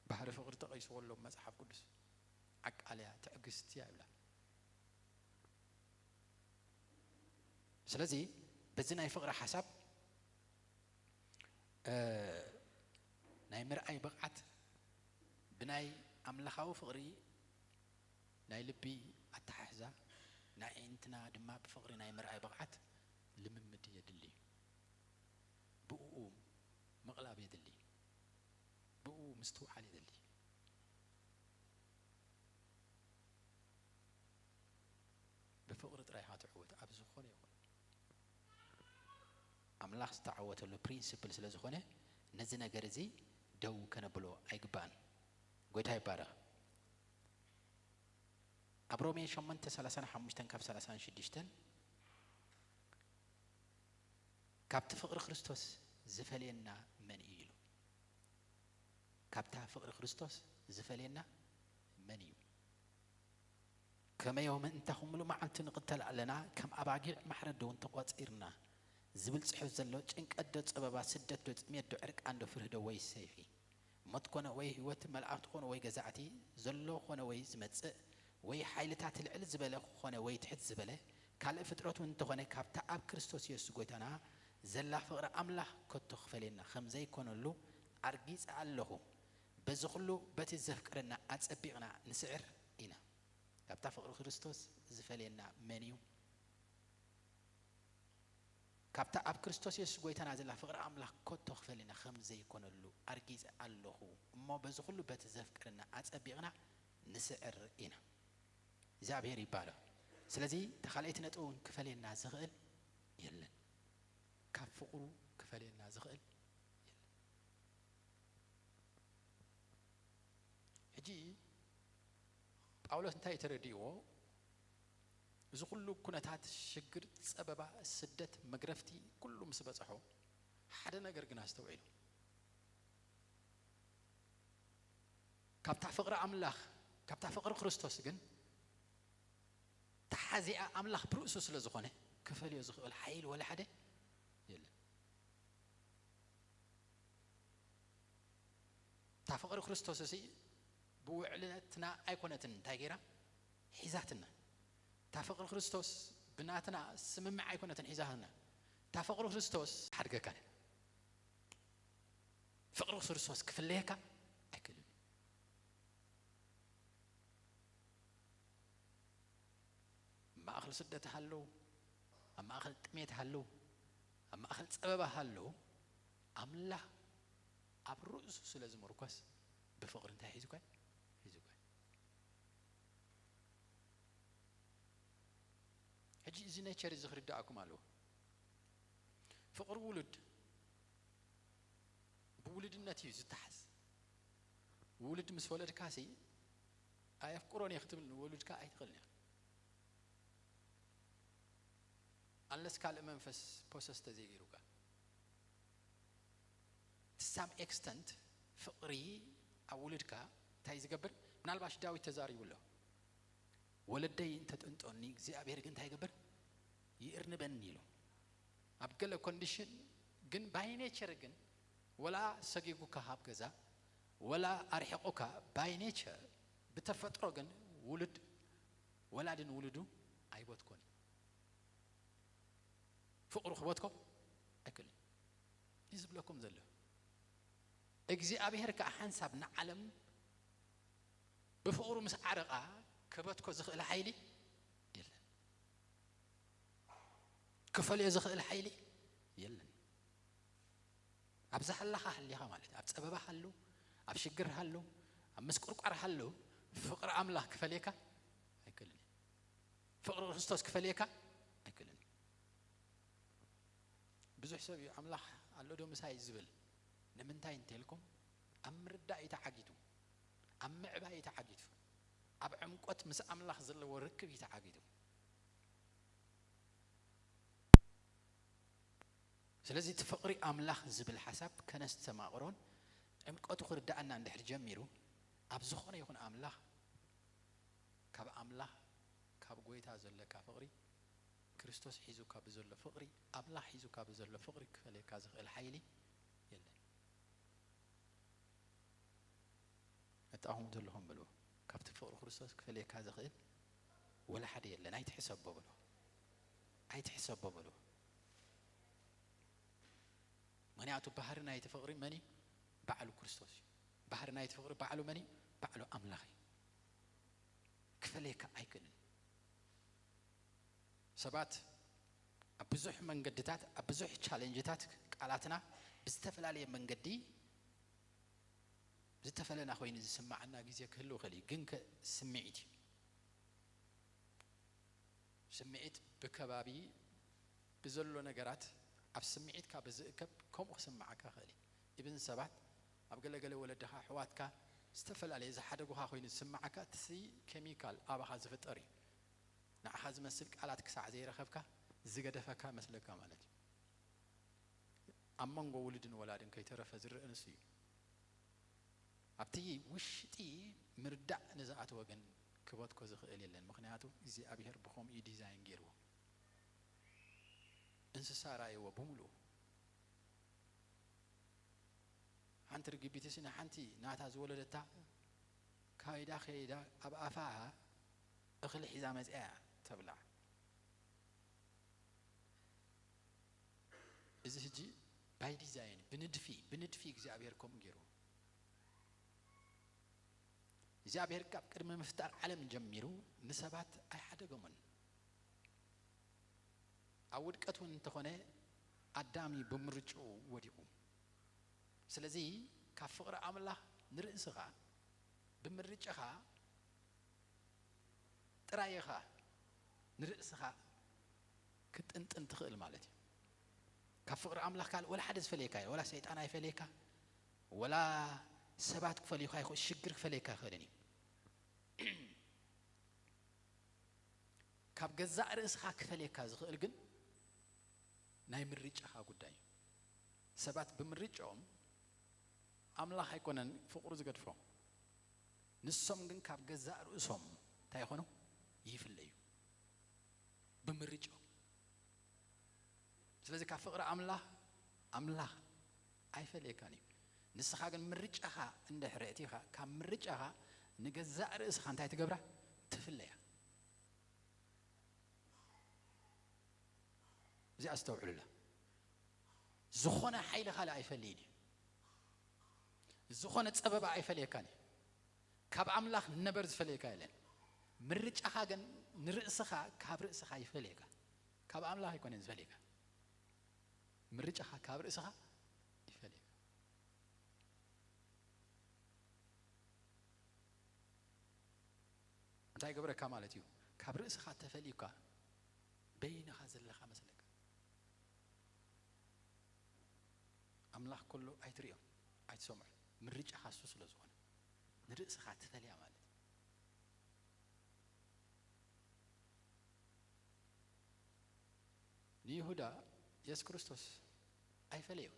ባህሪ ፍቕሪ ተቐይስዎ ኣሎ መጽሓፍ ቅዱስ። ዓቃልያ ትዕግስቲ እያ ይብላ። ስለዚ በዚ ናይ ፍቕሪ ሓሳብ እ፣ ናይ ምርኣይ ብቕዓት ብናይ ኣምላኻዊ ፍቕሪ ናይ ልቢ ኣተሓሕዛ ናይ ኣዒንትና ድማ ብፍቕሪ ናይ ምርኣይ ብቕዓት ልምምድ የድሊ እዩ። ብእኡ ምቕላብ የድሊ እዩ። ብእኡ ምስትውዓል የድሊ እዩ። ብፍቕሪ ጥራይ ኢኻ ትዕወት ኣብ ዝኾነ ይኹን። ኣምላኽ ዝተዓወተሉ ፕሪንስፕል ስለ ዝኾነ ነዚ ነገር እዚ ደው ከነብሎ ኣይግባእን። ጎይታ ይባረኽ። ኣብ ሮሜ ሸሞንተ ሰላሳን ሓሙሽተን ካብ ሰላሳን ሽዱሽተን ካብቲ ፍቕሪ ክርስቶስ ዝፈልየና መን እዩ ኢሉ። ካብታ ፍቕሪ ክርስቶስ ዝፈልየና መን እዩ? ከመዮ ምእንታኹም ምሉእ መዓልቲ ንቕተል ኣለና፣ ከም ኣባጊዕ ማሕረዲ እውን ተቖጺርና። ዝብል ጽሑፍ ዘሎ ጭንቀት ዶ ጸበባ፣ ስደት ዶ ጽሜት ዶ ዕርቃን ዶ ፍርሂ ዶ ወይ ሰይፊ፣ ሞት ኮነ ወይ ህይወት፣ መላእኽቲ ኮነ ወይ ገዛእቲ፣ ዘሎ ኮነ ወይ ዝመጽእ፣ ወይ ሓይልታት ልዕል ዝበለ ኮነ ወይ ትሕት ዝበለ፣ ካልእ ፍጥረት እውን እንተኾነ ካብታ ኣብ ክርስቶስ የሱስ ጎይታና ዘላ ፍቕሪ ኣምላኽ ከቶ ክፈልየና ከም ዘይኮነሉ ኣርጊጸ ኣለኹ። በዚ ኩሉ በቲ ዘፍቅረና ኣጸቢቕና ንስዕር ኢና። ካብታ ፍቕሪ ክርስቶስ ዝፈልየና መን እዩ? ካብታ ኣብ ክርስቶስ የሱስ ጎይታና ዘላ ፍቕሪ ኣምላኽ ከቶ ክፈልየና ከም ዘይኮነሉ ኣርጊጸ ኣለኹ። እሞ በዚ ኩሉ በቲ ዘፍቅረና ኣጸቢቕና ንስዕር ኢና። እግዚኣብሔር ይባረኽ። ስለዚ ተኻልኣይቲ ነጥቢ እውን ክፈልየና ዝኽእል የለን። ካብ ፍቕሩ ክፈልየና ዝኽእል የለን። ሕጂ ጳውሎስ እንታይ ተረዲእዎ? እዚ ኩሉ ኩነታት፣ ሽግር፣ ጸበባ፣ ስደት፣ መግረፍቲ፣ ኩሉ ምስ በጽሖ፣ ሓደ ነገር ግን ኣስተውዒሉ። ካብታ ፍቕሪ ኣምላኽ፣ ካብታ ፍቕሪ ክርስቶስ ግን ተሓዚኣ፣ ኣምላኽ ብርእሱ ስለ ዝኾነ ክፈልዮ ዝኽእል ሓይሊ ወላ ሓደ የለን። እታ ፍቕሪ ክርስቶስ እሲ ብውዕለትና ኣይኮነትን እንታይ ገይራ ሒዛትና። እታ ፍቕሪ ክርስቶስ ብናትና ስምምዕ ኣይኮነትን ሒዛትና። እታ ፍቕሪ ክርስቶስ ሓድገካ። ፍቕሪ ክርስቶስ ክፍለየካ ኣይክእልን። ኣብ ማእኸል ስደት ሃለዉ፣ ኣብ ማእኸል ጥሜት ሃለዉ፣ ኣብ ማእኸል ጸበባ ሃለዉ፣ ኣምላኽ ኣብ ርእሱ ስለ ዝምርኮስ ብፍቕሪ እንታይ ሒዙካ? ሒዙካ። ሕጂ እዚ ኔቸር እዚ ክርድኣኩም ኣለዎ። ፍቕሪ ውሉድ ብውሉድነት እዩ ዝተሓዝ። ውሉድ ምስ ወለድካሲ ኣየፍቅሮን እየ ክትብል ንወሉድካ ኣይትኽእልን ኢኻ። ኣንለስ ካልእ መንፈስ ፖሰስ ተዘይገይሩካ። To some extent ፍቕሪ ኣብ ውሉድካ እንታይ ዝገብር? ምናልባሽ ዳዊት ተዛሪቡ ኣሎ። "ወለደይ እንተጥንጦኒ እግዚኣብሔር ግን እንታይ ይገብር? ይእርንበኒ" ኢሉ። ኣብ ገለ ኮንዲሽን ግን፣ ባይ ኔቸር ግን፣ ወላ ሰጊጉካ ካብ ገዛ፣ ወላ ኣርሒቑካ፣ ባይ ኔቸር፣ ብተፈጥሮ ግን ውሉድ ወላዲ ንውሉዱ ኣይበትኮን። ፍቕሩ ክበትኮ ኣይክእልን። እዚ ዝብለኩም ዘሎ። እግዚኣብሔር ከኣ ሓንሳብ ንዓለም ብፍቕሩ ምስ ዓረቓ ክበትኮ ዝኽእል ሓይሊ የለን። ክፈልዮ ዝኽእል ሓይሊ የለን። ኣብ ዝሃለኻ ሃሊኻ ማለት፣ ኣብ ጸበባ ሃሉ፣ ኣብ ሽግር ሃሉ፣ ኣብ ምስቁርቋር ሃሉ፣ ፍቕሪ ኣምላኽ ክፈልየካ ኣይክእልን እዩ። ፍቕሪ ክርስቶስ ክፈልየካ ኣይክእልን እዩ። ብዙሕ ሰብ እዩ፣ "ኣምላኽ ኣሎ ዶ ምሳይ?" ዝብል። ንምንታይ እንተልኩም፣ ኣብ ምርዳእ እዩ ተዓጊቱ፣ ኣብ ምዕባይ እዩ ተዓጊቱ፣ ኣብ ዕምቆት ምስ ኣምላኽ ዘለዎ ርክብ እዩ ተዓጊቱ። ስለዚ እቲ ፍቕሪ ኣምላኽ ዝብል ሓሳብ ከነስተማቕሮን ዕምቀቱ ክርድኣና እንድሕር ጀሚሩ፣ ኣብ ዝኾነ ይኹን ኣምላኽ፣ ካብ ኣምላኽ፣ ካብ ጎይታ ዘለካ ፍቕሪ፣ ክርስቶስ ሒዙካ ብዘሎ ፍቕሪ፣ ኣምላኽ ሒዙካ ብዘሎ ፍቕሪ ክፈልየካ ዝኽእል ሓይሊ የለን። ኣጣኹም ዘለኹም በልዎ። ካብቲ ፍቕሪ ክርስቶስ ክፈልየካ ዝኽእል ወላ ሓደ የለን። ኣይትሕሰቦ በልዎ። ኣይትሕሰቦ በልዎ። ምኽንያቱ ባህሪ ናይቲ ፍቕሪ መን እዩ? ባዕሉ ክርስቶስ እዩ። ባህሪ ናይቲ ፍቕሪ ባዕሉ መን እዩ? ባዕሉ ኣምላኽ እዩ። ክፈልየካ ኣይክእልን። ሰባት ኣብ ብዙሕ መንገድታት፣ ኣብ ብዙሕ ቻሌንጅታት ቃላትና ብዝተፈላለየ መንገዲ ዝተፈለና ኮይኑ ዝስማዓና ግዜ ክህልው ይኽእል እዩ። ግን ከ ስምዒት እዩ። ስምዒት ብከባቢ ብዘሎ ነገራት፣ ኣብ ስምዒትካ ብዝእከብ ከምኡ ክስምዓካ ይኽእል እዩ። ኢብን ሰባት ኣብ ገለገለ ወለድኻ፣ ኣሕዋትካ ዝተፈላለየ ዝሓደጉኻ ኮይኑ ዝስምዓካ፣ እቲ ኬሚካል ኣባኻ ዝፍጠር እዩ። ንዓኻ ዝመስል ቃላት ክሳዕ ዘይረኸብካ ዝገደፈካ መስለካ ማለት እዩ። ኣብ መንጎ ውሉድን ወላድን ከይተረፈ ዝረአ ንሱ እዩ። ኣብቲ ውሽጢ ምርዳእ ንዝኣተወ ግን ክበትኮ ዝኽእል የለን። ምኽንያቱ እግዚኣብሔር ብኸምኡ እዩ ዲዛይን ገይርዎ። እንስሳ ራእይዎ ብምሉኡ። ሓንቲ ርግቢትሲ ንሓንቲ ናታ ዝወለደታ ካይዳ ከይዳ ኣብ ኣፋ እኽሊ ሒዛ መጽያ እያ ተብላዕ። እዚ ሕጂ ባይ ዲዛይን፣ ብንድፊ፣ ብንድፊ እግዚኣብሔር ከምኡ ገይሩ። እግዚኣብሔር ካብ ቅድሚ ምፍጣር ዓለም ጀሚሩ ንሰባት ኣይሓደጎምን። ኣብ ውድቀት እውን እንተኾነ ኣዳም እዩ ብምርጭኡ ወዲቑ። ስለዚ ካብ ፍቕሪ ኣምላኽ ንርእስኻ ብምርጭኻ ጥራይ ኢኻ ንርእስኻ ክትጥንጥን ትኽእል ማለት እዩ። ካብ ፍቕሪ ኣምላኽ ካልእ ወላ ሓደ ዝፈልየካ የለን። ወላ ሰይጣን ኣይፈልየካ፣ ወላ ሰባት ክፈልዩካ ይኽእሉ፣ ሽግር ክፈልየካ ኣይኽእልን እዩ። ካብ ገዛእ ርእስኻ ክፈልየካ ዝኽእል ግን ናይ ምርጫኻ ጉዳይ እዩ። ሰባት ብምርጫኦም ኣምላኽ ኣይኮነን ፍቕሩ ዝገድፎም። ንሶም ግን ካብ ገዛእ ርእሶም እንታይ ይኾኑ? ይፍለዩ ብምርጫኦም። ስለዚ ካብ ፍቕሪ ኣምላኽ፣ ኣምላኽ ኣይፈልየካን እዩ። ንስኻ ግን ምርጫኻ እንድሕር ኣእቲኻ፣ ካብ ምርጫኻ ንገዛእ ርእስኻ እንታይ ትገብራ? ትፍለያ። እዚኣ ኣስተውዕሉላ። ዝኾነ ሓይሊ ካልእ ኣይፈልይን እዩ። ዝኾነ ጸበባ ኣይፈልየካን እዩ። ካብ ኣምላኽ ነበር ዝፈልየካ የለን። ምርጫኻ ግን ንርእስኻ ካብ ርእስኻ ይፈልየካ። ካብ ኣምላኽ ኣይኮነን ዝፈልየካ። ምርጫኻ ካብ ርእስኻ ይፈልየካ። እንታይ ይገብረካ ማለት እዩ? ካብ ርእስኻ ተፈልዩካ በይንኻ ዘለኻ መስለካ። ኣምላኽ ከሎ ኣይትርእዮን፣ ኣይትሰምዖን። ምርጫኻ እሱ ስለ ዝኾነ ንርእስኻ ትፈልያ ማለት እዩ። ንይሁዳ የሱስ ክርስቶስ ኣይፈለዮን።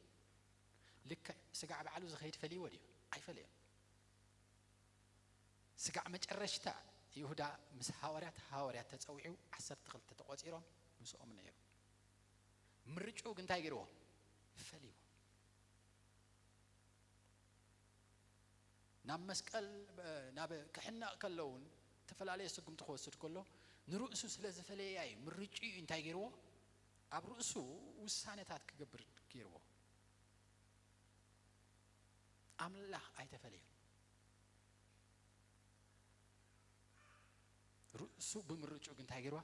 ልክዕ ስጋዕ ባዕሉ ዝኸይድ ፈልይዎ ድዩ? ኣይፈለዮን። ስጋዕ መጨረሽታ ይሁዳ ምስ ሃዋርያት፣ ሃዋርያት ተጸዊዑ ዓሰርተ ክልተ ተቖጺሮም ምስኦም ነይሩ። ምርጭኡ ግን እንታይ ገይርዎ? ፈልይዎ። ናብ መስቀል፣ ናብ ክሕነቕ ከሎ እውን፣ ዝተፈላለየ ስጉምቲ ክወስድ ከሎ፣ ንርእሱ ስለ ዝፈለያ እዩ። ምርጭኡ እዩ እንታይ ገይርዎ? ኣብ ርእሱ ውሳነታት ክገብር ገይርዎ። ኣምላኽ ኣይተፈለዮን። ርእሱ ብምርጭኡ ግን እንታይ ገይርዋ?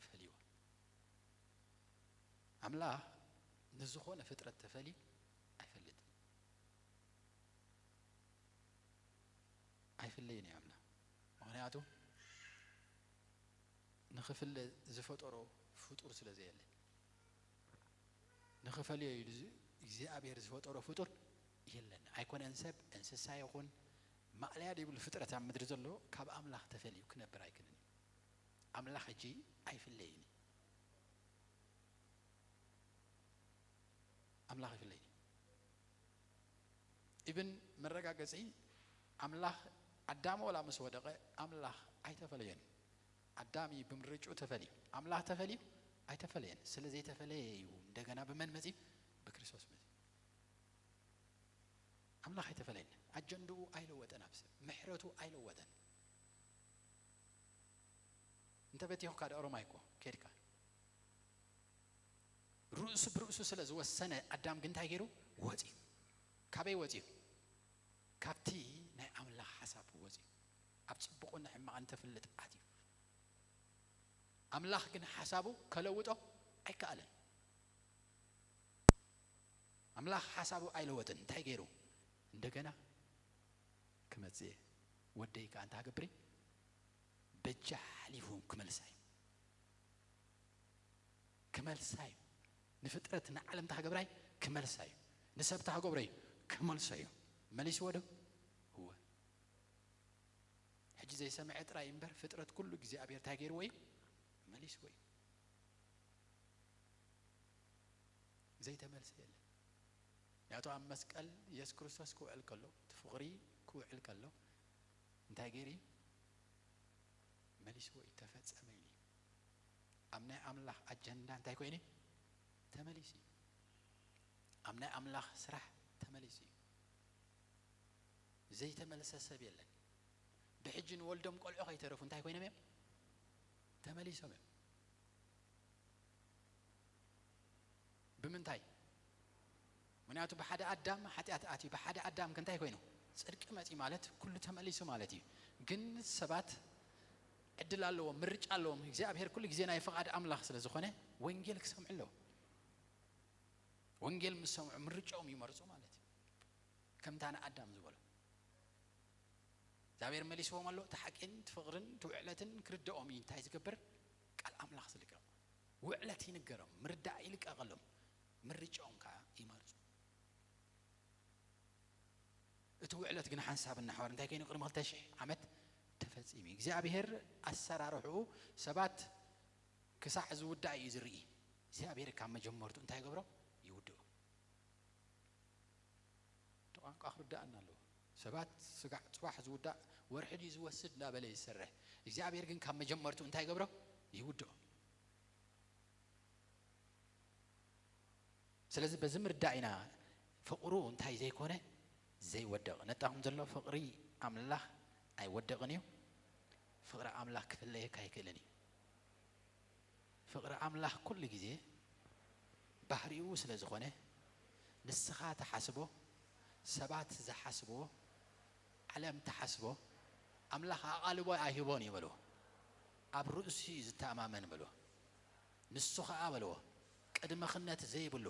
ፈልይዋ። ኣምላኽ ንዝኾነ ፍጥረት ተፈልዩ ኣይፈልጥን። ኣይፍለይን እዩ ኣምላኽ። ምኽንያቱ ንኽፍለ ዝፈጠሮ ፍጡር ስለ ዘየለ። ንኽፈልዮ ኢሉ ዝ-፣ እግዚኣብሔር ዝፈጠሮ ፍጡር የለን። ኣይኮነን ሰብ፣ እንስሳ ይኹን ማእለያ ዘይብሉ ፍጥረት ኣብ ምድሪ ዘሎ ካብ ኣምላኽ ተፈልዩ ክነብር ኣይክእልን እዩ። ኣምላኽ ሕጂ ኣይፍለይን እዩ። ኣምላኽ ይፍለይን እዩ። ኢብን መረጋገጺ ኣምላኽ ኣዳም ወላ ምስ ወደቐ ኣምላኽ ኣይተፈለየን። ኣዳም እዩ ብምርጭኡ ተፈልዩ። ኣምላኽ ተፈልዩ ኣይተፈለየን። ስለ ዘይተፈለየ እዩ እንደገና ብመን መጺኡ? ብክርስቶስ መጺኡ። ኣምላኽ ኣይተፈለየን። ኣጀንድኡ ኣይለወጠን። ኣብ ሰብ ምሕረቱ ኣይለወጠን። እንተ በቲኹካ ዶ ኦሮማይ እኮ ኬድካ። ርእሱ ብርእሱ ስለ ዝወሰነ ኣዳም ግን እንታይ ገይሩ? ወጺኡ። ካበይ ወጺኡ? ካብቲ ናይ ኣምላኽ ሓሳብ ወጺኡ። ኣብ ጽቡቕን ሕማቕን ተፍልጥ ኣትዩ። ኣምላኽ ግን ሓሳቡ ከለውጦ ኣይከኣለን። ኣምላኽ ሓሳቡ ኣይለወጥን። እንታይ ገይሩ? እንደገና ክመጽእ እየ። ወደይ ከኣ እንታይ ክገብር እዩ? በጃ ሓሊፉ ክመልሳ እዩ። ክመልሳ እዩ። ንፍጥረት ንዓለም እንታይ ክገብራ እዩ? ክመልሳ እዩ። ንሰብ እንታይ ክገብሮ እዩ? ክመልሶ እዩ። መሊስዎ ዶ? እወ። ሕጂ ዘይሰምዐ ጥራይ እምበር ፍጥረት ኩሉ እግዚኣብሔር እንታይ ገይርዎ እዩ? መሊስዎ እዩ። ዘይተመልሰ የለን። ምክንያቱ ኣብ መስቀል የሱስ ክርስቶስ ክውዕል ከሎ፣ እቲ ፍቕሪ ክውዕል ከሎ እንታይ ገይሩ እዩ? መሊስዎ እዩ፣ ተፈጸመ ኢሉ እዩ። ኣብ ናይ ኣምላኽ ኣጀንዳ እንታይ ኮይኑ እዩ? ተመሊሱ እዩ። ኣብ ናይ ኣምላኽ ስራሕ ተመሊሱ እዩ። ዘይተመልሰ ሰብ የለን። ብሕጂ ንወልዶም ቆልዑ ከይተረፉ እንታይ ኮይኖም እዮም? ተመሊሶም እዮም። ብምንታይ? ምክንያቱ ብሓደ ኣዳም ሓጢኣት ኣትዩ፣ ብሓደ ኣዳም ከ እንታይ ኮይኑ? ጽድቂ መጺ ማለት ኩሉ ተመሊሱ ማለት እዩ። ግን ሰባት ዕድል ኣለዎም፣ ምርጫ ኣለዎም። እግዚኣብሔር ኩሉ ግዜ ናይ ፍቓድ ኣምላኽ ስለ ዝኾነ ወንጌል ክሰምዑ ኣለዎም። ወንጌል ምስ ሰምዑ ምርጫኦም ይመርጹ ማለት እዩ። ከምታ ንኣዳም ዝበሎ። እግዚኣብሔር መሊስዎም ኣሎ። እቲ ሓቂን እቲ ፍቕርን እቲ ውዕለትን ክርድኦም እዩ እንታይ ዝገብር? ቃል ኣምላኽ ዝልቀቕ። ውዕለት ይንገሮም፣ ምርዳእ ይልቀቐሎም፣ ምርጫኦም ከዓ ይመርጹ። እቲ ውዕለት ግን ሓንሳብ እናሕዋር እንታይ ኮይኑ ቅድሚ ክልተ ሽሕ ዓመት ተፈጺሙ እዩ። እግዚኣብሔር ኣሰራርሕኡ ሰባት ክሳዕ ዝውዳእ እዩ ዝርኢ። እግዚኣብሔር ካብ መጀመርቱ እንታይ ይገብሮ? ይውድኦ። እቲ ቋንቋ ክርዳእና ኣለዎ። ሰባት ስጋዕ ጽባሕ ዝውዳእ ወርሒ ድዩ ዝወስድ እንዳበለ ይሰርሕ። እግዚኣብሔር ግን ካብ መጀመርቱ እንታይ ይገብሮ? ይውድኦ። ስለዚ በዚ ምርዳእ ኢና ፍቕሩ እንታይ ዘይኮነ ዘይወደቕ። ነጣኹም ዘሎ ፍቕሪ ኣምላኽ ኣይወደቕን እዩ። ፍቕሪ ኣምላኽ ክፍለየካ ኣይክእልን እዩ። ፍቕሪ ኣምላኽ ኩሉ ግዜ ባህሪኡ ስለ ዝኾነ፣ ንስኻ ትሓስቦ፣ ሰባት ዝሓስብዎ፣ ዓለም ትሓስቦ፣ ኣምላኽ ኣቓልቦ ኣይህቦን እዩ በልዎ። ኣብ ርእሱ እዩ ዝተኣማመን በልዎ። ንሱ ኸኣ በልዎ፣ ቅድመ ኹነት ዘይብሉ፣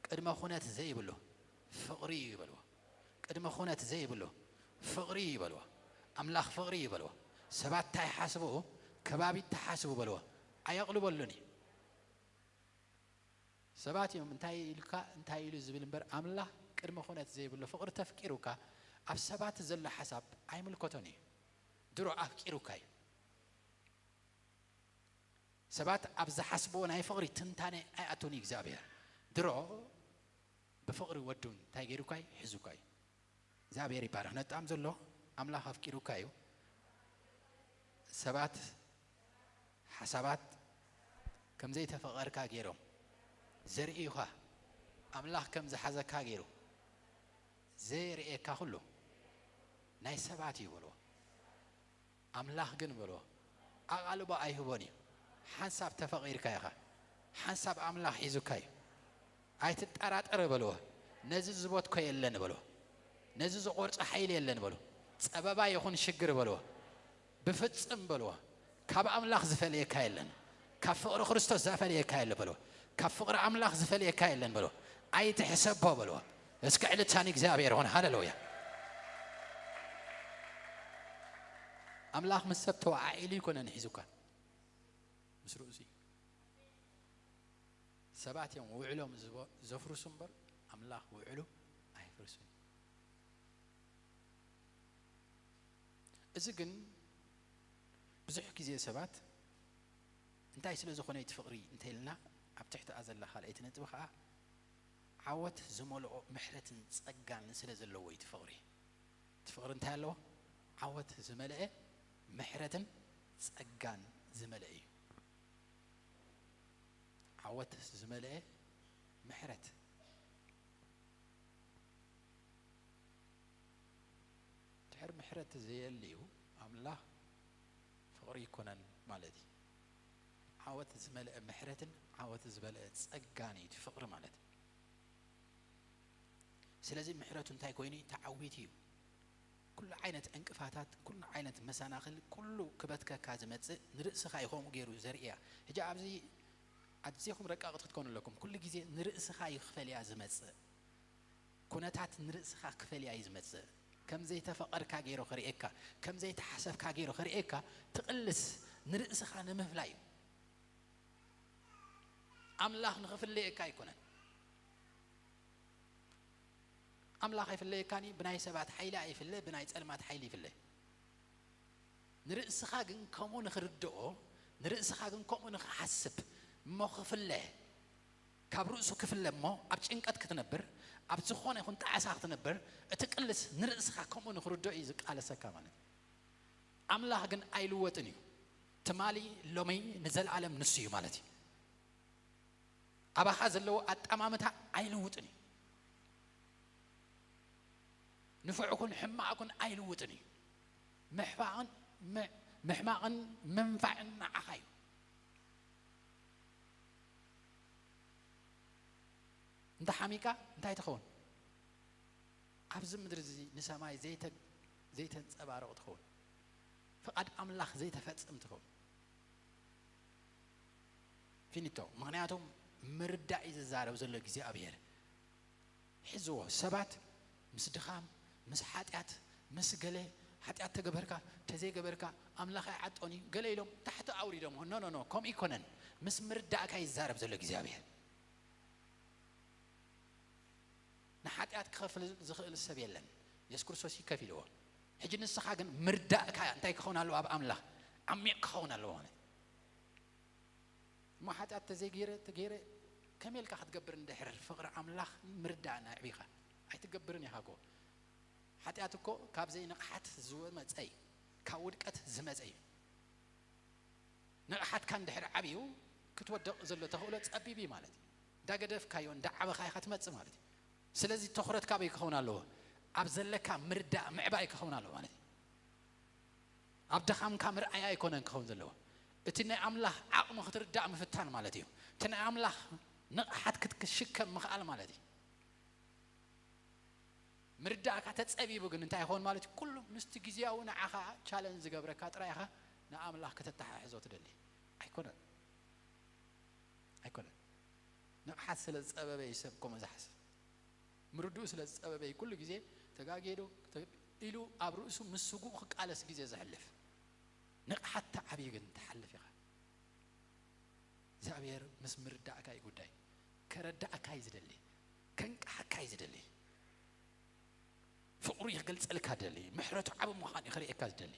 ቅድመ ኹነት ዘይብሉ ፍቕሪ እዩ በልዎ። ቅድመ ኹነት ዘይብሉ ፍቕሪ እዩ በልዎ። ኣምላኽ ፍቕሪ እዩ በልዎ። ሰባት እንታይ ይሓስቡ፣ ከባቢ እንታይ ይሓስቡ በልዎ፣ ኣየቕልበሉን እዩ። ሰባት እዮም እንታይ ኢልካ፣ እንታይ ኢሉ ዝብል እምበር፣ ኣምላኽ ቅድመ ኹነት ዘይብሉ ፍቕሪ ተፍቂሩካ፣ ኣብ ሰባት ዘሎ ሓሳብ ኣይምልከቶን እዩ። ድሮ ኣፍቂሩካ እዩ። ሰባት ኣብ ዝሓስብዎ ናይ ፍቕሪ ትንታነ ኣይኣቱን እዩ እግዚኣብሔር። ድሮ ብፍቕሪ ወዱ እንታይ ገይሩካ እዩ? ሒዙካ እዩ። እግዚኣብሔር ይባረኽ። ነጣም ዘሎ ኣምላኽ ኣፍቂሩካ እዩ። ሰባት ሓሳባት ከም ዘይተፈቐርካ ገይሮም ዘርእዩኻ፣ ኣምላኽ ከም ዝሓዘካ ገይሩ ዘይርእየካ ኩሉ ናይ ሰባት እዩ በልዎ። ኣምላኽ ግን በልዎ፣ ኣቓልቦ ኣይህቦን እዩ። ሓንሳብ ተፈቒርካ ኢኻ። ሓንሳብ ኣምላኽ ሒዙካ እዩ። ኣይትጠራጠር በልዎ። ነዚ ዝቦትኮ የለን በልዎ። ነዚ ዝቖርጾ ሓይሊ የለን በልዎ። ጸበባ ይኹን ሽግር በልዎ። ብፍጽም በልዎ። ካብ ኣምላኽ ዝፈልየካ የለን። ካብ ፍቕሪ ክርስቶስ ዘፈልየካ የለ በልዎ። ካብ ፍቕሪ ኣምላኽ ዝፈልየካ የለን በልዎ። ኣይትሕሰቦ በልዎ። እስከ ዕልልታ ንእግዚኣብሔር ይኹን። ሃሌሉያ። ኣምላኽ ምስ ሰብ ተወዓዒሉ ይኮነን ሒዙካ። ምስ ርእሱ እዩ። ሰባት እዮም ውዕሎም ዝቦ-፣ ዘፍርሱ እምበር ኣምላኽ ውዕሉ ኣይፍርስን። እዚ ግን ብዙሕ ግዜ ሰባት እንታይ ስለ ዝኾነ እቲ ፍቕሪ እንተኢልና፣ ኣብ ትሕቲኣ ዘላ ካልኣይቲ ነጥቢ ከዓ ዓወት ዝመልኦ ምሕረትን ጸጋን ስለ ዘለዎ እዩ እቲ ፍቕሪ። እቲ ፍቕሪ እንታይ ኣለዎ? ዓወት ዝመልአ ምሕረትን ጸጋን ዝመልአ እዩ። ዓወት ዝመልአ ምሕረት። ድሕር ምሕረት ዘየልዩ ኣምላኽ ፍቕሪ ይኮነን ማለት እዩ። ዓወት ዝመልአ ምሕረትን ዓወት ዝበልአ ጸጋን እዩ እቲ ፍቕሪ ማለት። ስለዚ ምሕረቱ እንታይ ኮይኑ እዩ? ተዓዊቱ እዩ። ኩሉ ዓይነት ዕንቅፋታት፣ ኩሉ ዓይነት መሰናኽል፣ ኩሉ ክበትከካ ዝመጽእ ንርእስኻ እዩ ከምኡ ገይሩ ዘርእያ። ሕጂ ኣብዚ ኣዝኹም ረቃቕቲ ክትኮኑ ኣለኩም። ኩሉ ግዜ ንርእስኻ እዩ ክፈልያ ዝመጽእ። ኩነታት ንርእስኻ ክፈልያ እዩ ዝመጽእ። ከም ዘይተፈቐርካ ገይሩ ክርእየካ፣ ከም ዘይተሓሰብካ ገይሩ ክርእየካ ትቕልስ ንርእስኻ ንምፍላይ እዩ። ኣምላኽ ንኽፍለየካ ኣይኮነን። ኣምላኽ ኣይፍለየካን እዩ። ብናይ ሰባት ሓይሊ ኣይፍለ፣ ብናይ ጸልማት ሓይሊ ይፍለ። ንርእስኻ ግን ከምኡ ንኽርድኦ፣ ንርእስኻ ግን ከምኡ ንኽሓስብ እሞ ክፍለ፣ ካብ ርእሱ ክፍለ እሞ ኣብ ጭንቀት ክትነብር፣ ኣብ ዝኾነ ይኹን ጣዕሳ ክትነብር፣ እቲ ቅልስ ንርእስኻ ከምኡ ንኽርድኦ እዩ ዝቃለሰካ ማለት እዩ። ኣምላኽ ግን ኣይልወጥን እዩ። ትማሊ፣ ሎሚ፣ ንዘለኣለም ንሱ እዩ ማለት እዩ። ኣባኻ ዘለዎ ኣጠማምታ ኣይልውጥን እዩ። ንፉዕ ኩን ሕማቕ ኩን ኣይልውጥን እዩ። ምሕፋቕን ም-፣ ምሕማቕን ምንፋዕን ንዓኻ እዩ። እንተ ሓሚቃ እንታይ ትኸውን? ኣብዚ ምድሪ እዚ ንሰማይ ዘይተ-፣ ዘይተንጸባረቕ ትኸውን። ፍቓድ ኣምላኽ ዘይተፈጽም ትኸውን። ፊኒቶ። ምኽንያቱም ምርዳእ እዩ ዝዛረብ ዘሎ እግዚኣብሔር። ሕዝዎ፣ ሰባት ምስ ድኻም፣ ምስ ሓጢኣት፣ ምስ ገለ ሓጢኣት ተገበርካ ተዘይገበርካ ኣምላኽ ኣይዓጦን እዩ ገለ ኢሎም ታሕቲ ኣውሪዶሞ። ኖ ኖ ኖ፣ ከምኡ ኣይኮነን። ምስ ምርዳእካ ይዛረብ ዘሎ እግዚኣብሔር። ንሓጢኣት ክኸፍል ዝኽእል ሰብ የለን። የሱስ ክርስቶስ እዩ ከፊልዎ። ሕጂ ንስኻ ግን ምርዳእካ እንታይ ክኸውን ኣለዎ? ኣብ ኣምላኽ ዓሚቕ ክኸውን ኣለዎ ማለት። እሞ ሓጢኣት ተዘይገይረ ተገይረ ከመይ ኢልካ ክትገብር? እንድሕር ፍቕሪ ኣምላኽ ምርዳእ ነዕቢኻ ኣይትገብርን ኢኻ እኮ። ሓጢኣት እኮ ካብ ዘይንቕሓት ዝመጸ እዩ። ካብ ውድቀት ዝመጸ እዩ። ንቕሓትካ እንድሕር ዓብዩ ክትወድቕ ዘሎ ተኽእሎ ጸቢብ እዩ ማለት እዩ። እንዳገደፍካዮ እንዳዓበኻ ኢኻ ትመጽእ ማለት እዩ። ስለዚ ትኹረትካ ኣበይ ክኸውን ኣለዎ? ኣብ ዘለካ ምርዳእ ምዕባይ ክኸውን ኣለዎ ማለት እዩ። ኣብ ድኻምካ ምርኣይ ኣይኮነን ክኸውን ዘለዎ። እቲ ናይ ኣምላኽ ዓቕሚ ክትርዳእ ምፍታን ማለት እዩ። እቲ ናይ ኣምላኽ ንቕሓት ክትክሽከም ምኽኣል ማለት እዩ። ምርዳእካ ተጸቢቡ ግን እንታይ ይኸውን ማለት እዩ? ኩሉ ምስቲ ግዜያዊ ንዓኻ ቻለንጅ ዝገብረካ ጥራይ ኢኻ ንኣምላኽ ከተተሓሕዞ ትደሊ። ኣይኮነን። ኣይኮነን። ንቕሓት ስለ ዝጸበበ እዩ ሰብ ከምኡ ዝሓስብ። ምርድኡ ስለ ዝጸበበ እዩ ኩሉ ግዜ ተጋጌዶ ኢሉ ኣብ ርእሱ ምስ ስጉኡ ክቃለስ ግዜ ዘሕልፍ። ንቕሓት ተዓብዩ ግን ትሓልፍ ኢኻ። እግዚኣብሔር ምስ ምርዳእካ እዩ ጉዳይ። ከረዳእካ እዩ ዝደሊ። ከንቅሓካ እዩ ዝደሊ። ፍቕሩ ይገልጸልካ ደሊ። ምሕረቱ ዓቢ ምዃን እዩ ክርእየካ ዝደሊ።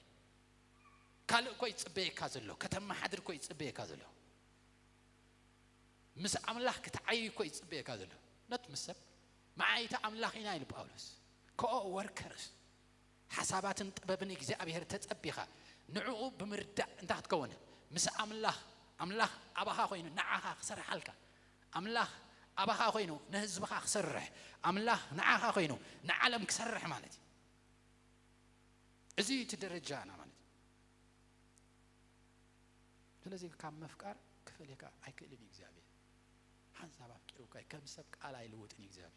ካልእ እኮ ይጽበየካ ዘሎ። ከተመሓድር እኮ ይጽበየካ ዘሎ። ምስ ኣምላኽ ክትዓይ እኮ ይጽበየካ ዘሎ። ነት ምስ ሰብ መዓይቲ ኣምላኽ ኢና ኢሉ ጳውሎስ። ኮኦ ወርከርስ ሓሳባትን ጥበብን እግዚኣብሔር ተጸቢኻ ንዕኡ ብምርዳእ እንታይ ክትከውን? ምስ ኣምላኽ፣ ኣምላኽ ኣባኻ ኮይኑ ንዓኻ ክሰርሓልካ፣ ኣምላኽ ኣባኻ ኮይኑ ንህዝብኻ ክሰርሕ፣ ኣምላኽ ንዓኻ ኮይኑ ንዓለም ክሰርሕ ማለት እዩ። እዚ እቲ ደረጃና ማለት እዩ። ስለዚ ካብ ምፍቃር ክፈልየካ ኣይክእልን እዩ እግዚኣብሔር። ሓንሳብ ኣፍቂሩካ እዩ። ከም ሰብ ቃል ኣይልውጥን እዩ እግዚኣብሔር።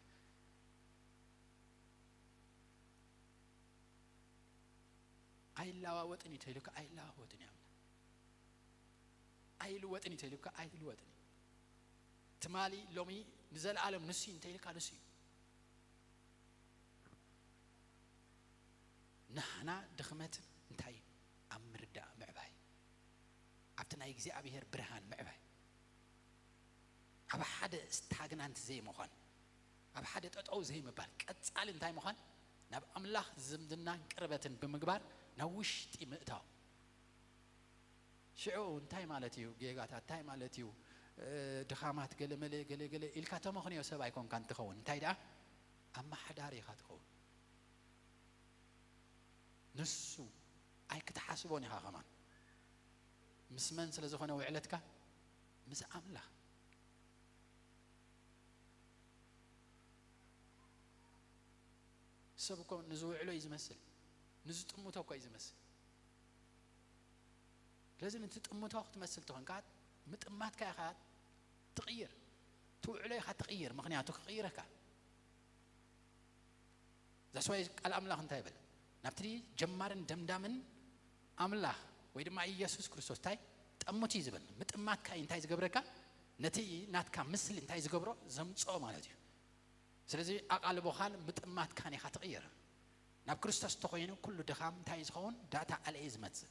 ኣይለዋወጥን እዩ ተይሉካ ኣይለዋወጥን እዩ ኣምላኽ። ኣይልወጥን እዩ ተይሉካ ኣይልወጥን እዩ። ትማሊ፣ ሎሚ፣ ንዘለኣለም ንሱ እዩ እንተይልካ ንሱ እዩ። ናህና ድኽመት እንታይ እዩ? ኣብ ምርዳእ ምዕባይ፣ ኣብቲ ናይ እግዚኣብሔር ብርሃን ምዕባይ፣ ኣብ ሓደ ስታግናንት ዘይምዃን፣ ኣብ ሓደ ጠጠው ዘይምባል፣ ቀጻሊ እንታይ ምዃን? ናብ ኣምላኽ ዝምድናን ቅርበትን ብምግባር ናብ ውሽጢ ምእታው። ሽዑ እንታይ ማለት እዩ ጌጋታት? እንታይ ማለት እዩ፣ እ፣ ድኻማት? ገለ መለ፣ ገለ ገለ ኢልካ ተመኽንዮ ሰብ ኣይኮንካን ትኸውን። እንታይ ደኣ? ኣመሓዳሪ ኢኻ ትኸውን። ንሱ ኣይክትሓስቦን ኢኻ ከማን። ምስ መን ስለ ዝኾነ ውዕለትካ? ምስ ኣምላኽ። ሰብ እኮ ንዝውዕሎ እዩ ዝመስል፣ ንዝጥምቶ እኮ እዩ ዝመስል። ስለዚ ነቲ ጥምቶ ክትመስል ትኾን፣ ከዓ ምጥማትካ ኢኻ ትቕይር፣ ትውዕሎ ኢኻ ትቕይር፣ ምኽንያቱ ክቕይረካ። ዛስዋይ ቃል ኣምላኽ እንታይ ይብል? ናብቲ ጀማርን ደምዳምን ኣምላኽ ወይ ድማ ኢየሱስ ክርስቶስ እንታይ ጠምቱ እዩ ዝብል? ምጥማትካ እዩ እንታይ ዝገብረካ? ነቲ ናትካ ምስሊ እንታይ ዝገብሮ? ዘምጽኦ ማለት እዩ። ስለዚ ኣቓልቦኻን ምጥማትካን ኢኻ ትቕይር። ናብ ክርስቶስ ተኾይኑ ኩሉ ድኻም እንታይ እዩ ዝኸውን? ዳታ ኣልኤ ዝመጽእ።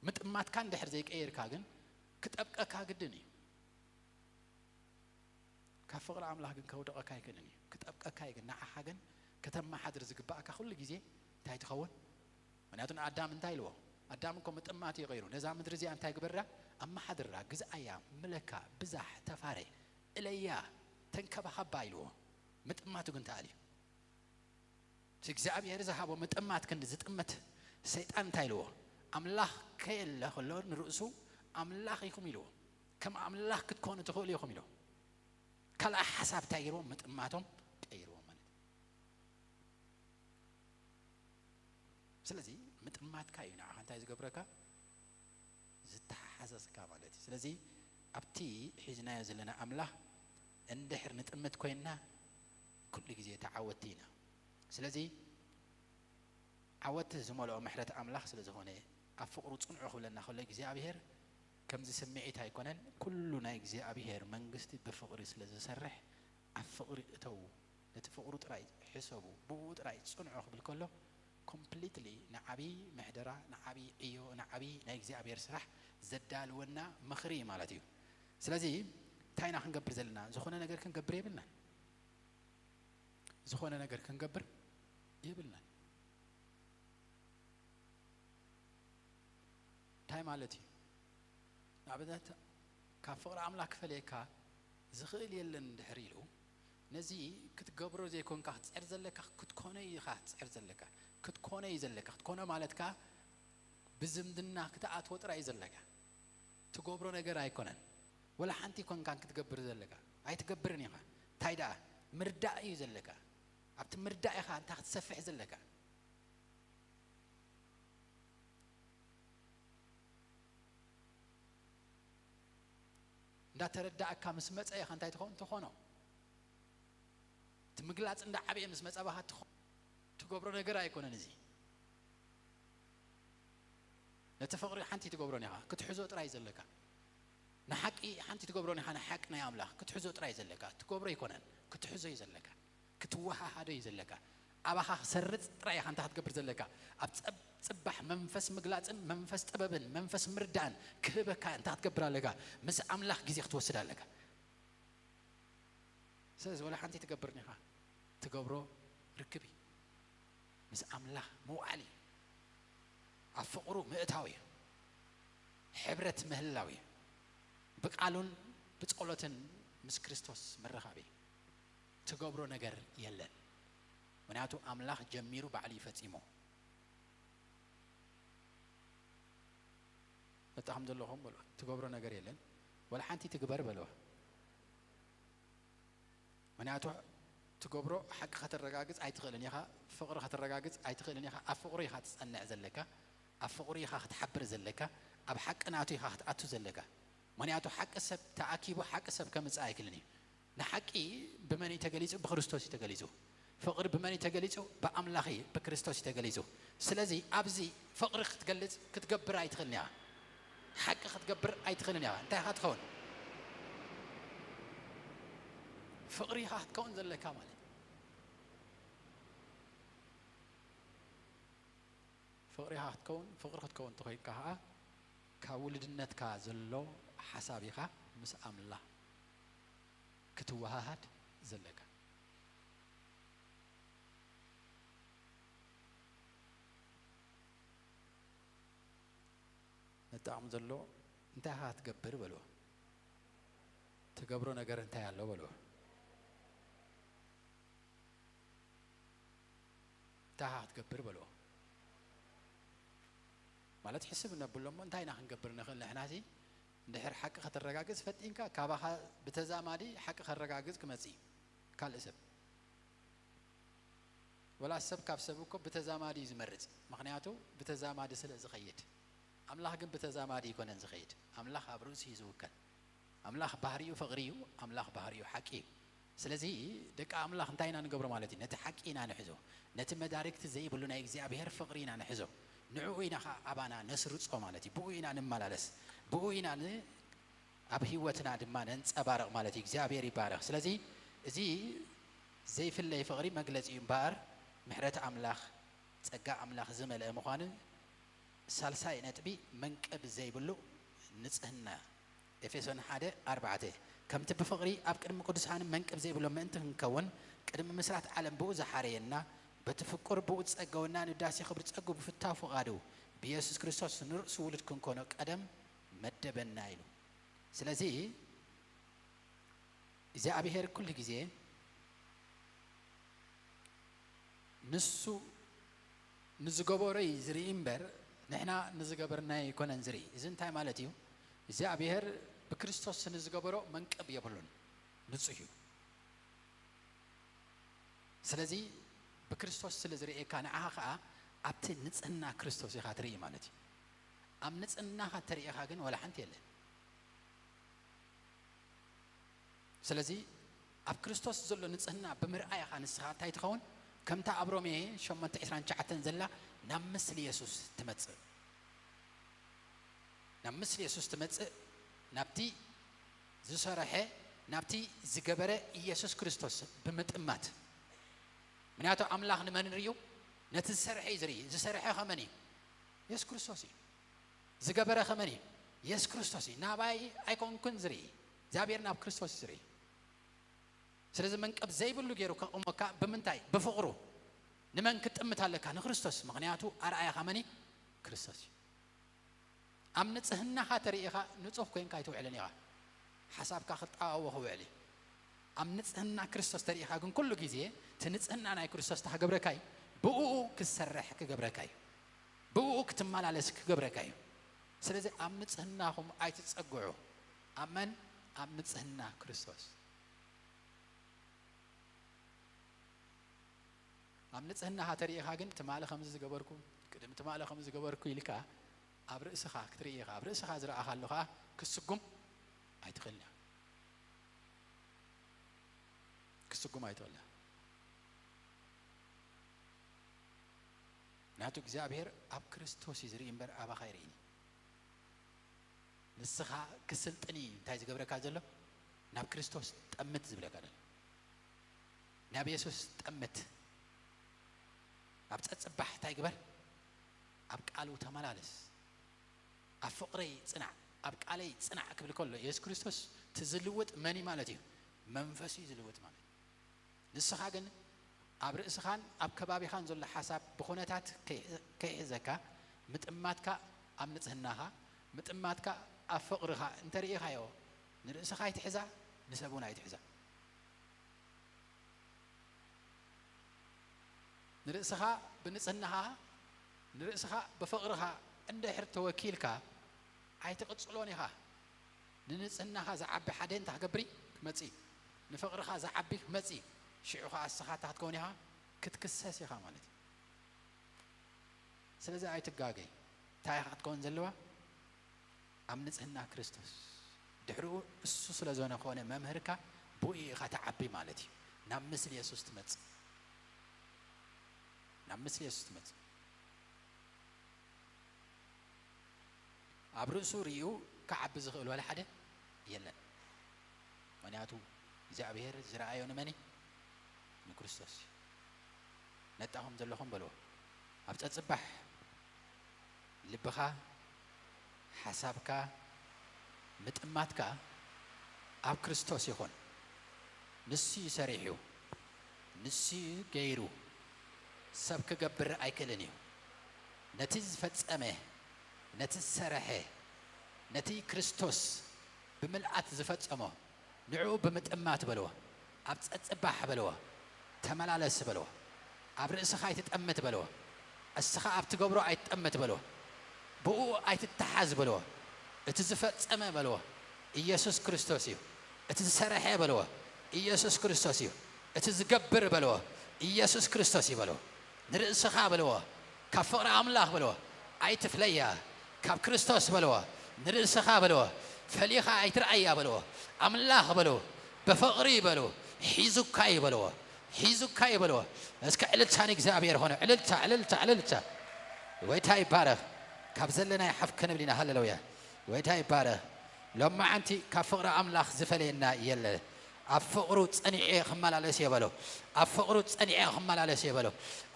ምጥማትካ እንድሕር ዘይቀየርካ ግን ክጠብቀካ ግድን እዩ። ካብ ፍቕሪ ኣምላኽ ግን ከውድቐካ ኣይክእልን እዩ። ክጠብቀካ እዩ ግን፣ ንዓኻ ግን ከተመሓድር ዝግባእካ ኩሉ ግዜ እንታይ ትኸውን? ምኽንያቱ ንኣዳም እንታይ ኢልዎ? ኣዳም እኮ ምጥማት እዩ ቀይሩ። ነዛ ምድሪ እዚኣ እንታይ ግበራ? ኣመሓድራ፣ ግዝኣያ፣ ምለካ፣ ብዛሕ፣ ተፋረ፣ እለያ፣ ተንከባኸባ ኢልዎ። ምጥማቱ ግን ተኣልዩ። እቲ እግዚኣብሔር ዝሃቦ ምጥማት ክንዲ ዝጥምት ሰይጣን እንታይ ኢልዎ? ኣምላኽ ከየለ ከሎ ንርእሱ ኣምላኽ ኢኹም ኢልዎ። ከም ኣምላኽ ክትኮኑ ትኽእሉ ኢኹም ኢልዎ። ካልኣ ሓሳብ እንታይ ገይርዎም? ምጥማቶም ቀይርዎም ማለት እዩ። ስለዚ ምጥማትካ እዩ ንዓኻ እንታይ ዝገብረካ? ዝተሓሓዘዝካ ማለት እዩ። ስለዚ ኣብቲ ሒዝናዮ ዘለና ኣምላኽ እንድሕር ንጥምት ኮይንና ኩሉ ግዜ ተዓወትቲ ኢና። ስለዚ ዓወት ዝመልኦ ምሕረት ኣምላኽ ስለ ዝኾነ ኣብ ፍቕሩ ጽንዑ ክብለና ከሎ እግዚኣብሔር ከምዚ ስምዒት ኣይኮነን። ኩሉ ናይ እግዚኣብሔር መንግስቲ ብፍቕሪ ስለ ዝሰርሕ ኣብ ፍቕሪ እተዉ። ነቲ ፍቕሩ ጥራይ ሕሰቡ፣ ብኡ ጥራይ ጽንዑ ክብል ከሎ፣ ኮምፕሊትሊ ንዓቢ ምሕደራ፣ ንዓቢ ዕዮ፣ ንዓቢ ናይ እግዚኣብሔር ስራሕ ዘዳልወና ምኽሪ ማለት እዩ። ስለዚ እንታይ ኢና ክንገብር ዘለና? ዝኾነ ነገር ክንገብር የብልናን። ዝኾነ ነገር ክንገብር የብልናን። እንታይ ማለት እዩ? ንኣብነት፣ ካብ ፍቕሪ ኣምላኽ ክፈልየካ ዝኽእል የለን እንድሕር ኢሉ፣ ነዚ ክትገብሮ ዘይኮንካ ክትጽዕር ዘለካ፣ ክትኮኖ ኢኻ ክትጽዕር ዘለካ። ክትኮኖ እዩ ዘለካ። ክትኮኖ ማለት ከኣ ብዝምድና ክትኣትዎ ጥራይ እዩ ዘለካ። ትገብሮ ነገር ኣይኮነን። ወላ ሓንቲ ኮንካን ክትገብር ዘለካ። ኣይትገብርን ኢኻ። እንታይ ደኣ? ምርዳእ እዩ ዘለካ። ኣብቲ ምርዳእ ኢኻ እንታ ክትሰፍሕ ዘለካ። እንዳተረዳእካ ምስ መጸ ኢኻ እንታይ ትኸውን? ትኾኖ። እቲ ምግላጽ እንዳ ዓበየ ምስ መጸ ባኻ ትኾ-፣ ትገብሮ ነገር ኣይኮነን እዚ። ነቲ ፍቕሪ ሓንቲ ትገብሮን ኢኻ፣ ክትሕዞ ጥራይ ዘለካ። ንሓቂ ሓንቲ ትገብሮን ኢኻ፣ ንሓቂ ናይ ኣምላኽ ክትሕዞ ጥራይ ዘለካ። ትገብሮ ኣይኮነን፣ ክትሕዞ እዩ ዘለካ። ክትወሃሃዶ እዩ ዘለካ። ኣባኻ ክሰርጽ ጥራይ ኢኻ እንታይ ክትገብር ዘለካ? ኣብ ጸብ-፣ ጽባሕ መንፈስ ምግላጽን መንፈስ ጥበብን መንፈስ ምርዳእን ክህበካ እንታይ ክትገብር ኣለካ? ምስ ኣምላኽ ግዜ ክትወስድ ኣለካ። ስለዚ ወላ ሓንቲ ትገብርን ኢኻ። ትገብሮ ርክብ እዩ። ምስ ኣምላኽ ምውዓል እዩ። ኣብ ፍቕሩ ምእታው እዩ። ሕብረት ምህላው እዩ። ብቃሉን ብጸሎትን ምስ ክርስቶስ ምርኻብ እዩ። ትገብሮ ነገር የለን። ምኽንያቱ ኣምላኽ ጀሚሩ ባዕሉ እዩ ፈጺሞ። መጣኹም ዘለኹም በልዋ። ትገብሮ ነገር የለን። ወላ ሓንቲ ትግበር በልዋ። ምኽንያቱ ትገብሮ ሓቂ ከተረጋግጽ ኣይትኽእልን ኢኻ፣ ፍቕሪ ከተረጋግጽ ኣይትኽእልን ኢኻ። ኣብ ፍቕሩ ኢኻ ትጸንዕ ዘለካ፣ ኣብ ፍቕሩ ኢኻ ክትሓብር ዘለካ፣ ኣብ ሓቂ ናቱ ኢኻ ክትኣቱ ዘለካ። ምኽንያቱ ሓቂ ሰብ ተኣኪቡ ሓቂ ሰብ ከምጽእ ኣይክእልን እዩ። ንሓቂ ብመን እዩ ተገሊጹ? ብክርስቶስ እዩ ተገሊጹ። ፍቕሪ ብመን እዩ ተገሊጹ? ብኣምላኽ እዩ፣ ብክርስቶስ እዩ ተገሊጹ። ስለዚ ኣብዚ ፍቕሪ ክትገልጽ፣ ክትገብር ኣይትኽእልን ኢኻ። ሓቂ ክትገብር ኣይትኽእልን ኢኻ። እንታይ ኢኻ ትኸውን? ፍቕሪ ኢኻ ክትከውን ዘለካ ማለት እዩ። ፍቕሪ ኢኻ ክትከውን፣ ፍቕሪ ክትከውን እንተኾይንካ ኸዓ፣ ካብ ውሉድነትካ ዘሎ ሓሳብ ኢኻ ምስ ኣምላኽ ክትወሃሃድ ዘለካ። ነጣቕም ዘሎ እንታይ ኢኻ ክትገብር በልዎ። ትገብሮ ነገር እንታይ ኣሎ በልዎ። እንታይ ኢኻ ክትገብር በልዎ። ማለት ሕስብ ነብሎ እሞ እንታይ ኢና ክንገብር ንኽእል ንሕናሲ? እንድሕር ሓቂ ከተረጋግጽ ፈጢንካ ካባኻ ብተዛማዲ ሓቂ ከረጋግጽ ክመጽእ እዩ ካልእ ሰብ። ወላ ሰብ ካብ ሰብ እኮ ብተዛማዲ እዩ ዝመርጽ። ምኽንያቱ ብተዛማዲ ስለ ዝኸይድ። ኣምላኽ ግን ብተዛማዲ ኣይኮነን ዝኸይድ። ኣምላኽ ኣብ ርእሱ እዩ ዝውከል። ኣምላኽ ባህሪኡ ፍቕሪ እዩ። ኣምላኽ ባህሪኡ ሓቂ እዩ። ስለዚ ደቂ ኣምላኽ እንታይ ኢና ንገብሮ ማለት እዩ? ነቲ ሓቂ ኢና ንሕዞ። ነቲ መዳርግቲ ዘይብሉ ናይ እግዚኣብሔር ፍቕሪ ኢና ንሕዞ። ንዕኡ ኢና ኸዓ ኣባና ነስርጾ ማለት እዩ። ብኡ ኢና ንመላለስ። ብኡ ኢና ን-፣ ኣብ ህይወትና ድማ ነንጸባርቕ ማለት እዩ። እግዚኣብሔር ይባረኽ። ስለዚ እዚ ዘይፍለይ ፍቕሪ መግለጺ እዩ እምበኣር፣ ምሕረት ኣምላኽ፣ ጸጋ ኣምላኽ ዝመልአ ምዃኑ ሳልሳይ ነጥቢ መንቅብ ዘይብሉ ንጽህና። ኤፌሶን ሓደ ኣርባዕተ፣ ከምቲ ብፍቕሪ ኣብ ቅድሚ ቅዱሳን መንቅብ ዘይብሎ ምእንቲ ክንከውን፣ ቅድሚ ምስራት ዓለም ብኡ ዝሓረየና፣ በቲ ፍቁር ብኡ ዝጸገወና፣ ንዳሴ ክብሪ ጸጉ ብፍታው ፍቓዱ፣ ብየሱስ ክርስቶስ ንርእሱ ውሉድ ክንኮኖ ቀደም መደበና ኢሉ። ስለዚ እግዚኣብሔር ኩሉ ግዜ ንሱ ንዝገበሮ እዩ ዝርኢ እምበር፣ ንሕና ንዝገበርናዮ ኣይኮነን ዝርኢ። እዚ እንታይ ማለት እዩ? እግዚኣብሔር ብክርስቶስ ንዝገበሮ መንቅብ የብሉን፣ ንጹህ እዩ። ስለዚ ብክርስቶስ ስለ ዝርእየካ፣ ንዓኻ ኸኣ ኣብቲ ንጽህና ክርስቶስ ኢኻ ትርኢ ማለት እዩ። ኣብ ንጽህናኻ ተርእኻ ግን ወላ ሓንቲ የለን። ስለዚ ኣብ ክርስቶስ ዘሎ ንጽህና ብምርኣይኻ ንስኻ እንታይ ትኸውን? ከምታ ኣብ ሮሜ ሸሞንተ ዕስራን ትሽዓተን ዘላ ናብ ምስሊ የሱስ ትመጽእ። ናብ ምስሊ የሱስ ትመጽእ፣ ናብቲ ዝሰርሐ፣ ናብቲ ዝገበረ ኢየሱስ ክርስቶስ ብምጥማት፣ ምክንያቱ ኣምላኽ ንመን ርእዩ? ነቲ ዝሰርሐ እዩ ዝርኢ። ዝሰርሐ ኸመን እዩ? የሱስ ክርስቶስ እዩ። ዝገበረ ኸመን እዩ? የሱስ ክርስቶስ እዩ። ናባይ ኣይኮንኩን ዝርኢ፣ እግዚኣብሔር ናብ ክርስቶስ እዩ ዝርኢ። ስለዚ መንቀብ ዘይብሉ ገይሩ ከቕሞካ ብምንታይ? ብፍቕሩ። ንመን ክትጥምት ኣለካ? ንክርስቶስ። ምኽንያቱ ኣርኣያኻ መን እዩ? ክርስቶስ እዩ። ኣብ ንጽህናኻ ተሪኢኻ ንጹህ ኮይንካ ኣይትውዕልን ኢኻ። ሓሳብካ ክጣዋወ ክውዕል እዩ። ኣብ ንጽህና ክርስቶስ ተሪኢኻ ግን ኩሉ ግዜ እቲ ንጽህና ናይ ክርስቶስ ታክገብረካ እዩ። ብእኡ ክትሰርሕ ክገብረካ እዩ። ብእኡ ክትመላለስ ክገብረካ እዩ። ስለዚ ኣብ ንጽህናኹም ኣይትጸግዑ። ኣብ መን? ኣብ ንጽህና ክርስቶስ። ኣብ ንጽህናኻ ተሪኢኻ ግን ትማሊ ከምዚ ዝገበርኩ፣ ቅድሚ ትማሊ ከምዚ ዝገበርኩ ኢልካ ኣብ ርእስኻ ክትርኢ ኢኻ። ኣብ ርእስኻ ዝረኣኻሉ ኸኣ ክትስጉም ኣይትኽእልን ኢኻ። ክትስጉም ኣይትኽእልን ኢኻ። ምክንያቱ እግዚኣብሔር ኣብ ክርስቶስ እዩ ዝርኢ እምበር ኣባኻ ኣይርእን እዩ። ንስኻ ክስልጥን እዩ እንታይ ዝገብረካ ዘሎ? ናብ ክርስቶስ ጠምት ዝብለካ ዘሎ። ናብ የሱስ ጠምት። ኣብ ጸጽባሕ እንታይ ግበር? ኣብ ቃሉ ተመላለስ። ኣብ ፍቕረይ ጽናዕ፣ ኣብ ቃለይ ጽናዕ ክብል ከሎ የሱስ ክርስቶስ እቲ ዝልውጥ መን እዩ ማለት እዩ? መንፈስ እዩ ዝልውጥ ማለት እዩ። ንስኻ ግን ኣብ ርእስኻን ኣብ ከባቢኻን ዘሎ ሓሳብ ብኹነታት ከይ-፣ ከይሕዘካ፣ ምጥማትካ ኣብ ንጽህናኻ፣ ምጥማትካ ኣብ ፍቕርኻ እንተርኢኻዮ፣ ንርእስኻ ኣይትሕዛ፣ ንሰብ እውን ኣይትሕዛ። ንርእስኻ ብንጽህናኻ፣ ንርእስኻ ብፍቕርኻ እንድሕር ተወኪልካ፣ ኣይትቕጽሎን ኢኻ። ንንጽህናኻ ዝዓቢ ሓደ እንታይ ክገብር እዩ? ክመጽእ እዩ። ንፍቕርኻ ዝዓቢ ክመጽእ እዩ። ሽዑ ኸኣ እስኻ እንታይ ክትከውን ኢኻ? ክትክሰስ ኢኻ ማለት እዩ። ስለዚ ኣይትጋገይ። እንታይ ኢኻ ክትከውን ዘለዋ? ኣብ ንጽህና ክርስቶስ። ድሕሪኡ እሱ ስለ ዝኾነ ኮነ መምህርካ፣ ብኡ ኢኻ ትዓቢ ማለት እዩ። ናብ ምስሊ የሱስ ትመጽእ። ናብ ምስሊ የሱስ ትመጽእ። ኣብ ርእሱ ርእዩ ክዓቢ ዝኽእል ዋላ ሓደ የለን። ምኽንያቱ እግዚኣብሔር ዝረኣዮ ንመን እዩ? ንክርስቶስ እዩ። ነጣኹም ዘለኹም በልዎ። ኣብ ጸጽባሕ ልብኻ፣ ሓሳብካ፣ ምጥማትካ ኣብ ክርስቶስ ይኹን። ንሱ እዩ ሰሪሑ፣ ንሱ እዩ ገይሩ። ሰብ ክገብር ኣይክእልን እዩ። ነቲ ዝፈጸመ፣ ነቲ ዝሰረሐ፣ ነቲ ክርስቶስ ብምልኣት ዝፈጸሞ፣ ንዕኡ ብምጥማት በልዎ። ኣብ ጸጽባሕ በልዎ። ተመላለስ በልዎ። ኣብ ርእስኻ ኣይትጠምት በልዎ። እስኻ ኣብ ትገብሮ ኣይትጠምት በልዎ። ብኡ ኣይትተሓዝ በልዎ። እቲ ዝፈጸመ በልዎ። ኢየሱስ ክርስቶስ እዩ። እቲ ዝሰረሐ በልዎ። ኢየሱስ ክርስቶስ እዩ። እቲ ዝገብር በልዎ። ኢየሱስ ክርስቶስ እዩ በልዎ። ንርእስኻ በልዎ። ካብ ፍቕሪ ኣምላኽ በልዎ። ኣይትፍለያ። ካብ ክርስቶስ በልዎ። ንርእስኻ በልዎ። ፈሊኻ ኣይትርኣያ በልዎ። ኣምላኽ በሉ። ብፍቕሪ በሉ። ሒዙካ እዩ በልዎ። ሒዙካ እዩ በልዎ። እስከ ዕልልታ ንእግዚኣብሔር ኾነ። ዕልልታ፣ ዕልልታ፣ ዕልልታ። ጎይታ ይባረኽ። ካብ ዘለናዮ ሓፍ ክንብል ኢና። ሃሌሉያ። ጎይታ ይባረኽ። ሎማዓንቲ ካብ ፍቕሪ ኣምላኽ ዝፈለየና የለ። ኣብ ፍቕሩ ጸኒዐ ክመላለስ እየ በሎ። ኣብ ፍቕሩ ጸኒዐ ክመላለስ እየ በሎ።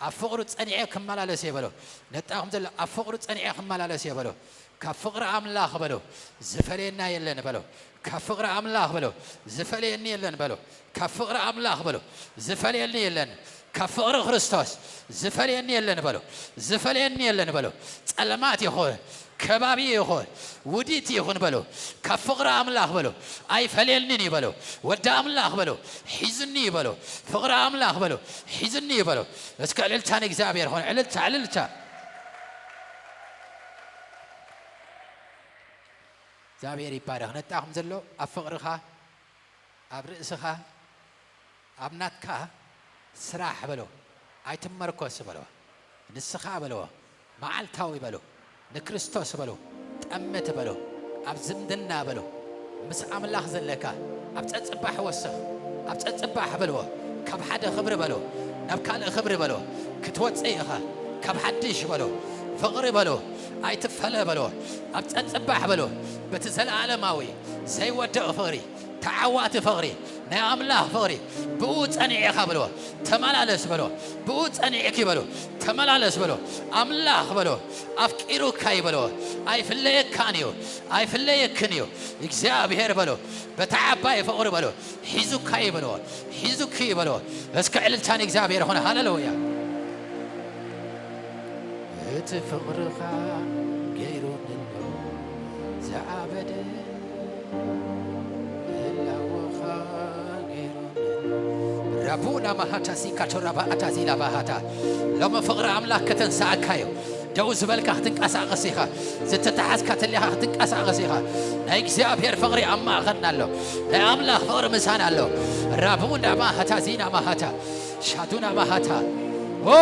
ኣብ ፍቕሩ ጸኒዐ ክመላለስ እየ በሎ። ነጣኹም ዘሎ ኣብ ፍቕሩ ጸኒዐ ክመላለስ እየ በሎ። ካብ ፍቕሪ ኣምላኽ በሎ ዝፈለየና የለን በሎ። ካብ ፍቕሪ ኣምላኽ በሎ ዝፈለየኒ የለን በሎ። ካብ ፍቕሪ ኣምላኽ በሎ ዝፈለየኒ የለን። ካብ ፍቕሪ ክርስቶስ ዝፈለየኒ የለን በሎ። ዝፈለየኒ የለን በሎ። ጸልማት ይኹን፣ ከባቢ ይኹን፣ ውዲት ይኹን በሎ። ካብ ፍቕሪ ኣምላኽ በሎ ኣይፈለየንን እዩ በሎ። ወዲ ኣምላኽ በሎ ሒዝኒ እዩ በሎ። ፍቕሪ ኣምላኽ በሎ ሒዝኒ እዩ በሎ። እስከ ዕልልታ ንእግዚኣብሔር ኾነ። ዕልልታ፣ ዕልልታ። እግዚኣብሔር ይባረኽ። ነጣኹም ዘሎ ኣብ ፍቕርኻ፣ ኣብ ርእስኻ፣ ኣብ ናትካ ስራሕ በሎ። ኣይትመርኮስ በሎ። ንስኻ በሎ። መዓልታዊ በሎ። ንክርስቶስ በሎ። ጠምት በሎ። ኣብ ዝምድና በሎ። ምስ ኣምላኽ ዘለካ ኣብ ጸጽባሕ ወስኽ። ኣብ ጸጽባሕ በልዎ። ካብ ሓደ ክብሪ በሎ ናብ ካልእ ክብሪ በሎ። ክትወጽእ ኢኻ። ካብ ሓድሽ በሎ። ፍቕሪ በሎ። ኣይትፈለ በሎ። ኣብ ጸጽባሕ በሎ። በቲ ዘለኣለማዊ ዘይወድቕ ፍቕሪ፣ ተዓዋቲ ፍቕሪ፣ ናይ ኣምላኽ ፍቕሪ ብኡ ጸኒዕኻ በልዎ፣ ተመላለስ በልዎ፣ ብኡ ጸኒዕኪ በልዎ፣ ተመላለስ በልዎ። ኣምላኽ በልዎ፣ ኣፍቂሩካ እዩ በልዎ፣ ኣይፍለየካን እዩ፣ ኣይፍለየክን እዩ። እግዚኣብሔር በልዎ፣ በታ ዓባይ ፍቕሪ በልዎ፣ ሒዙካ እዩ በልዎ፣ ሒዙኪ እዩ በልዎ። እስከ ዕልልታ ንእግዚኣብሔር ይኹን። ሃሌሉያ። እቲ ፍቕርኻ ገይሩኒ ኣሎ ዝዓበደ፣ ህላወኻ ገይሩኒ ኣሎ። ራቡና ማሃታ ሲካቶ ራባ ኣታ ዚላ ባሃታ። ሎሚ ፍቕሪ ኣምላኽ ከተንስኣካ እዩ። ደው ዝበልካ ክትንቀሳቐስ ኢኻ። ዝተተሓዝካ ተሊኻ ክትንቀሳቐስ ኢኻ። ናይ እግዚኣብሔር ፍቕሪ ኣብ ማእኸልና ኣሎ። ናይ ኣምላኽ ፍቕሪ ምሳና ኣሎ። ራቡና ማሃታ ዚና ማሃታ። ሻዱና ማሃታ። ዎ!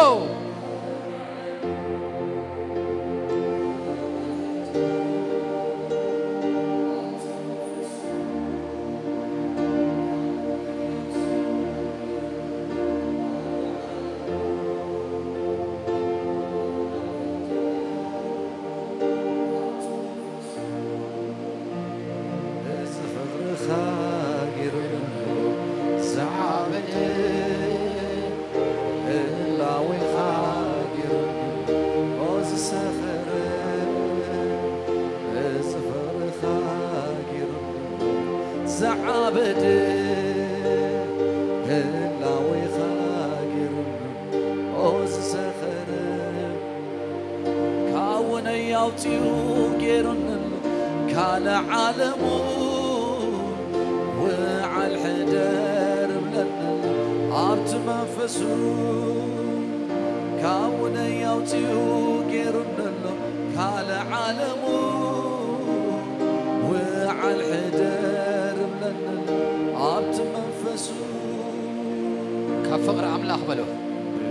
እዚ ፍቕርኻ ገይሩኒ ዝዓበደ፣ ህላዌኻ ገይሩኒ ኦ ዝሰኸረ። እዚ ፍቕርኻ ገይሩኒ ዝዓበደ፣ ህላዌኻ ገይሩኒ ኦ ዝሰኸረ። ካውነይ ኣውፂኡ ገይሩኒ ካልእ ዓለሙ፣ ውዓል ሕደር ብለኒ ኣብቲ መንፈሱ። ካውነይ ኣውፂኡ ገይሩኒ ካልእ ዓለሙ፣ ውዓል ሕደር ብለኒ ኣብቲ መንፈሱ። ካብ ፍቕሪ ኣምላኽ በሎ።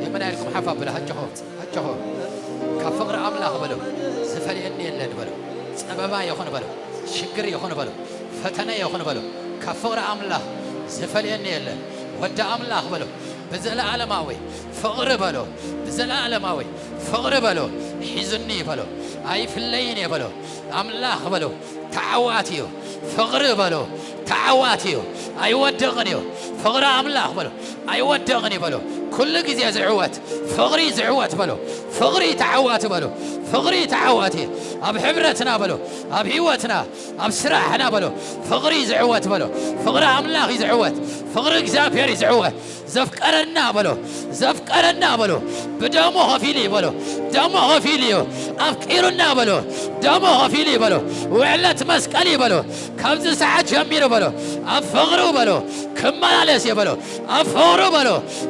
የመና ኢልኩም ሓፍ ኣብላ፣ ኣጆኹ፣ ኣጆኹ። ካብ ፍቕሪ ኣምላኽ በሎ። ዝፈልየኒ የለን በሎ። ጸበባ ይኹን በሎ። ሽግር ይኹን በሎ። ፈተነ ይኹን በሎ። ካብ ፍቕሪ ኣምላኽ ዝፈልየኒ የለን። ወዲ ኣምላኽ በሎ። ብዘለዓለማዊ ፍቕሪ በሎ። ብዘለዓለማዊ ፍቕሪ በሎ። ሒዙኒ በሎ። ኣይፍለይን እየ በሎ። ኣምላኽ በሎ። ተዓዋቲ እዩ። ፍቕሪ በሎ። ተዓዋቲ እዩ። ኣይወድቕን እዩ። ፍቕሪ ኣምላኽ በሎ። ኣይወድቕን እዩ በሎ። ኩሉ ግዜ ዝዕወት ፍቕሪ፣ ዝዕወት በሎ። ፍቕሪ ተዓዋቲ በሎ። ፍቕሪ ተዓዋቲ። ኣብ ሕብረትና በሎ። ኣብ ህይወትና፣ ኣብ ስራሕና በሎ። ፍቕሪ ዝዕወት በሎ። ፍቕሪ ኣምላኽ እዩ ዝዕወት። ፍቕሪ እግዚኣብሔር እዩ ዝዕወት። ዘፍቀረና በሎ፣ ዘፍቀረና በሎ። ብደሙ ከፊሉ እዩ በሎ፣ ደሙ ከፊሉ እዩ። ኣፍቂሩና በሎ፣ ደሙ ከፊሉ እዩ በሎ። ውዕለት መስቀል እዩ በሎ። ካብዚ ሰዓት ጀሚሩ በሎ፣ ኣብ ፍቕሩ በሎ፣ ክመላለስ እየ በሎ፣ ኣብ ፍቕሩ በሎ፣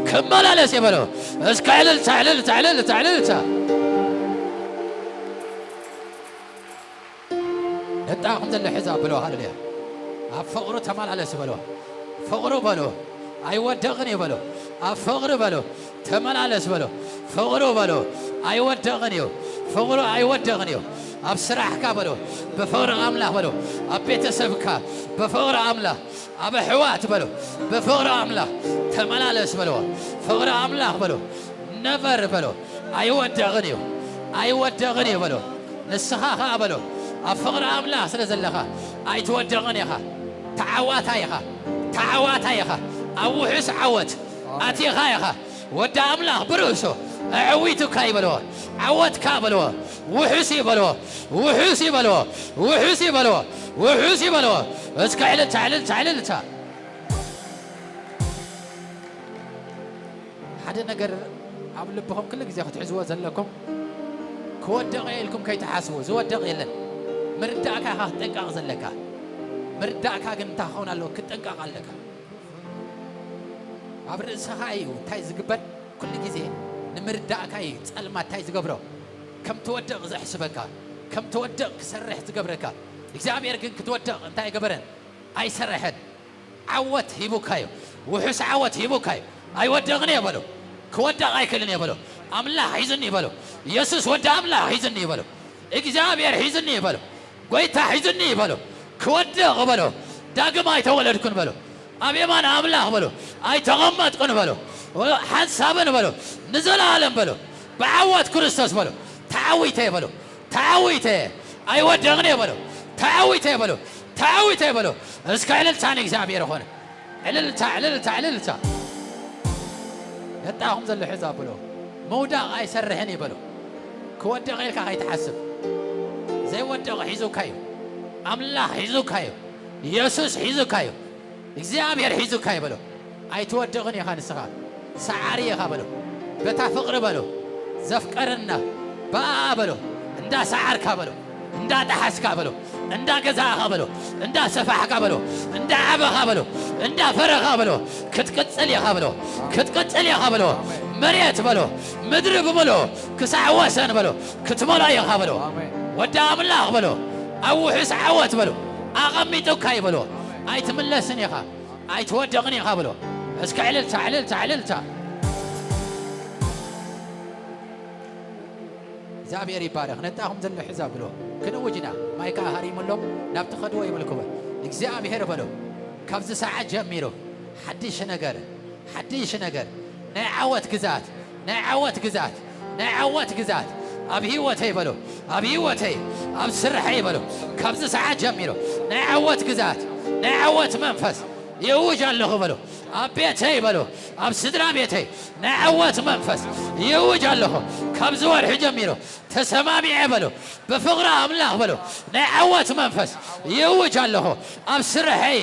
ክመላለስ እየ በሎ። እስከ ዕልልታ፣ ዕልልታ፣ ዕልልታ፣ ዕልልታ። ነጣ ከም ዘሎ ሕዛ በሎ። ሃሌሉያ። ኣብ ፍቕሩ ተመላለስ በሎ። ፍቕሩ በሎ። ኣይወደቕን እዩ በሎ። ኣብ ፍቕሪ በሎ። ተመላለስ በሎ። ፍቕሩ በሎ። ኣይወደቕን እዩ። ፍቕሩ ኣይወደቕን እዩ። ኣብ ስራሕካ በሎ። ብፍቕሪ ኣምላኽ በሎ። ኣብ ቤተሰብካ ብፍቕሪ ኣምላኽ። ኣብ ኣሕዋት በሎ። ብፍቕሪ ኣምላኽ ተመላለስ በሎ። ፍቕሪ ኣምላኽ በሎ። ነቨር በሎ። ኣይወደቕን እዩ። ኣይወደቕን እዩ በሎ። ንስኻ ኸኣ በሎ፣ ኣብ ፍቕሪ ኣምላኽ ስለ ዘለኻ ኣይትወድቕን ኢኻ። ተዓዋታይ ኢኻ። ተዓዋታይ ኢኻ። ኣብ ውሑስ ዓወት ኣቲኻ ኢኻ። ወዲ ኣምላኽ ብርእሱ ኣዐዊቱካ እዩ በልዎ። ዓወትካ በልዎ። ውሑስ እዩ በልዎ። ውሑስ እዩ በልዎ። ውሑስ እዩ በልዎ። ውሑስ እዩ በልዎ። እስከ ዕልልታ፣ ዕልልታ፣ ዕልልታ። ሓደ ነገር ኣብ ልብኹም ኩሉ ግዜ ክትሕዝዎ ዘለኩም፣ ክወድቕ እየ ኢልኩም ከይትሓስቡ። ዝወድቕ የለን። ምርዳእካ ኢኻ ክትጥንቀቕ ዘለካ። ምርዳእካ ግን እንታይ ክኸውን ኣለዎ? ክትጥንቀቕ ኣለካ። ኣብ ርእስኻ እዩ እንታይ ዝግበር። ኩሉ ግዜ ንምርዳእካ እዩ ጸልማት እንታይ ዝገብሮ? ከም ትወድቕ ዘሕስበካ፣ ከም ትወድቕ ክሰርሕ ዝገብረካ። እግዚኣብሔር ግን ክትወድቕ እንታይ ኣይገበረን? ኣይሰረሐን። ዓወት ሂቡካ እዩ። ውሑስ ዓወት ሂቡካ እዩ። ኣይወድቕን እየ በሎ። ክወድቕ ኣይክእልን እየ በሎ። ኣምላኽ ሒዙኒ እዩ በሎ። የሱስ ወዲ ኣምላኽ ሒዙኒ እዩ በሎ። እግዚኣብሔር ሒዙኒ እዩ በሎ። ጐይታ ሒዙኒ እዩ በሎ። ክወድቕ በሎ። ዳግም ኣይተወለድኩን በሎ። ኣብ የማን ኣምላኽ በሎ። ኣይተቐመጥኩን በሎ። ሓንሳብን በሎ። ንዘለኣለም በሎ። ብዓወት ክርስቶስ በሎ። ተዓዊተ እየ በሎ። ተዓዊተ እየ። ኣይወድቕን እየ በሎ። ተዓዊተ እየ በሎ። ተዓዊተ እየ በሎ። እስከ ዕልልታ ንእግዚኣብሔር ይኹን። ዕልልታ፣ ዕልልታ፣ ዕልልታ። ነጣኹም ዘሎ ሕዛ ብሎ። ምውዳቕ ኣይሰርሕን እዩ በሎ። ክወድቕ ኢልካ ከይትሓስብ። ዘይወድቕ ሒዙካ እዩ። ኣምላኽ ሒዙካ እዩ። የሱስ ሒዙካ እዩ። እግዚኣብሔር ሒዙካ እዩ በሎ። ኣይትወድቕን ኢኻ ንስኻ። ሰዓሪ ኢኻ በሎ። በታ ፍቕሪ በሎ። ዘፍቀረና ብኣኣ በሎ። እንዳ ሰዓርካ በሎ። እንዳ ጠሓስካ በሎ። እንዳ ገዛእኻ በሎ። እንዳ ሰፋሕካ በሎ። እንዳ ዓበኻ በሎ። እንዳ ፈረኻ በሎ። ክትቅጽል ኢኻ በሎ። ክትቅጽል ኢኻ በሎ። መሬት በሎ። ምድሪ ብምሎ ክሳዕ ወሰን በሎ። ክትመሎ ኢኻ በሎ። ኣሜን። ወዲ ኣምላኽ በሎ። ኣብ ውሑስ ዓወት በሎ። ኣቐሚጡካ እዩ በሎ። ኣይትምለስን ኢኻ። ኣይትወድቕን ኢኻ በሎ። እስከ ዕልልታ፣ ዕልልታ፣ ዕልልታ። እግዚኣብሔር ይባረኽ። ነጣኹም ዘሎ ሕዛ ብሎ። ክንውጅና። ማይ ከኣ ሃሪሙሎም ናብ ትኸድዎ ይብልኩ በል። እግዚኣብሔር በሎ። ካብዚ ሰዓት ጀሚሩ ሓድሽ ነገር፣ ሓድሽ ነገር። ናይ ዓወት ግዛት፣ ናይ ዓወት ግዛት፣ ናይ ዓወት ግዛት። ኣብ ህይወተይ በሎ። ኣብ ህይወተይ፣ ኣብ ስርሐይ በሎ። ካብዚ ሰዓት ጀሚሩ ናይ ዓወት ግዛት፣ ናይ ዓወት መንፈስ ይእውጅ ኣለኹ በሎ። ኣብ ቤተይ በሎ። ኣብ ስድራ ቤተይ ናይ ዓወት መንፈስ ይእውጅ ኣለኹ። ካብዚ ወርሒ ጀሚሩ ተሰማሚዐ በሎ። ብፍቕሪ ኣምላኽ በሎ። ናይ ዓወት መንፈስ ይእውጅ ኣለኹ። ኣብ ስርሐይ፣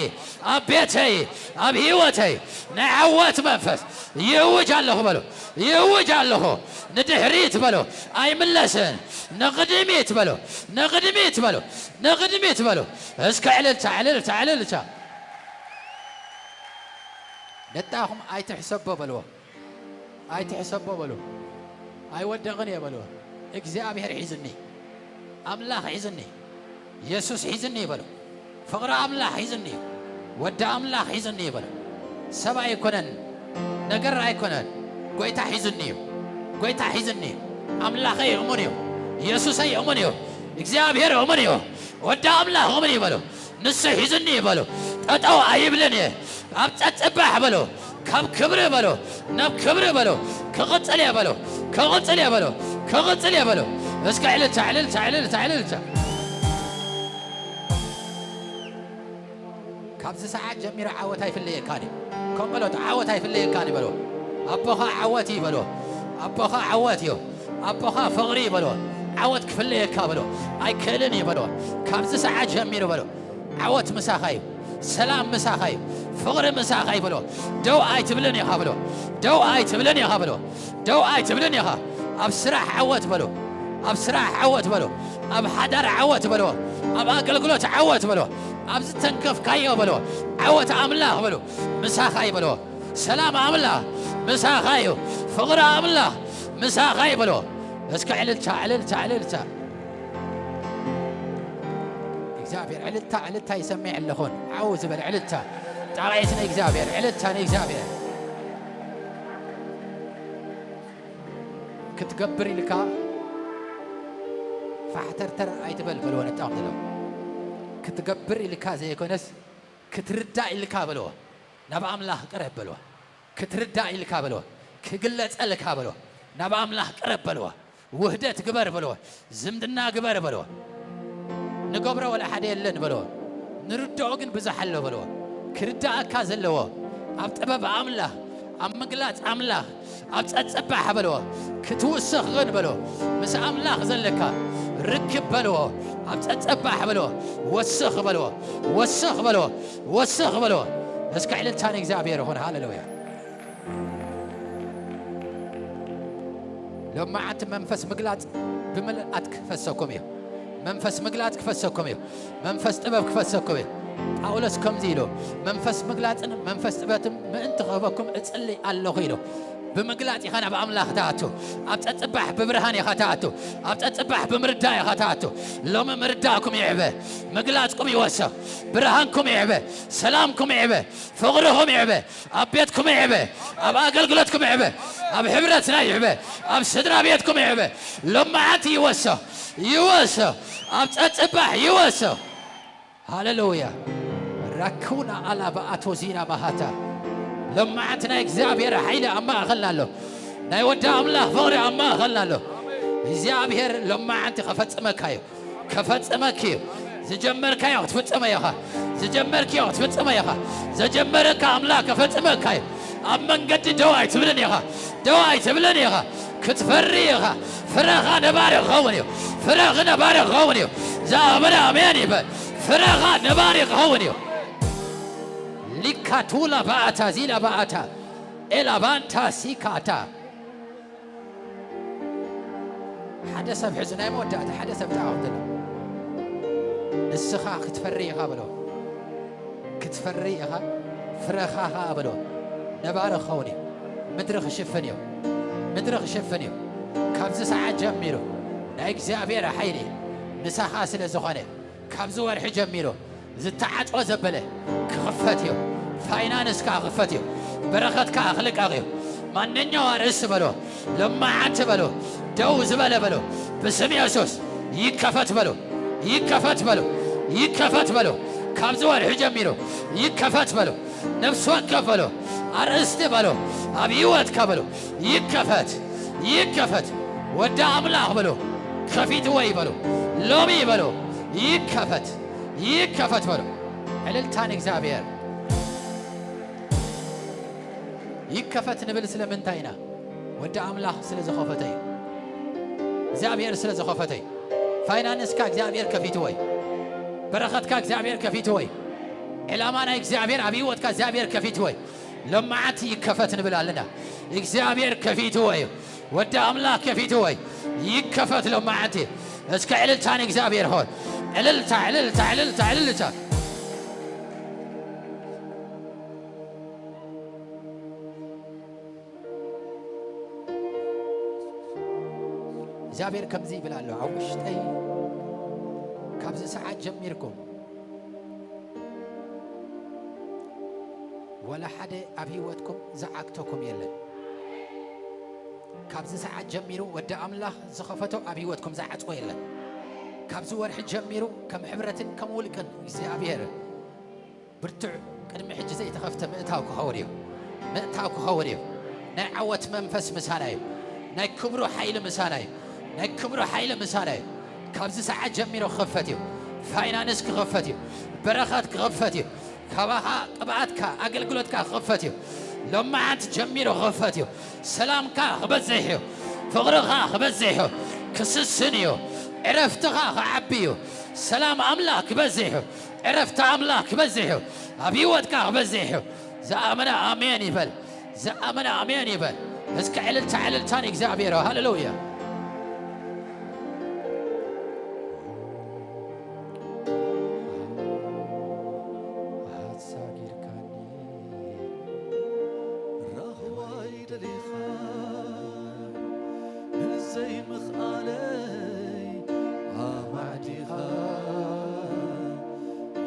ኣብ ቤተይ፣ ኣብ ህይወተይ ናይ ዓወት መንፈስ ይእውጅ ኣለኹ በሎ። ይእውጅ ኣለኹ። ንድሕሪት በሎ። ኣይምለስን። ንቕድሚት በሎ። ንቕድሚት በሎ። ንቕድሚት በሎ። እስከ ዕልልታ፣ ዕልልታ፣ ዕልልታ። ነጣኹም ኣይትሕሰቦ በልዎ። ኣይትሕሰቦ በልዎ። ኣይወደቕን እየ በልዎ። እግዚኣብሔር ሒዝኒ። ኣምላኽ ሒዝኒ። የሱስ ሒዝኒ በሎ። ፍቕሪ ኣምላኽ ሒዝኒ እዩ። ወዲ ኣምላኽ ሒዝኒ እዩ በሎ። ሰብ ኣይኮነን፣ ነገር ኣይኮነን። ጎይታ ሒዝኒ እዩ። ጎይታ ሒዝኒ እዩ። ኣምላኸይ እሙን እዩ። የሱሰይ እሙን እዩ። እግዚኣብሔር እሙን እዩ። ወዲ ኣምላኽ እሙን እዩ በሎ። ንሱ ሒዝኒ እዩ በሎ። ጠጠው ኣይብልን እየ። ኣብ ጸጽባሕ በሎ። ካብ ክብሪ በሎ። ናብ ክብሪ በሎ። ክቕጽል እየ በሎ። ክቕጽል እየ በሎ። ክቕጽል እየ በሎ። እስከ ዕልልታ፣ ዕልልታ፣ ዕልልታ፣ ዕልልታ። ካብዚ ሰዓት ጀሚሩ ዓወት ኣይፍለየካን እዩ። ከምበሎት ዓወት ኣይፍለየካን እዩ በሎ። ኣቦኻ ዓወት እዩ በሎ። ኣቦኻ ዓወት እዩ። ኣቦኻ ፍቕሪ እዩ በሎ። ዓወት ክፍለየካ በሎ። ኣይክእልን እዩ በሎ። ካብዚ ሰዓት ጀሚሩ በሎ። ዓወት ምሳኻ እዩ። ሰላም ምሳኻ እዩ። ፍቕሪ ምሳኻ እዩ በሎ። ደው ኣይትብልን ኢኻ በሎ። ደው ኣይትብልን ኢኻ በሎ። ደው ኣይትብልን ኢኻ። ኣብ ስራሕ ዓወት በሎ። ኣብ ስራሕ ዓወት በሎ። ኣብ ሓዳር ዓወት በሎ። ኣብ ኣገልግሎት ዓወት በሎ። ኣብ ዝተንከፍካዮ በሎ። ዓወት ኣምላኽ በሎ። ምሳኻ እዩ በሎ። ሰላም ኣምላኽ ምሳኻ እዩ። ፍቕሪ ኣምላኽ ምሳኻ እዩ በሎ። እስከ ዕልልታ፣ ዕልልታ፣ ዕልልታ። እግዚኣብሔር ዕልልታ፣ ዕልልታ ይሰምዕ ኣለኹን። ዓው ዝበል ዕልልታ። ጣቕዒት ንእግዚኣብሔር፣ ዕልልታ ንእግዚኣብሔር። ክትገብር ኢልካ ፋሕተርተር ኣይትበል በልዎ ነጣቕ ንለው። ክትገብር ኢልካ ዘይኮነስ ክትርዳእ ኢልካ በልዎ። ናብ ኣምላኽ ቅረብ በልዎ። ክትርዳእ ኢልካ በልዎ። ክግለጸልካ በልዎ። ናብ ኣምላኽ ቅረብ በልዎ። ውህደት ግበር በልዎ። ዝምድና ግበር በልዎ። ንገብሮ ወላ ሓደ የለን በልዎ። ንርድኦ ግን ብዙሕ ኣሎ በልዎ። ክርዳኣካ ዘለዎ ኣብ ጥበብ ኣምላኽ፣ ኣብ ምግላጽ ኣምላኽ፣ ኣብ ጸጽባሕ በልዎ። ክትውስኽ ግን በልዎ። ምስ ኣምላኽ ዘለካ ርክብ በልዎ። ኣብ ጸጽባሕ በልዎ። ወስኽ በልዎ። ወስኽ በልዎ። ወስኽ በልዎ። እስከ ዕልልታ ንእግዚኣብሔር ይኹን። ሃሌሉያ። ሎማዓንቲ መንፈስ ምግላጽ ብምልኣት ክፈሰኩም እዩ። መንፈስ ምግላጽ ክፈሰኩም እዩ። መንፈስ ጥበብ ክፈሰኩም እዩ። ጳውሎስ ከምዚ ኢሉ፣ "መንፈስ ምግላጽን መንፈስ ጥበብን ምእንቲ ክህበኩም እጽሊ ኣለኹ" ኢሉ። ብምግላጽ ኢኻ ናብ ኣምላኽ ትኣቱ። ኣብ ጸጽባሕ ብብርሃን ኢኻ ትኣቱ። ኣብ ጸጽባሕ ብምርዳእ ኢኻ ትኣቱ። ሎሚ ምርዳእኩም ይዕበ። ምግላጽኩም ይወሰኽ። ብርሃንኩም ይዕበ። ሰላምኩም ይዕበ። ፍቕርኹም ይዕበ። ኣብ ቤትኩም ይዕበ። ኣብ ኣገልግሎትኩም ይዕበ። ኣብ ሕብረትና ይዕበ። ኣብ ስድራ ቤትኩም ይዕበ። ሎማዓንቲ ይወሰኽ። ይወሰኽ። ኣብ ጸጽባሕ ይወሰኽ። ሃሌሉያ። ራኩና ኣላ በኣቶ ዚና ማሃታ። ሎማዓንቲ ናይ እግዚኣብሔር ሓይሊ ኣብ ማእኸልና ኣሎ። ናይ ወዲ ኣምላኽ ፍቕሪ ኣብ ማእኸልና ኣሎ። እግዚኣብሔር ሎማዓንቲ ከፈጽመካ እዩ። ከፈጽመኪ እዩ። ዝጀመርካዮ ክትፍጽሞ ኢኻ። ዝጀመርክዮ ክትፍጽሞ ኢኻ። ዘጀመረካ ኣምላኽ ክፍጽመካ እዩ። ኣብ መንገዲ ደው ኣይትብልን ኢኻ። ደው ኣይትብልን ኢኻ። ክትፈሪ ኢኻ። ፍረኻ ነባሪ ክኸውን እዩ። ፍረኺ ነባሪ ክኸውን እዩ። ዝኣመነ ኣሜን ይበል። ፍረኻ ነባሪ ክኸውን እዩ። ሊካቱላ ባኣታ ዚላ ባኣታ ኤላባንታ ሲካታ። ሓደ ሰብ ሕዚ ናይ መወዳእታ ሓደ ሰብ ጣዖት ዘሎ። ንስኻ ክትፈሪ ኢኻ በሎ። ክትፈሪ ኢኻ፣ ፍረኻ ኸኣ በሎ። ነባሪ ክኸውን እዩ። ምድሪ ክሽፍን እዩ። ምድሪ ክሽፍን እዩ። ካብዚ ሰዓት ጀሚሩ ናይ እግዚኣብሔር ሓይሊ ምሳኻ ስለ ዝኾነ ካብዚ ወርሒ ጀሚሩ ዝተዓጽወ ዘበለ ክኽፈት እዩ። ፋይናንስካ ክኽፈት እዩ። በረኸትካ ክልቀቕ እዩ። ማንኛው ኣርእስቲ በሎ፣ ለማዓንቲ በሎ፣ ደው ዝበለ በሎ፣ ብስም የሱስ ይከፈት በሎ፣ ይከፈት በሎ፣ ይከፈት በሎ። ካብዚ ወርሒ ጀሚሩ ይከፈት በሎ። ነፍሲ ወከፍ በሎ፣ ኣርእስቲ በሎ፣ ኣብ ህይወትካ በሎ፣ ይከፈት፣ ይከፈት። ወዲ ኣምላኽ በሎ፣ ከፊትዎ እዩ በሎ፣ ሎሚ በሎ፣ ይከፈት፣ ይከፈት በሎ። ዕልልታ ንእግዚኣብሔር። ይከፈት ንብል ስለምንታይ ኢና? ወዲ ኣምላኽ ስለ ዝኸፈተ እዩ። እግዚኣብሔር ስለ ዝኸፈተ እዩ። ፋይናንስካ እግዚኣብሔር ከፊትዎ እዩ። በረኸትካ እግዚኣብሔር ከፊትዎ እዩ። ዕላማ ናይ እግዚኣብሔር ኣብ ህይወትካ እግዚኣብሔር ከፊትዎ እዩ። ሎማዓንቲ ይከፈት ንብል ኣለና። እግዚኣብሔር ከፊትዎ እዩ። ወዲ ኣምላኽ ከፊትዎ እዩ። ይከፈት ሎማዓንቲ። እስከ ዕልልታ ንእግዚኣብሔር ሆን። ዕልልታ፣ ዕልልታ፣ ዕልልታ፣ ዕልልታ። እግዚኣብሔር ከምዚ ይብል ኣሎ ኣብ ውሽጠይ፣ ካብዚ ሰዓት ጀሚርኩም ወላ ሓደ ኣብ ህይወትኩም ዝዓግተኩም የለን። ካብዚ ሰዓት ጀሚሩ ወዲ ኣምላኽ ዝኸፈቶ ኣብ ህይወትኩም ዝዓጽዎ የለን። ካብዚ ወርሒ ጀሚሩ ከም ሕብረትን ከም ውልቅን እግዚኣብሔር ብርቱዕ ቅድሚ ሕጂ ዘይተኸፍተ ምእታው ክኸውን እዩ። ምእታው ክኸውን እዩ። ናይ ዓወት መንፈስ ምሳና እዩ። ናይ ክብሩ ሓይሊ ምሳና እዩ። ናይ ክብሩ ሓይሊ ምሳና እዩ። ካብዚ ሰዓት ጀሚሩ ክኸፈት እዩ። ፋይናንስ ክኸፈት እዩ። በረኸት ክኸፈት እዩ። ካባኻ ቅብኣትካ ኣገልግሎትካ ክኸፈት እዩ። ሎማዓንቲ ጀሚሩ ክኸፈት እዩ። ሰላምካ ክበዝሕ እዩ። ፍቕርኻ ክበዝሕ እዩ። ክስስን እዩ። ዕረፍትኻ ክዓቢ እዩ። ሰላም ኣምላኽ ክበዝሕ እዩ። ዕረፍቲ ኣምላኽ ክበዝሕ እዩ። ኣብ ህይወትካ ክበዝሕ እዩ። ዝኣመነ ኣሜን ይበል። ዝኣመነ ኣሜን ይበል። እስከ ዕልልታ ዕልልታ ንእግዚኣብሔር። ሃሌሉያ። ኣሳጊርካኒ ራህዋይ ደሊኻ ንዘይምኽኣለይ ኣማዕዲኻ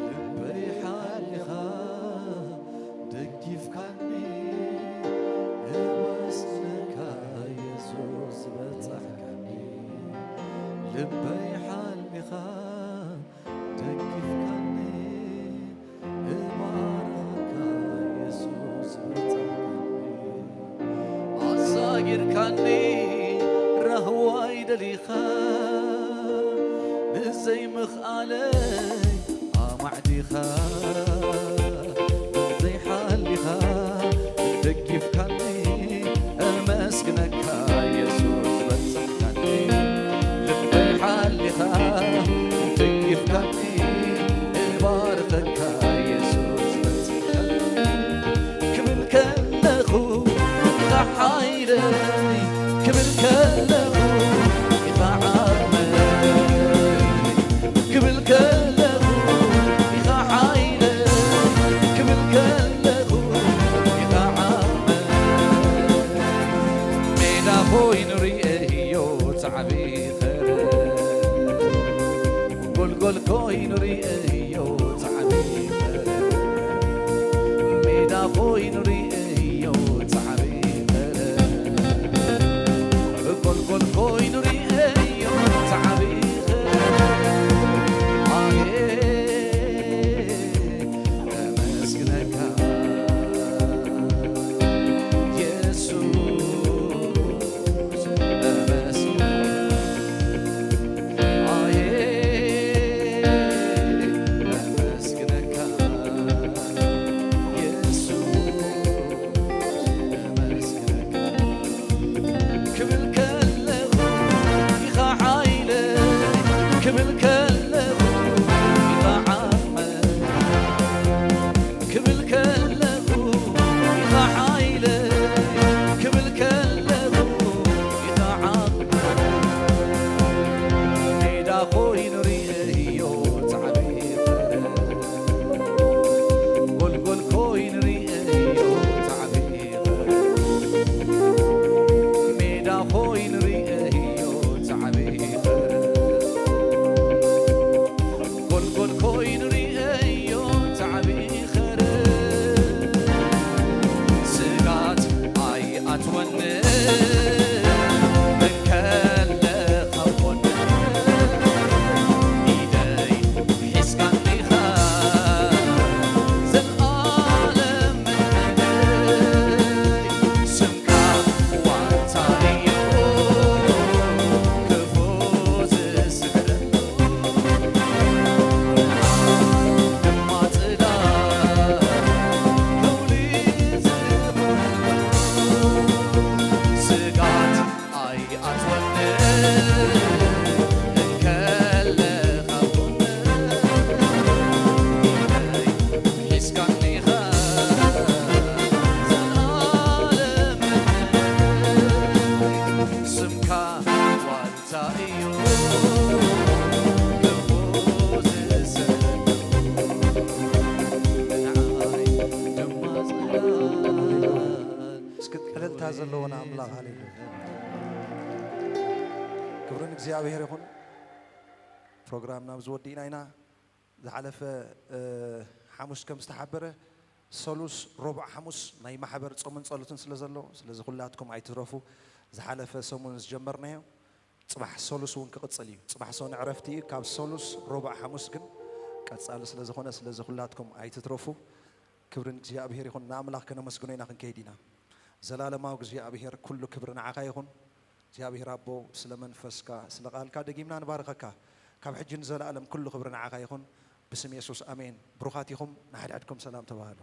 ልበይ ሓሊኻ ደጊፍካኒ እመስግነካ የሱስ በጻሕካኒ ልበይ ሓሊኻ ደጊፍካኒ እባርኸካ የሱስ በጻሕካኒ ኣሳጊርካኒ ራህዋይ ደሊኻ ንዘይምኽኣለይ ኣማዕዲኻ ዘይሓሊኻ ደጊፍካኒ እመስግነካ የሱስ በጻሕካኒ ልበይ ሓሊኻ ደጊፍካኒ እባርኸካ የሱስ በጻሕካኒ ክብል ከለኹ ኢኻ ሓይለይ ክብል ከለኹ ኢኻ ዓቕመይ ክብል ከለኹ ኢኻ ሓይለይ ክብል ከለኹ ኢኻ ዓቕመይ ሜዳ ኮይኑ ርእየዮ ጻዕቢ ኸረ ጎልጎል ኮይኑ ርእየዮ ጻዕቢ ኸረ ሜዳ ኮይኑ ርእየዮ ጻዕቢ ኸረ ጎልጎል ኮይኑ ርእየዮ ጻዕቢ ኸረ ኣየ ኣመስግነካ የሱስ ኣመስግነካ ኣየ ኣመስግነካ ኮይኑ ርእዮ ጻዕሪ ኸረ፣ ጎልጎል ኮይኑ ርእዮ ጻዕሪ ኸረ፣ ሜዳ ኮይኑ ርእዮ ጻዕሪ ኸረ፣ ጎልጎል ኮይኑ ርእዮ ጻዕሪ ኸረ፣ ስጋት ኣይኣትወኒ እንከለኻ ጎነይ፣ ኢደይ ሒዝካኒ ኢኻ ዘልኣለም መድሓኒይ፣ ስምካ ዋልታ እዩ ክፉእ ዝስዕረሉ፣ ድማ ጽላል ከውሊ ዝኽበሉ፣ ስጋት ኣይኣትወኒ እንከለኻ ጎነይ፣ ሒዝካኒ ኢኻ ዘልኣለም መድሓኒይ፣ ስምካ ዋልታ እዩ ክፉእ ዝስዕረሉ፣ ንዓይ ድማ ጽላል። እስኪ እልልታ ዘለዎ ንኣምላኽ፣ ሃሌሉያ። ክብሪ ንእግዚኣብሔር ይኹን። ፕሮግራምና ኣብዚ ወዲእና ኢና። ዝሓለፈ፣ እ፣ ሓሙስ ከም ዝተሓበረ፣ ሰሉስ፣ ረቡዕ፣ ሓሙስ ናይ ማሕበር ጾምን ጸሎትን ስለ ዘሎ፣ ስለዚ ኩላትኩም ኣይትትረፉ። ዝሓለፈ ሰሙን ዝጀመርናዮ ጽባሕ ሰሉስ እውን ክቕጽል እዩ። ጽባሕ ሰኑይ ዕረፍቲ እዩ። ካብ ሰሉስ፣ ረቡዕ፣ ሓሙስ ግን ቀጻሊ ስለ ዝኾነ፣ ስለዚ ኩላትኩም ኣይትትረፉ። ክብሪ ንእግዚኣብሔር ይኹን። ንኣምላኽ ከነመስግኖ ኢና ክንከይድ ኢና። ዘላለማዊ እግዚኣብሔር፣ ኩሉ ክብሪ ንዓኻ ይኹን። እግዚኣብሔር ኣቦ፣ ስለ መንፈስካ፣ ስለ ቃልካ ደጊምና ንባርኸካ። ካብ ሕጂ ንዘለኣለም ኩሉ ክብሪ ንዓኻ ይኹን። ብስም የሱስ፣ ኣሜን። ብሩኻት ኢኹም። ንሓድሕድኩም ሰላም ተባሃሉ።